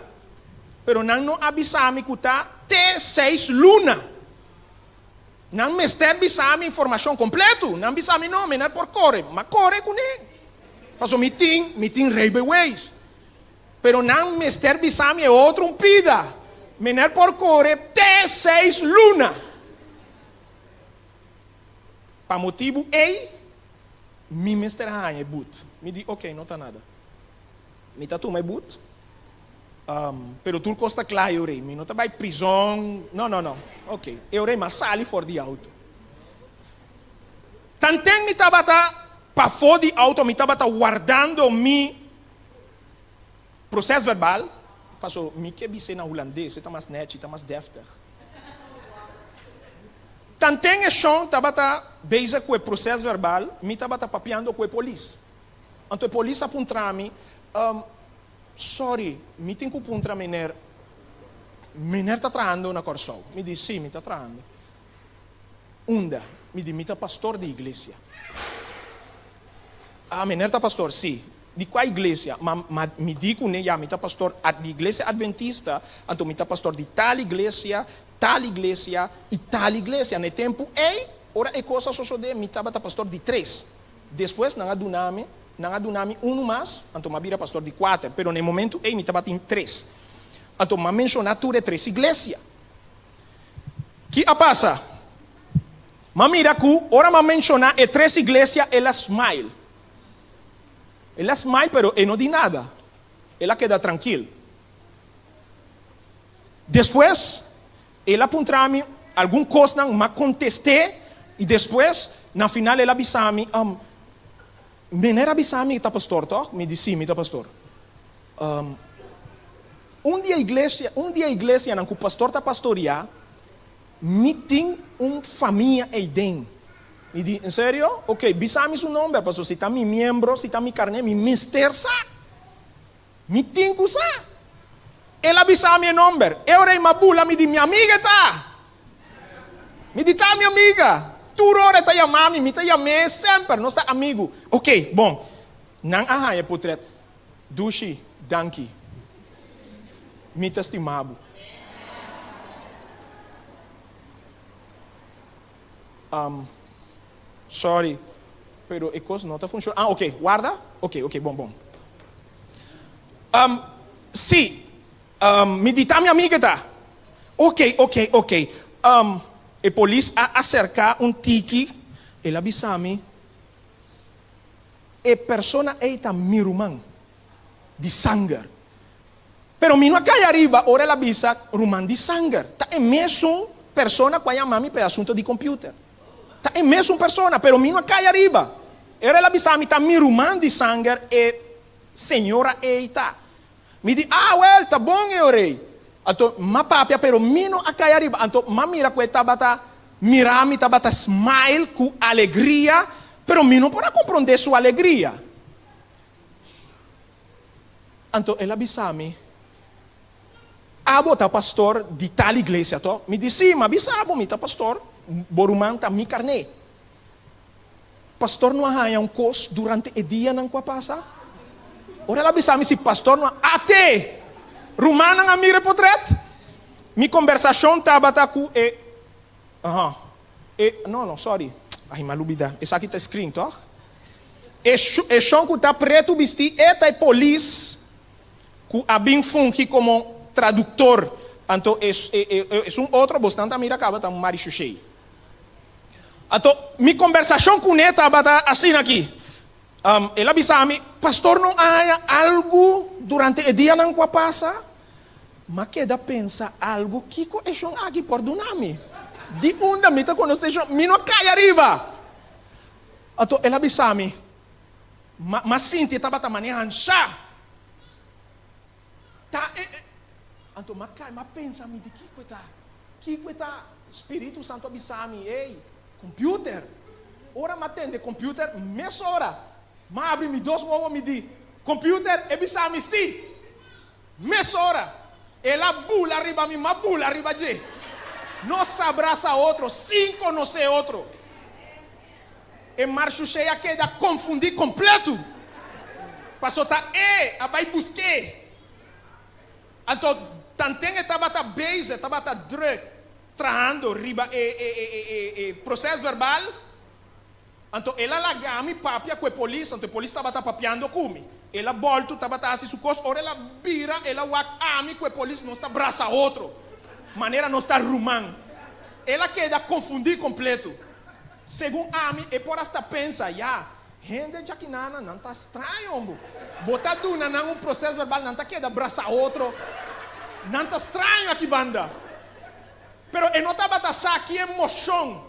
R: pero nan no a bisa mi ku ta te seis luna. Nan mester bisa mi informashon kompletu, nan bisa mi no, mi no por kore, m'a kore kuné, paso mi tin, mi tin rijbewijs. Pero nan mester bisa mi e otro un pida. Meneer por kore te seis luna. Pa motibu ei, mi mester haña e but. Mi di, ok, no ta nada. Mi ta tuma e but, pero tur kos ta kla e ora ei. Mi no ta bai prizon, no, no, no. Ok, e ora ei mi a sali for di auto. Tanten mi tabata pafó di auto, mi tabata wardando mi. Proces verbal, paso mi ke bis'é na hulandes, e ta mas nèchi, ta mas dèftig. Tanten e shon tabata bezig ku e proces verbal, mi tabata papiando ku e polis. Anto e polis a puntra mi, Sorry, mi tin ku puntra meneer, meneer ta trahando na Kòrsou? Mi di, Sí, mi ta trahando. Unda? Mi di, Mi ta pastor di iglesia. Ah, meneer ta pastor? Sí. Di kua iglesia? Ma, ma mi di kuné, ya, mi ta pastor di iglesia adventista, anto mi ta pastor di tal iglesia, tal iglesia i tal iglesia. Na e tempu ei, ora e kos a sosodé, mi tabata pastor di tres. Despues nan a duna mi, nan a duna mi unu mas, anto mi a bira pastor di kuater. Pero na e momentu ei mi tabatin tres. Anto mi a menshoná tur e tres iglesia. Ki a pasa? M'a mira ku ora m'a menshoná e tres iglesia el a smile. El a smile pero e no di nada. El a keda trankil. Despues el a puntra mi algun kosnan, m'a kontest'é i despues na final el a bisa mi, Meneer a bisa mi ta pastor tòg? Mi di, Sí, mi ta pastor. Un di e iglesia, un di e iglesianan ku pastor ta pastoriá, mi tin un famia eiden. Mi di, En serio? Ok, bisa mi su nomber, pasobra si ta mi miembro, si ta mi karné, mi mester sa. Mi tin ku sa. El a bisa mi e nomber. E ora ei m'a bula, mi di, Mi amiga e ta! Mi di, Ta mi amiga. Tur ora e ta yama mi, mi ta yam'é semper, nos ta amigu. Ok, bon. Nan a haña e potret. Dushi, danki. Mi ta stima bo. Um, sorry, pero e kos no ta funshoná. Ah, oké, warda. Oké, oké, bon, bon. Um, sí, um, mi di ta mi amiga ta. Oké, oké, oké. Um, e polis a aserká un tiki, el a bisa mi, E persona ei ta mi ruman di sanger. Pero mi no a kai ariba ora el a bisa ruman di sanger. Ta e mesun persona ku a yama mi pa e asunto di computer. Ta e mesun persona, pero mi no a kai ariba. Ora el a bisa mi ta mi ruman di sanger e señora ei ta. Mi di, ah, wel, ta bon e ora ei. Anto m'a papia, pero mi no a kai ariba. Anto m'a mira ku e tabata mira mi, tabata smile ku alegria, pero mi no por a komprondé su alegria. Anto el a bisa mi, Abo ta pastor di tal iglesia, to? Mi di, Sí, m'a bisa bo, mi ta pastor, bo ruman ta mi karné. Pastor no a haña un kos durante e dianan ku a pasa? Ora el a bisa mi si pastor no a ate! Rumannan a mira e potret. Mi kombersashon tabata ku e aha e no no sorry ai mi a lubida esaki ta e screen tòg? E e shon ku ta pretu bistí e ta e polis ku a bin fungi komo traduktor anto e e esun otro bosnan ta mira kaba ta un Marishushei. Anto, mi kombersashon kuné tabata asina aki. El a bisa mi, Pastor no a haña algu durante e dianan ku a pasa? M'a keda pensa algu, kiko e shon aki por duna mi? Di unda mi ta konosé e shon? Mi no a kai ariba! Anto, el a bisa mi, M'a sinti e tabata manera hansha. Ta e, e. Anto m'a kai, m'a pensa mi di kiko e ta? Kiko e ta? Spiritu Santu a bisa mi, Ey, computer! Ora m'a tende computer, mesora m'a abri mi dos wowo mi di, Computer? E bisa mi, Si! Mesora el a bula riba mi, m'a bula riba dje. Nos a brasa otro sin konosé otro. E Marshushei a keda konfundí kompletu, paso ta e a bai busk'é. Anto tanten e tabata bezig, tabata drùk trahando riba e e proses verbal, anto el a laga mi papia ku e polis, anto e polis tabata papiando ku mi. El a bòltu tabata hasi su kos, ora el a bira el a wak ami ku e polis nos ta brasa otro, manera nos ta ruman. El a keda konfundí kompletu. Segun ami e por hasta pensa, ya, hende djakinana nan ta straño hombo. Bo ta duna nan un proces verbal nan ta keda brasa otro. Nan ta straño aki banda. Pero e no tabata sa ki emocion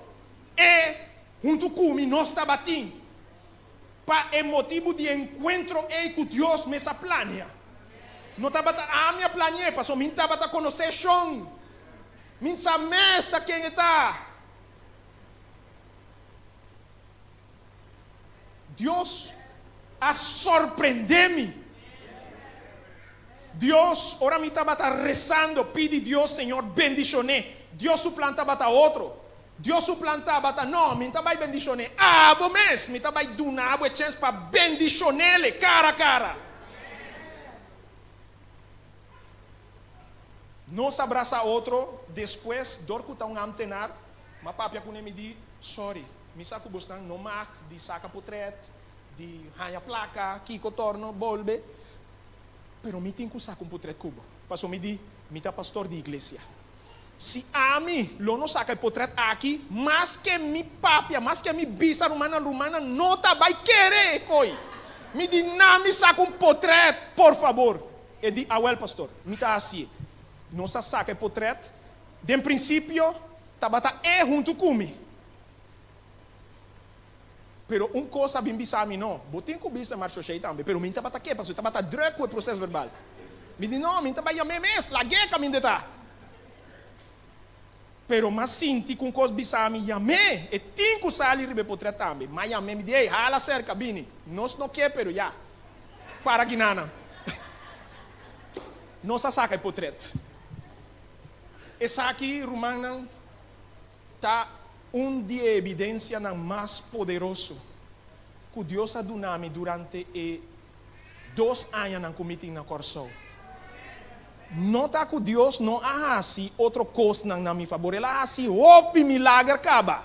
R: e huntu cu mi nos tabatin pa e motibu di e encuentro ey cu Dios mes a plania. No tabata ami a plani'e pasobra mi tabata conoce shon. Mi sa mes ta ken e ta. Dios a sorprendé mi. Dios, ora mi tabata rezando pidi Dios, Señor, bendishoné. Dios su plan tabata otro. Dios su plan tabata, no, mi n'ta bai bendishoné abo mes, mi ta bai duna abo e chens pa bendishon'ele kara kara. Nos a brasa otro despues dor ku ta un amtenar, m'a papia kuné mi di, Sorry, mi sa ku bosnan no mag di saka potret, di haña plaka, kiko torno, bolbe, pero mi tin ku saka un potret ku bo. Paso mi di, mi ta pastor di iglesia. Si ami lo no saka e potret aki, maske mi papia, maske mi bisa rumannan, rumannan no ta bai kere e koi. Mi di, Na mi saka un potret, por fabor. E di, Awel, pastor, mi ta hasié. Nos a saka e potret. Den prinsipio, tabata e huntu ku mi. Pero un kos a bin bisa mi, No, bo tin ku bisa Marchoshey tambe. Pero mi tabata ke, pasobra e tabata drùk ku e proses verbal. Mi di, No, mi ta bai yam'é mes, lag'é kaminda e ta. Pero m'a sinti ku un kos bisa mi, Yam'é! E tin ku sali riba e potret tambe. M'a yam'é, mi di, Ey, hala serka, bini. Nos no ke, pero ya. Para kinana. Nos a saka e potret. Esaki, rumannan, ta un di e evidensianan mas poderoso ku Dios a duna mi durante e dos añanan ku mi tin na Kòrsou. No ta ku Dios no a hasi otro kosnan na mi fabor, El a hasi hopi milager kaba.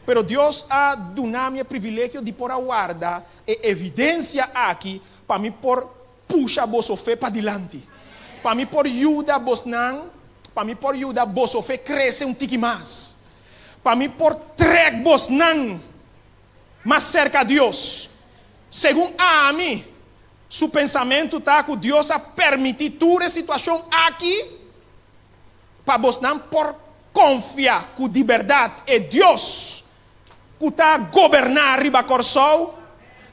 R: Pero Dios a duna mi e privilegio di por a warda e evidensia aki pa mi por pusha boso fe padilanti. Pa mi por yuda bosnan, pa mi por yuda boso fe krese un tiki mas. Pa mi por trèk bosnan mas serka Dios. Segun ami, su pensamentu ta ku Dios a permití tur e situashon aki pa bosnan por konfia ku di bèrdat e Dios ku ta goberná riba Kòrsou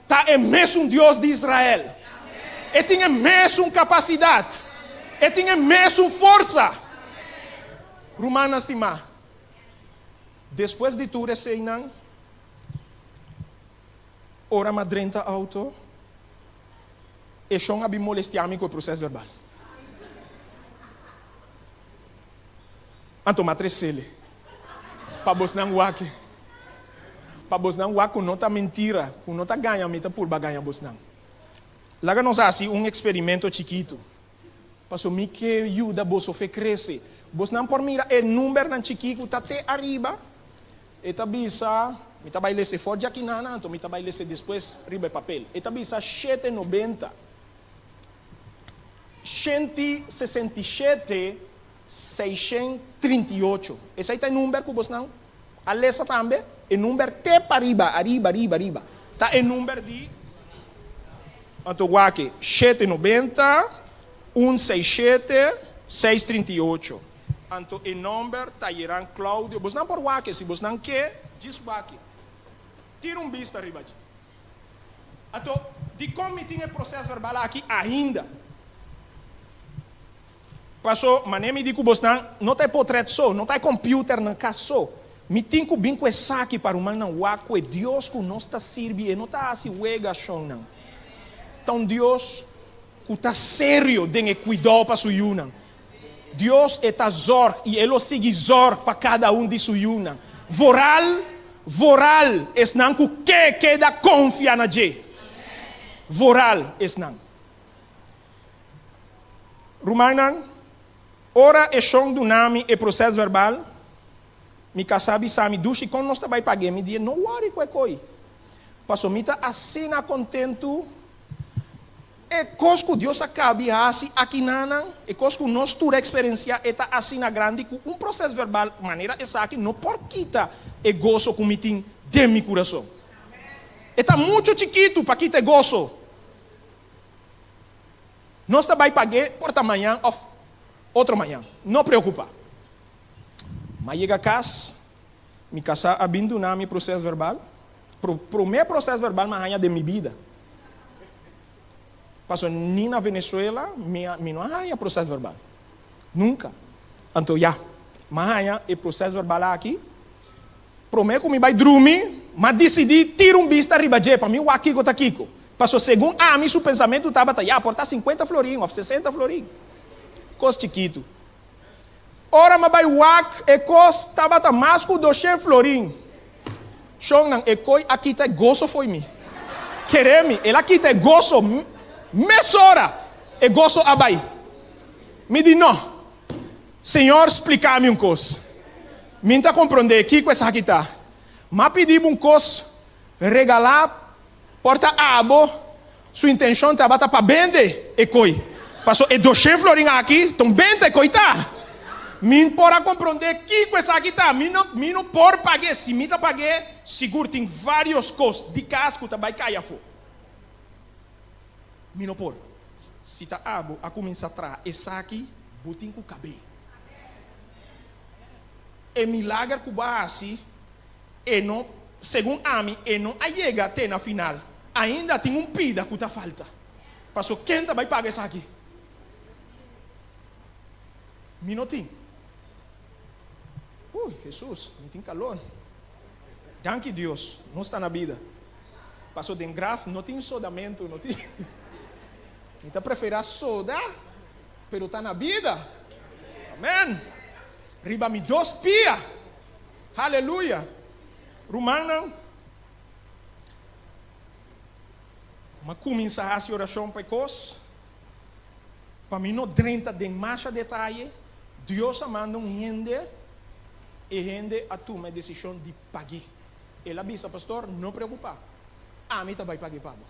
R: ta e mesun Dios di Israel. E tin e mesun kapasidat. E tin e mesun forsa. Rumannan stimá, despues di tur eseinan, ora m'a drenta outo, e shon a bin molestiá mi ku e proses verbal. Anto m'a tresele pa bosnan wak, pa bosnan wak ku no ta mentira, ku no ta gaña mi ta purba gaña bosnan. Laga nos hasi un eksperimento chikitu, pasobra mi ke yuda boso fe krese. Bosnan por mira e numbernan chikí ku ta te ariba? E ta bisa, Mi ta bai lese for djakinana, anto mi ta bai lese despues riba e papel. E ta bisa shete nobenta, shenti sesenta i shete, seishen trinta i ocho. Esei ta e number ku bosnan a lesa tambe? E number te pariba, ariba, ariba, ariba, ta e number di. Anto wak, shete nobenta, un seis shete, seis trinta i ocho. Anto e nomber ta Yeran Claudio. Bosnan por wak si bosnan ke, djis wak. Tira un bista riba dje. Anto, dikon mi tin e proses verbal aki ainda? Paso, manera mi di ku bosnan, no ta e potret so, no ta e computer na kas so. Mi tin ku bin ku esaki pa rumannan wak ku e Dios ku nos ta sirbi e no ta hasi wega shonnan. Ta un Dios ku ta serio den e kuidou pa su yunan. Dios e ta zorg i e lo sigui zorg pa kada un di su yunan. Vooral, vooral esnan ku ke keda konfia na dje. Vooral esnan. Rumannan, ora e shon duna mi e proses verbal, mi kasá bisa mi, Dushi, kon nos ta bai pag'é? Mi di, No wòri ku e koi. Paso mi ta asina kontentu. E kos ku Dios a kabi hasi akinanan, e kos ku nos tur a eksperensiá, e ta asina grandi ku un proses verbal manera esaki no por kita e goso ku mi tin den mi kurason. E ta muchu chikitu pa kita e goso. Nos ta bai pag'é por ta mañan òf otro mañan. No preokupá. M'a yega kas, mi kasá a bin duna mi proses verbal. Promé proses verbal m'a haña den mi bida. Pasobra ni na Venezuela mi mi no a haña proces verbal. Nunca. Anto ya, m'a haña e proces verbal aki. Promé ku mi bai drumi, m'a disidí tira un bista riba dje pa mi wak kiko ta kiko. Pasobra segun ami su pensamentu tabata, ya, por ta sinkuenta florin òf sesenta florin. Kos chikitu. Ora m'a bai wak e kos tabata mas ku doshen florin. Shonnan, e koi a kita e goso fo'i mi. Kere mi, el a kita e goso mesora. E goso a bai. Mi di, No. Señor splika mi un kos. Mi n'ta komprondé kiko esaki ta. M'a pidi bo un kos regalá Por ta abo su intencion tabata pa bende e coy. Paso e doshen florin aki ta un benta e coy ta. Mi por a compronde kico esaki ta. Mi no mi no por pague. Si mi ta pague, sigur tin varios cos di cas cu ta bay cay afo. Mi no por. Si ta abo a cuminsa traha esaki, bo tin cu cabe. E milager cu bo a haci. E no, segun ami, e no a yega te na final. Ainda tin un pida ku ta falta. Paso ken ta bai paga esaki? Mi no tin. Uy, Hesus, mi tin kalor. Danki Dios, nos ta na bida. Paso den graf no tin sodamentu, no tin. Mi ta preferá soda, pero ta na bida. Amen. Riba mi dos pia. Haleluya! Rumannan, m'a kuminsá hasi orashon pa e kos. Pa mi no drenta den masha detaye, Dios a manda un hende, e hende a tuma e desishon di pag'é. El a bisa, Pastor, no preokupá, ami ta bai pag'é pa bo.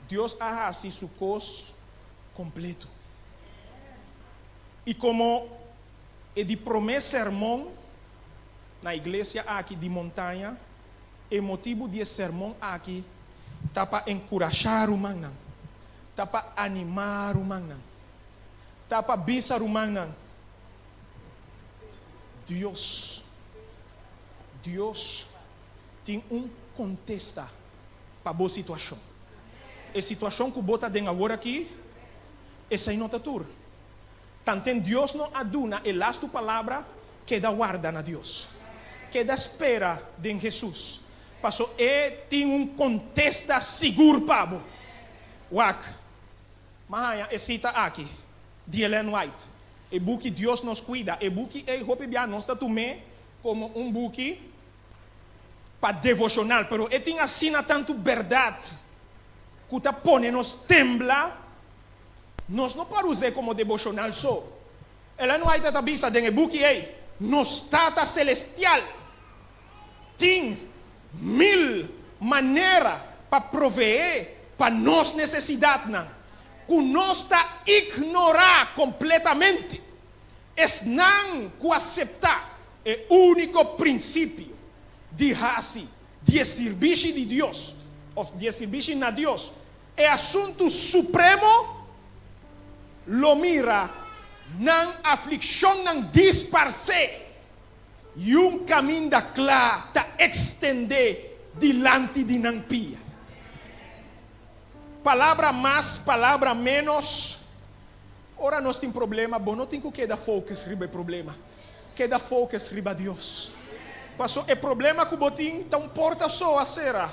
R: Dios a hasi su kos kompleto. I komo e di promé sermon na iglesia aki di Montaña, e motibu di e sermon aki ta pa enkurashá rumannan, ta pa animá rumannan, ta pa bisa rumannan, Dios, Dios tin un kontesta pa bo situashon. E situashon ku bo ta den awor aki, esei no ta tur. Tanten Dios no a duna e lastu palabra, keda warda na Dios. Keda spera den Hesus, paso E tin un kontesta sigur pa bo. Wak, m'a haña e sita aki di Ellen White, e buki Dios Nos Cuida. E buki ei hopi bia nos ta tum'é komo un buki pa devoshonal, pero e tin asina tantu bèrdat ku ta pone nos tembla. Nos no por us'é komo deboshonal so. Ellen White ta bisa den e buki ei, Nos Tata Selestial tin mil manera pa proveé pa nos nesesidatnan ku nos ta ignorá kompletamente. Esnan ku aseptá e úniko prinsipio di hasi di e sirbishi di Dios òf di e sirbishi na Dios E asuntu supremo lo mira nan aflikshonnan disparsé i un kaminda kla ta ekstendé dilanti di nan pia. Palabra mas, palabra ménos, ora nos tin problema, bo no tin ku keda focus riba e problema, keda focus riba Dios. Paso e problema ku bo tin ta un porta so a sera.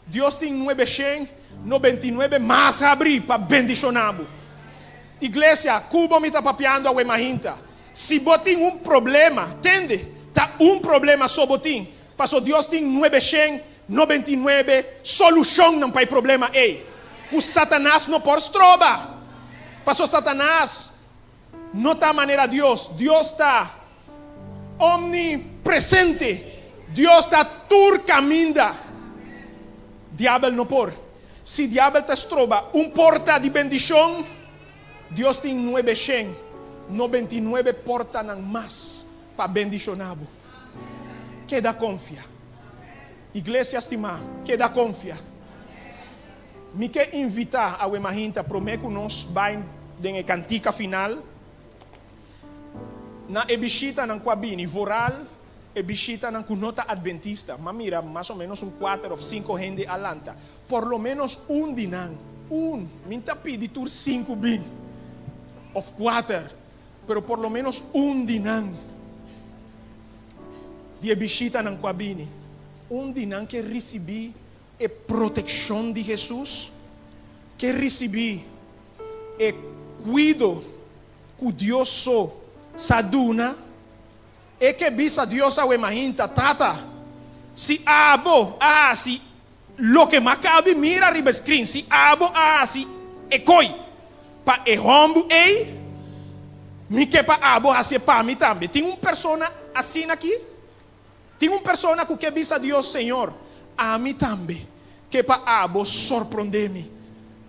R: Dios tin nuebeshen nobentinuebe mas habrí pa bendishoná bo. Iglesia, ku bo mi ta papiando awe mahinta. Si bo tin un problema, tende, ta un problema so bo tin, paso Dios tin nuebeshen nobentinuebe solushonnan pa e problema ei, ku Satanas no por stroba. Paso Satanas no ta manera Dios. Dios ta omnipresente. Dios ta tur kaminda. Diabel no por. Si diabel ta stroba un porta di bendishon, Dios tin nuebeshen nobentinuebe portanan mas pa bendishoná bo. Keda konfia. Iglesia stimá, keda konfia. Mi ke invitá awe mahinta promé ku nos bai den e kantika final na e bishitanan ku a bini, vooral e bishitanan ku no ta adventista. M'a mira mas o ménos un kuater òf sinku hende a lanta. Por lo ménos un di nan, un, mi ta pidi tur sinku bin, òf kuater, pero por lo ménos un di nan, di e bishitanan ku a bini, un di nan ke risibí E protekshon di Hesus ke risibí e kuido ku Dios so sa duna. E ke bisa Dios awe mahinta, Tata, si abo a hasi loke m'a kabi mira riba e screen, si abo a hasi e koi pa e hòmbu ei, mi ke pa abo hasi e pa mi tambe. Tin un persona asina aki? Tin un persona ku ke bisa Dios, Señor, ami tambe ke pa abo sorprondé mi.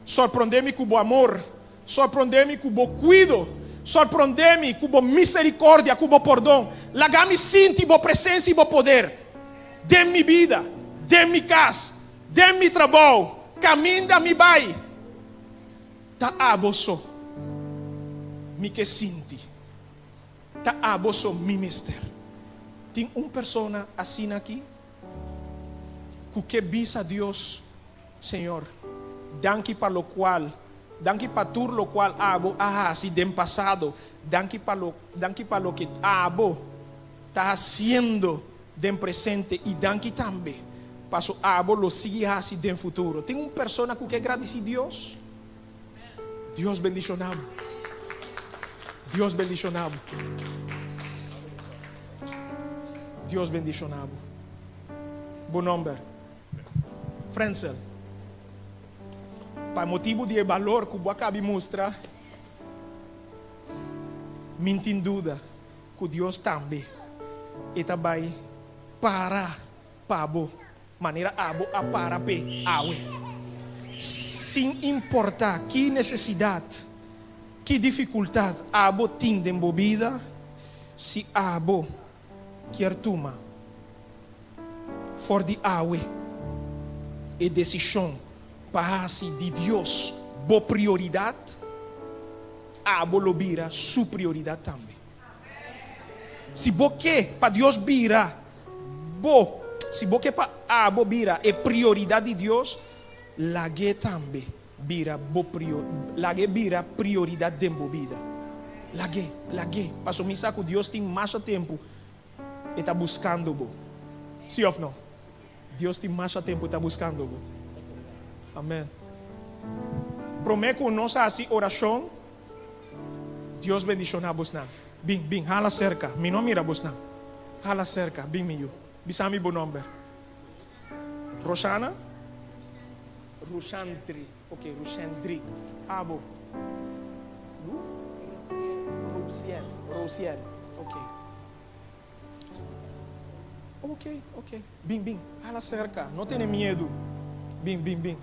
R: Sorprondé mi ku bo amor, sorprondé mi ku bo kuido, sorprondé mi ku bo miserikòrdia, ku bo pordon. Laga mi sinti bo presensia i bo poder den mi bida, den mi kas, den mi trabou, kaminda mi bai. Ta abo so mi ke sinti. Ta abo so mi mester. Tin un persona asina aki ku ke bisa Dios, Señor, danki pa lokual, danki pa tur lokual abo a hasi den pasado, danki pa lo, danki pa loke abo ta hasiendo den presente i danki tambe paso abo lo sigui hasi den futuro. Tin un persona ku ke gradisí Dios? Dios bendiciona bo. Dios bendiciona bo. Dios bendiciona bo. Bo nomber? Frenzel. Pa motibu di e balor ku bo a kabi mustra, min tin duda ku Dios tambe e ta bai para. pa bo manera abo a para p'e awe. Sin importá ki nesesidat, ki difikultat abo tin den bo bida, si abo kier tuma for di awe e desishon pa hasi di Dios bo prioridat, abo lo bira su prioridat tambe. Si bo ke pa Dios bira bo, si bo ke pa abo bira e prioridat di Dios, lag'é tambe bira bo prio, lag'é bira prioridat den bo bida. Lag'é, lag'é, pasobra mi sa ku Dios tin masha tempu e ta buskando bo. Si òf no? Dios tin masha tempu e ta buskando bo. Amèn. Promé ku nos hasi orashon, Dios bendishoná bosnan. Bin, bin, hala serka. Mi no a mira bosnan. Hala serka. Bin, mi yu. Bisa mi bo nòmber. Roshana? Rushandri. Ok, Rushandri. Abo? Lu? Rusiel. Rosiel. Ok. Ok, ok. Bin, bin. Hala serka. No tene miedu. Bin, bin, bin.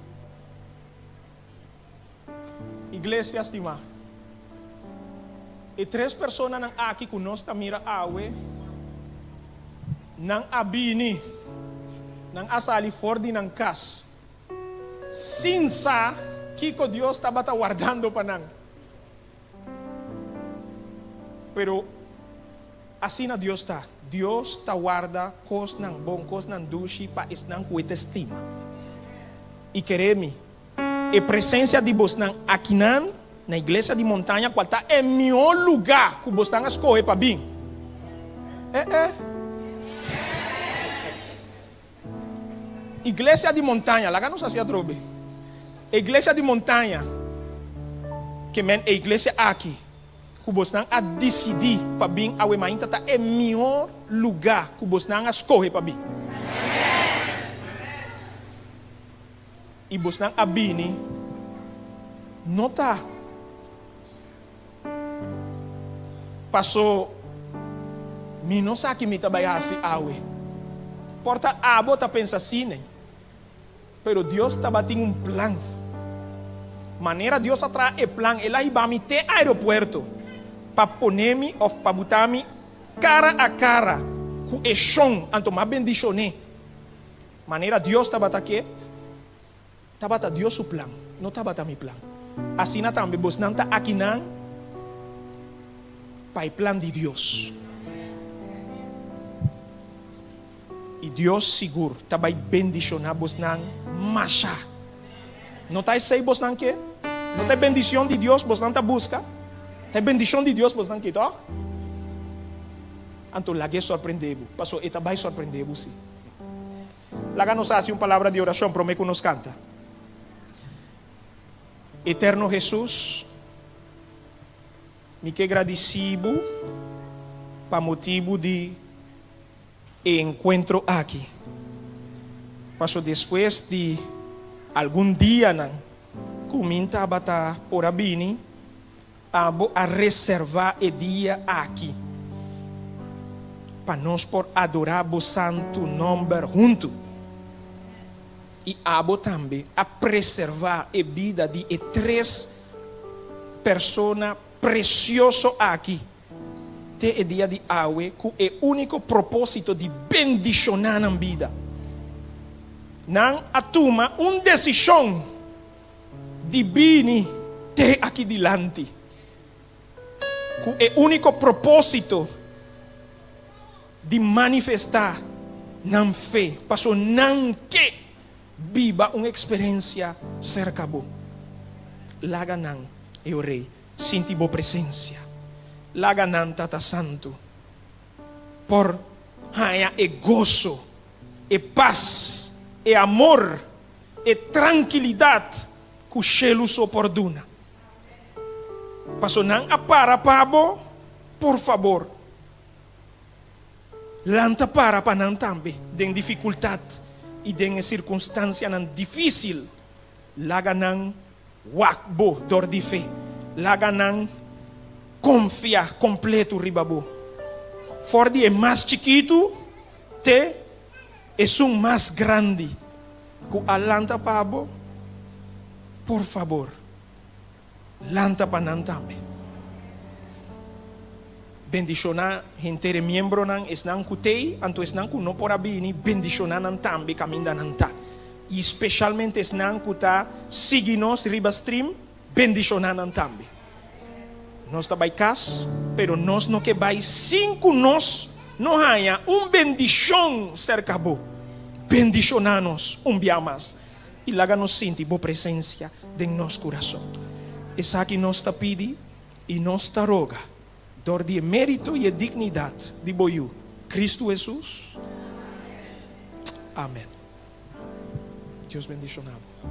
R: Iglesia stimá, e tres personanan aki ku nos ta mira awe, nan a bini, nan a sali for di nan kas sin sa kiko Dios tabata wardando pa nan. Pero asina Dios ta, Dios ta warda kosnan bon, kosnan dushi pa esnan ku e ta stima. I kere mi, E presencia di bosnan akinan na Iglesia di Montaña cual ta e mihor lugar cu bosnan a scoge pa bin. Eh eh. Iglesia di Montaña, laga nos haci atrobe. E Iglesia di Montaña, ke men e iglesia aki cu bosnan a dicidi pa bin awe mainta ta e mihor lugar cu bosnan a scoge pa bin. I bosnan a bini, no ta paso mi no sa ki mi ta bai hasi awe. Por ta abo ta pensa asina, pero Dios tabatin un plan. Manera Dios a traha e plan, El a hiba mi te aeropuerto pa pone mi of pa buta mi kara a kara ku e shon, anto m'a bendishon'é. Manera Dios tabata ke, tabata Dios su plan, no tabata mi plan. Asina tambe bosnan ta akinan pa e plan di Dios. I Dios sigur ta bai bendishoná bosnan masha. No ta esei bosnan ke? No ta e bendishon di Dios bosnan ta buska? Ta e bendishon di Dios bosnan ke, tòg? Anto lag'é sorprendé bo, pasobra e ta bai sorprendé bo sí. Laga nos hasi un palabra di orashon promé ku nos kanta. Eterno Hesus, mi ke gradisí Bo pa motibu di e enkuentro aki. Paso despues di algun dianan ku mi tabata por a bini, Abo a reservá e dia aki pa nos por adorá bo santu nòmber huntu. I abo tambe a preservá e bida di e tres persona presioso aki te e dia di awe ku e úniko propósito di bendishoná nan bida. Nan a tuma un desishon. Di bini te aki dilanti ku e úniko propósito di manifestá nan fe, paso nan ke biba un eksperensia serka bo. Laga nan, e o Rei, sinti bo presensia. Laga nan, Tata Santu, por haña e goso, e pas, e amor E trankilidat ku shelu so por duna. Paso nan a para pa bo, por fabor, lanta para pa nan tambe den difikultat i den e sirkunstansianan difísil. Laga nan wak bo dor di fe. Laga nan konfia kompletu riba bo. For di e mas chikitu te. Esun mas grandi ku a lanta pa bo, por fabor, lanta pa nan tambe. Bendishoná henter e miembronan, esnan ku t'ei, anto esnan ku no por a bini, bendishoná nan tambe kaminda nan ta. I speshalmente esnan ku ta sigui nos riba stream, bendishoná nan tambe. Nos ta bai kas, pero nos no ke bai sin ku nos no haña un bendishon serka bo. Bendishoná nos un bia mas i laga nos sinti bo presensia den nos kurason. Esaki nos ta pidi i nos ta roga dor di e mérito i e dignidat di bo Yu, Kristu Hesus. Amen. Dios bendishoná bo.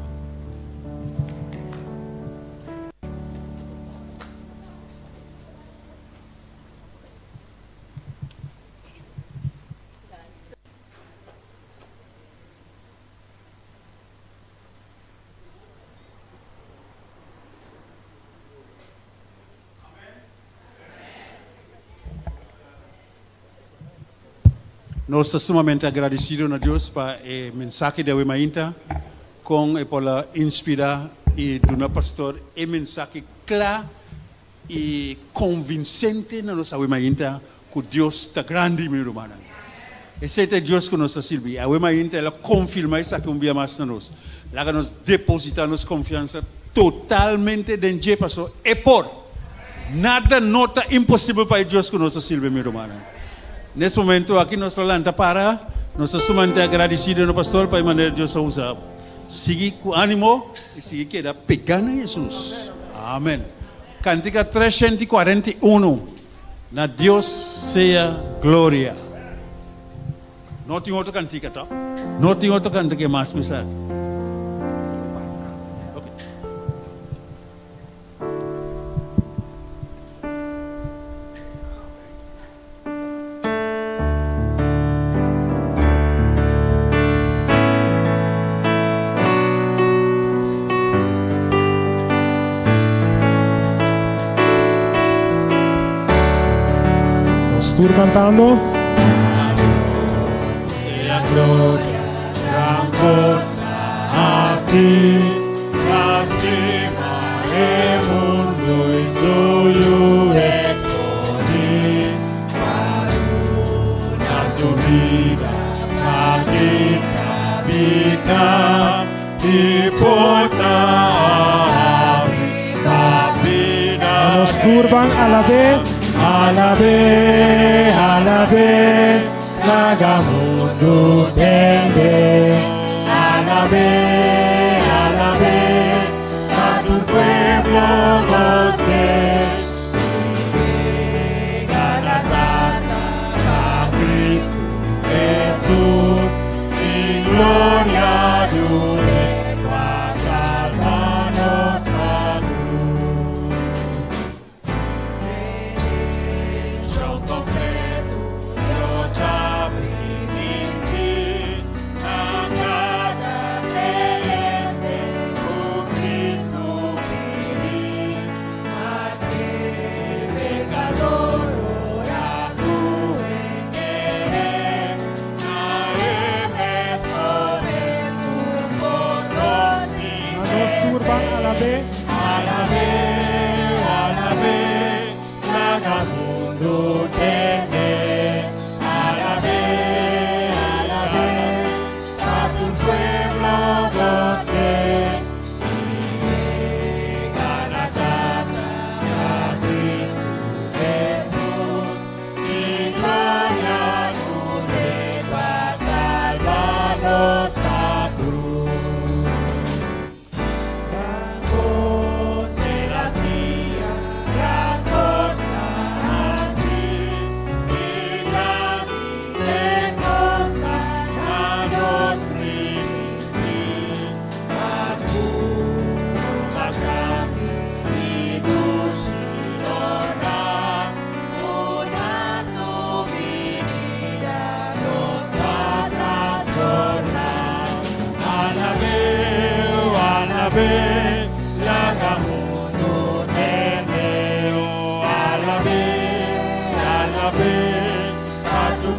P: Nos ta sumamente agradecido na Dios pa e mensahe di awe mainta, con e por a inspira y duna pastor e mensahe cla y convincente na nos awe mainta cu Dios ta grandi, mi rumannan. Esey ta e Dios cu nos ta sirbi. Awe mainta el a confirma esaki un bia mas na nos. Laga nos deposita nos confiansa totalmente den dje paso e por. Nada no ta imposibel pa e Dios cu nos ta sirbi, mi rumannan. Nes momento aki nos ta lanta para, nos ta sumamente agradecido na pastor pa e manera Dios a usa. Sigui cu animo y sigui keda pega na Jesus. Amen. Cantica 341, Na Dios sea gloria. No tin otro cantica to? No tin otro cantica mas cu esaki.
A: Nos tur cantando.
M: A Dios sea gloria, gran cos ta haci, lastima e mundo y su Yu exponi, pa duna su bida pa kita pica y porta abri pa bida.
A: Nos tur ban alab'é, alab'é, alab'é, laga mundu tende.
M: Alab'é, alab'é, pa tur pueblo gos'é. Entrega na Tata pa Cristo Jesus y gloria dune pa salva nos pa cruz. Redención completo Dios a primintí na cada creyente cu Cristo pidi. Maske pekador ora ku e kere, na e mes momentu pordon di
A: Na nos tur ban alab'é.
M: Alab'é, alab'é, laga mundu tende. Alab'é, alab'é, pa tur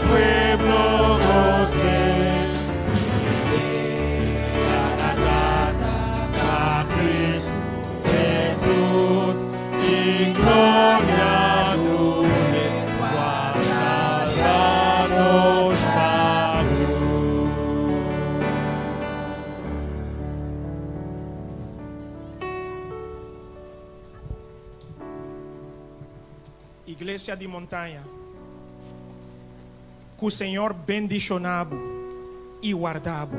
M: pueblo gos'é. Gloria dun'E, ku a salba nos pa krus.
R: Iglesia di Montaña, ku Señor bendishoná bo i warda bo.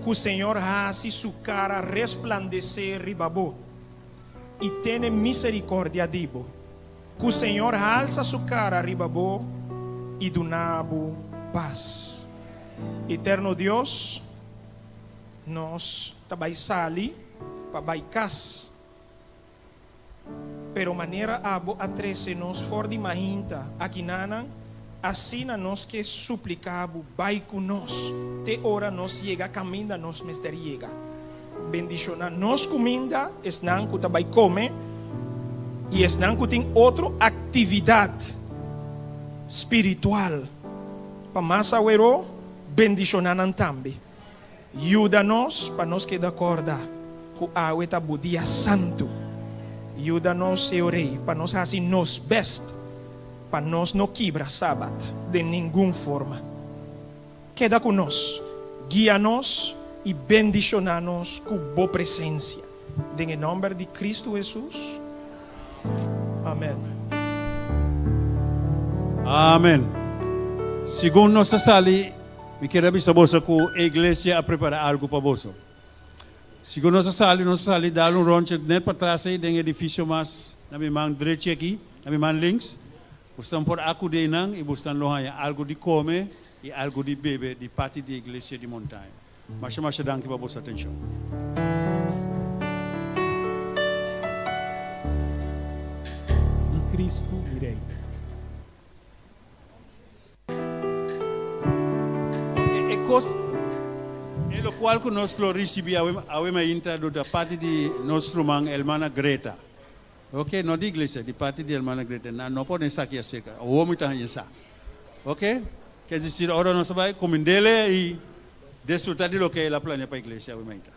R: Ku Señor hasi su kara resplandesé riba bo i tene miserikòrdia di bo. Ku Señor halsa su kara riba bo i duna bo pas. Eterno Dios, nos ta bai sali pa bai kas. Pero manera abo a trese nos for di mainta akinanan, asina nos ke supliká bo bai ku nos te ora nos yega kaminda nos mester yega. Bendishoná nos kuminda, esnan ku ta bai kome i esnan ku tin otro aktividat spiritual pa mas aweró, bendishoná nan tambe. Yuda nos pa nos keda kòrda ku awe ta bo dia santu. Yuda nos, Señor Rey, pa nos hasi nos bèst pa nos no kibra Sabat den ningun forma. Keda ku nos, guia nos i bendishoná nos ku bo presensia. Den e nòmber di Kristu Hesus. Amèn.
P: Amèn. Segun nos ta sali. Mi kier a bisa boso ku e iglesia a prepará algu pa boso. Sigur nos a sali, nos a sali dal un rondje net patras ei den edifisio mas na mi man drechi aki, na mi man links. Bosnan por akudí einan i bosnan lo haña algu di kome i algu di bebe di parti di e iglesia di Montaña. Masha masha danki pa boso atenshon.
A: Di Kristu mi Rei.
P: E kos, e lokual ku nos lo risibí awe, awe mainta lo ta parti di nos ruman Hermana Greta. Oke, no di iglesia, di parti di Hermana Greta. Nan no pone esaki aserka. Awor mi ta haña sa. Oke? Ke desir, ora nos ta bai, kumind'el i disfrutá di loke el a planea pa iglesia awe mainta.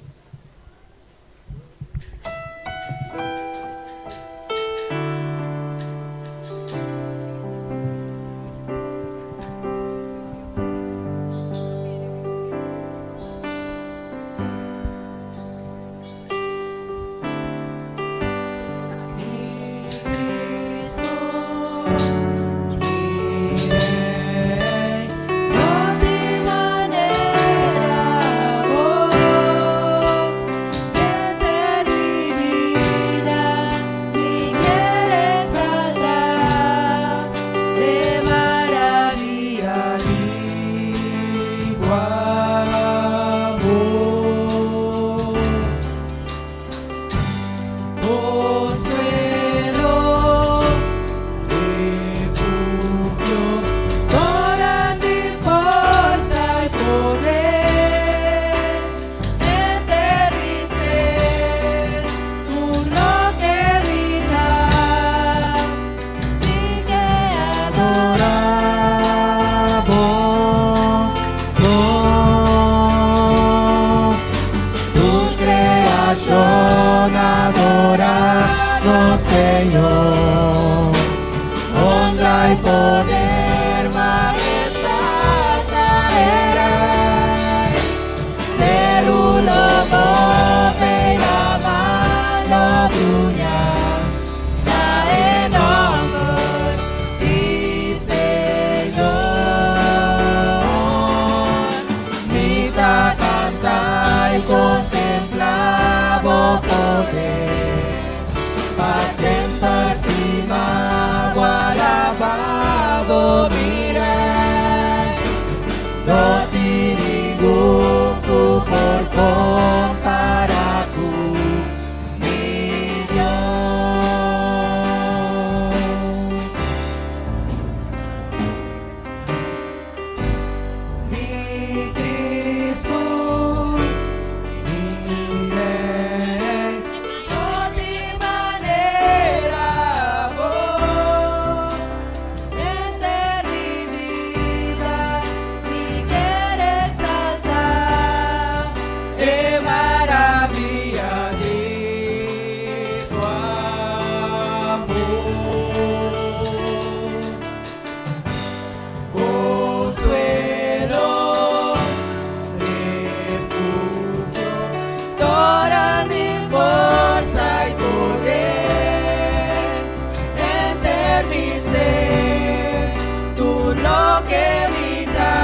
M: Henter mi ser, tur loke mi ta,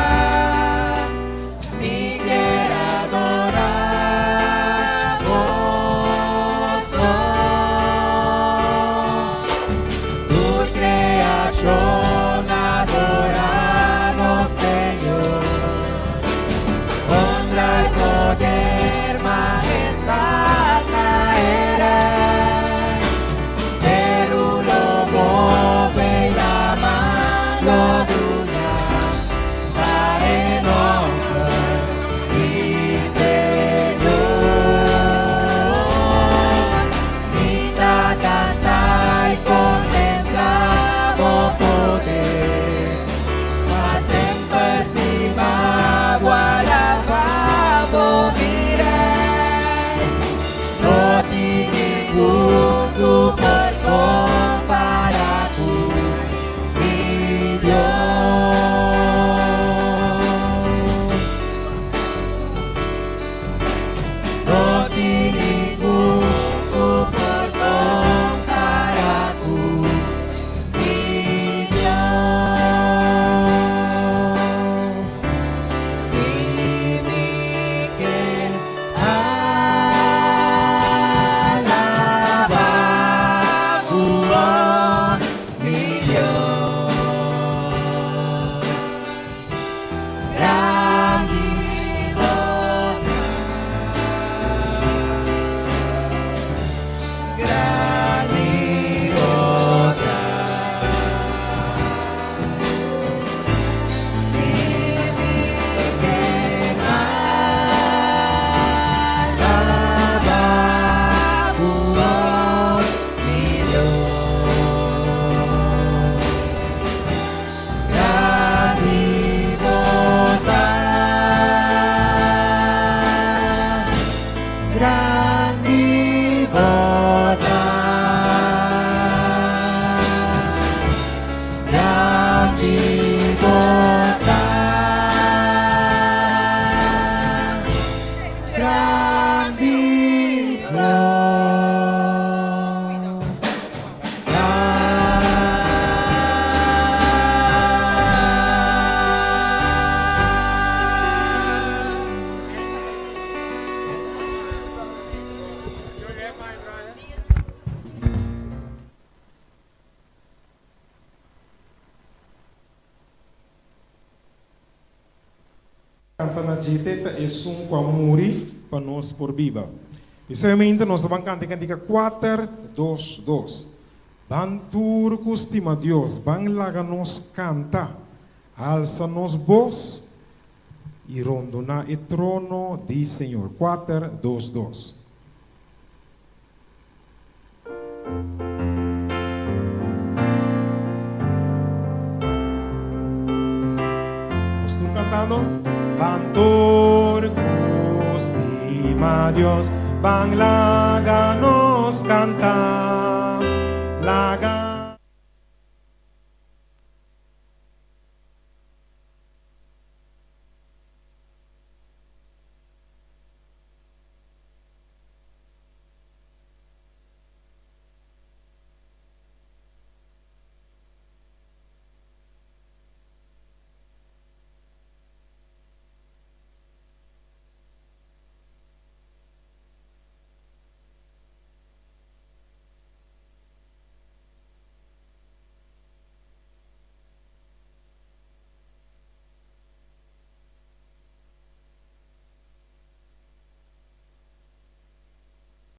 M: mi kier adorá Bo so. Tur kreashon adorá nos Señor. Honra i poder, mahestat na e Rei. Seru lo move i laman lo gruña pa e nòmber di Señor. Mi ta kanta i kontemplá bo poder. Pa semper stima bo, alabá bo, mi Rei. No tin ningun ku por kompará ku mi Dios. No tin ningun ku por kompará ku mi Dios. Si mi ke alabá bo, mi Dios. Grandi bo ta, grandi bo ta. Si mi ke alabá bo, mi Dios. Grandi bo ta, grandi bo ta, grandi bo ta, grandi bo ta.
A: Kanta na dje ta esun ku a muri pa nos por biba. Precisamente nos ta ban kanta e kantika 4, 2, 2. Ban tur ku stima Dios, ban laga nos kanta, alsa nos bos i rondoná e trono di Señor. 4, 2, 2. Nos tur kantando. Ban tur ku stima Dios, ban laga nos kanta.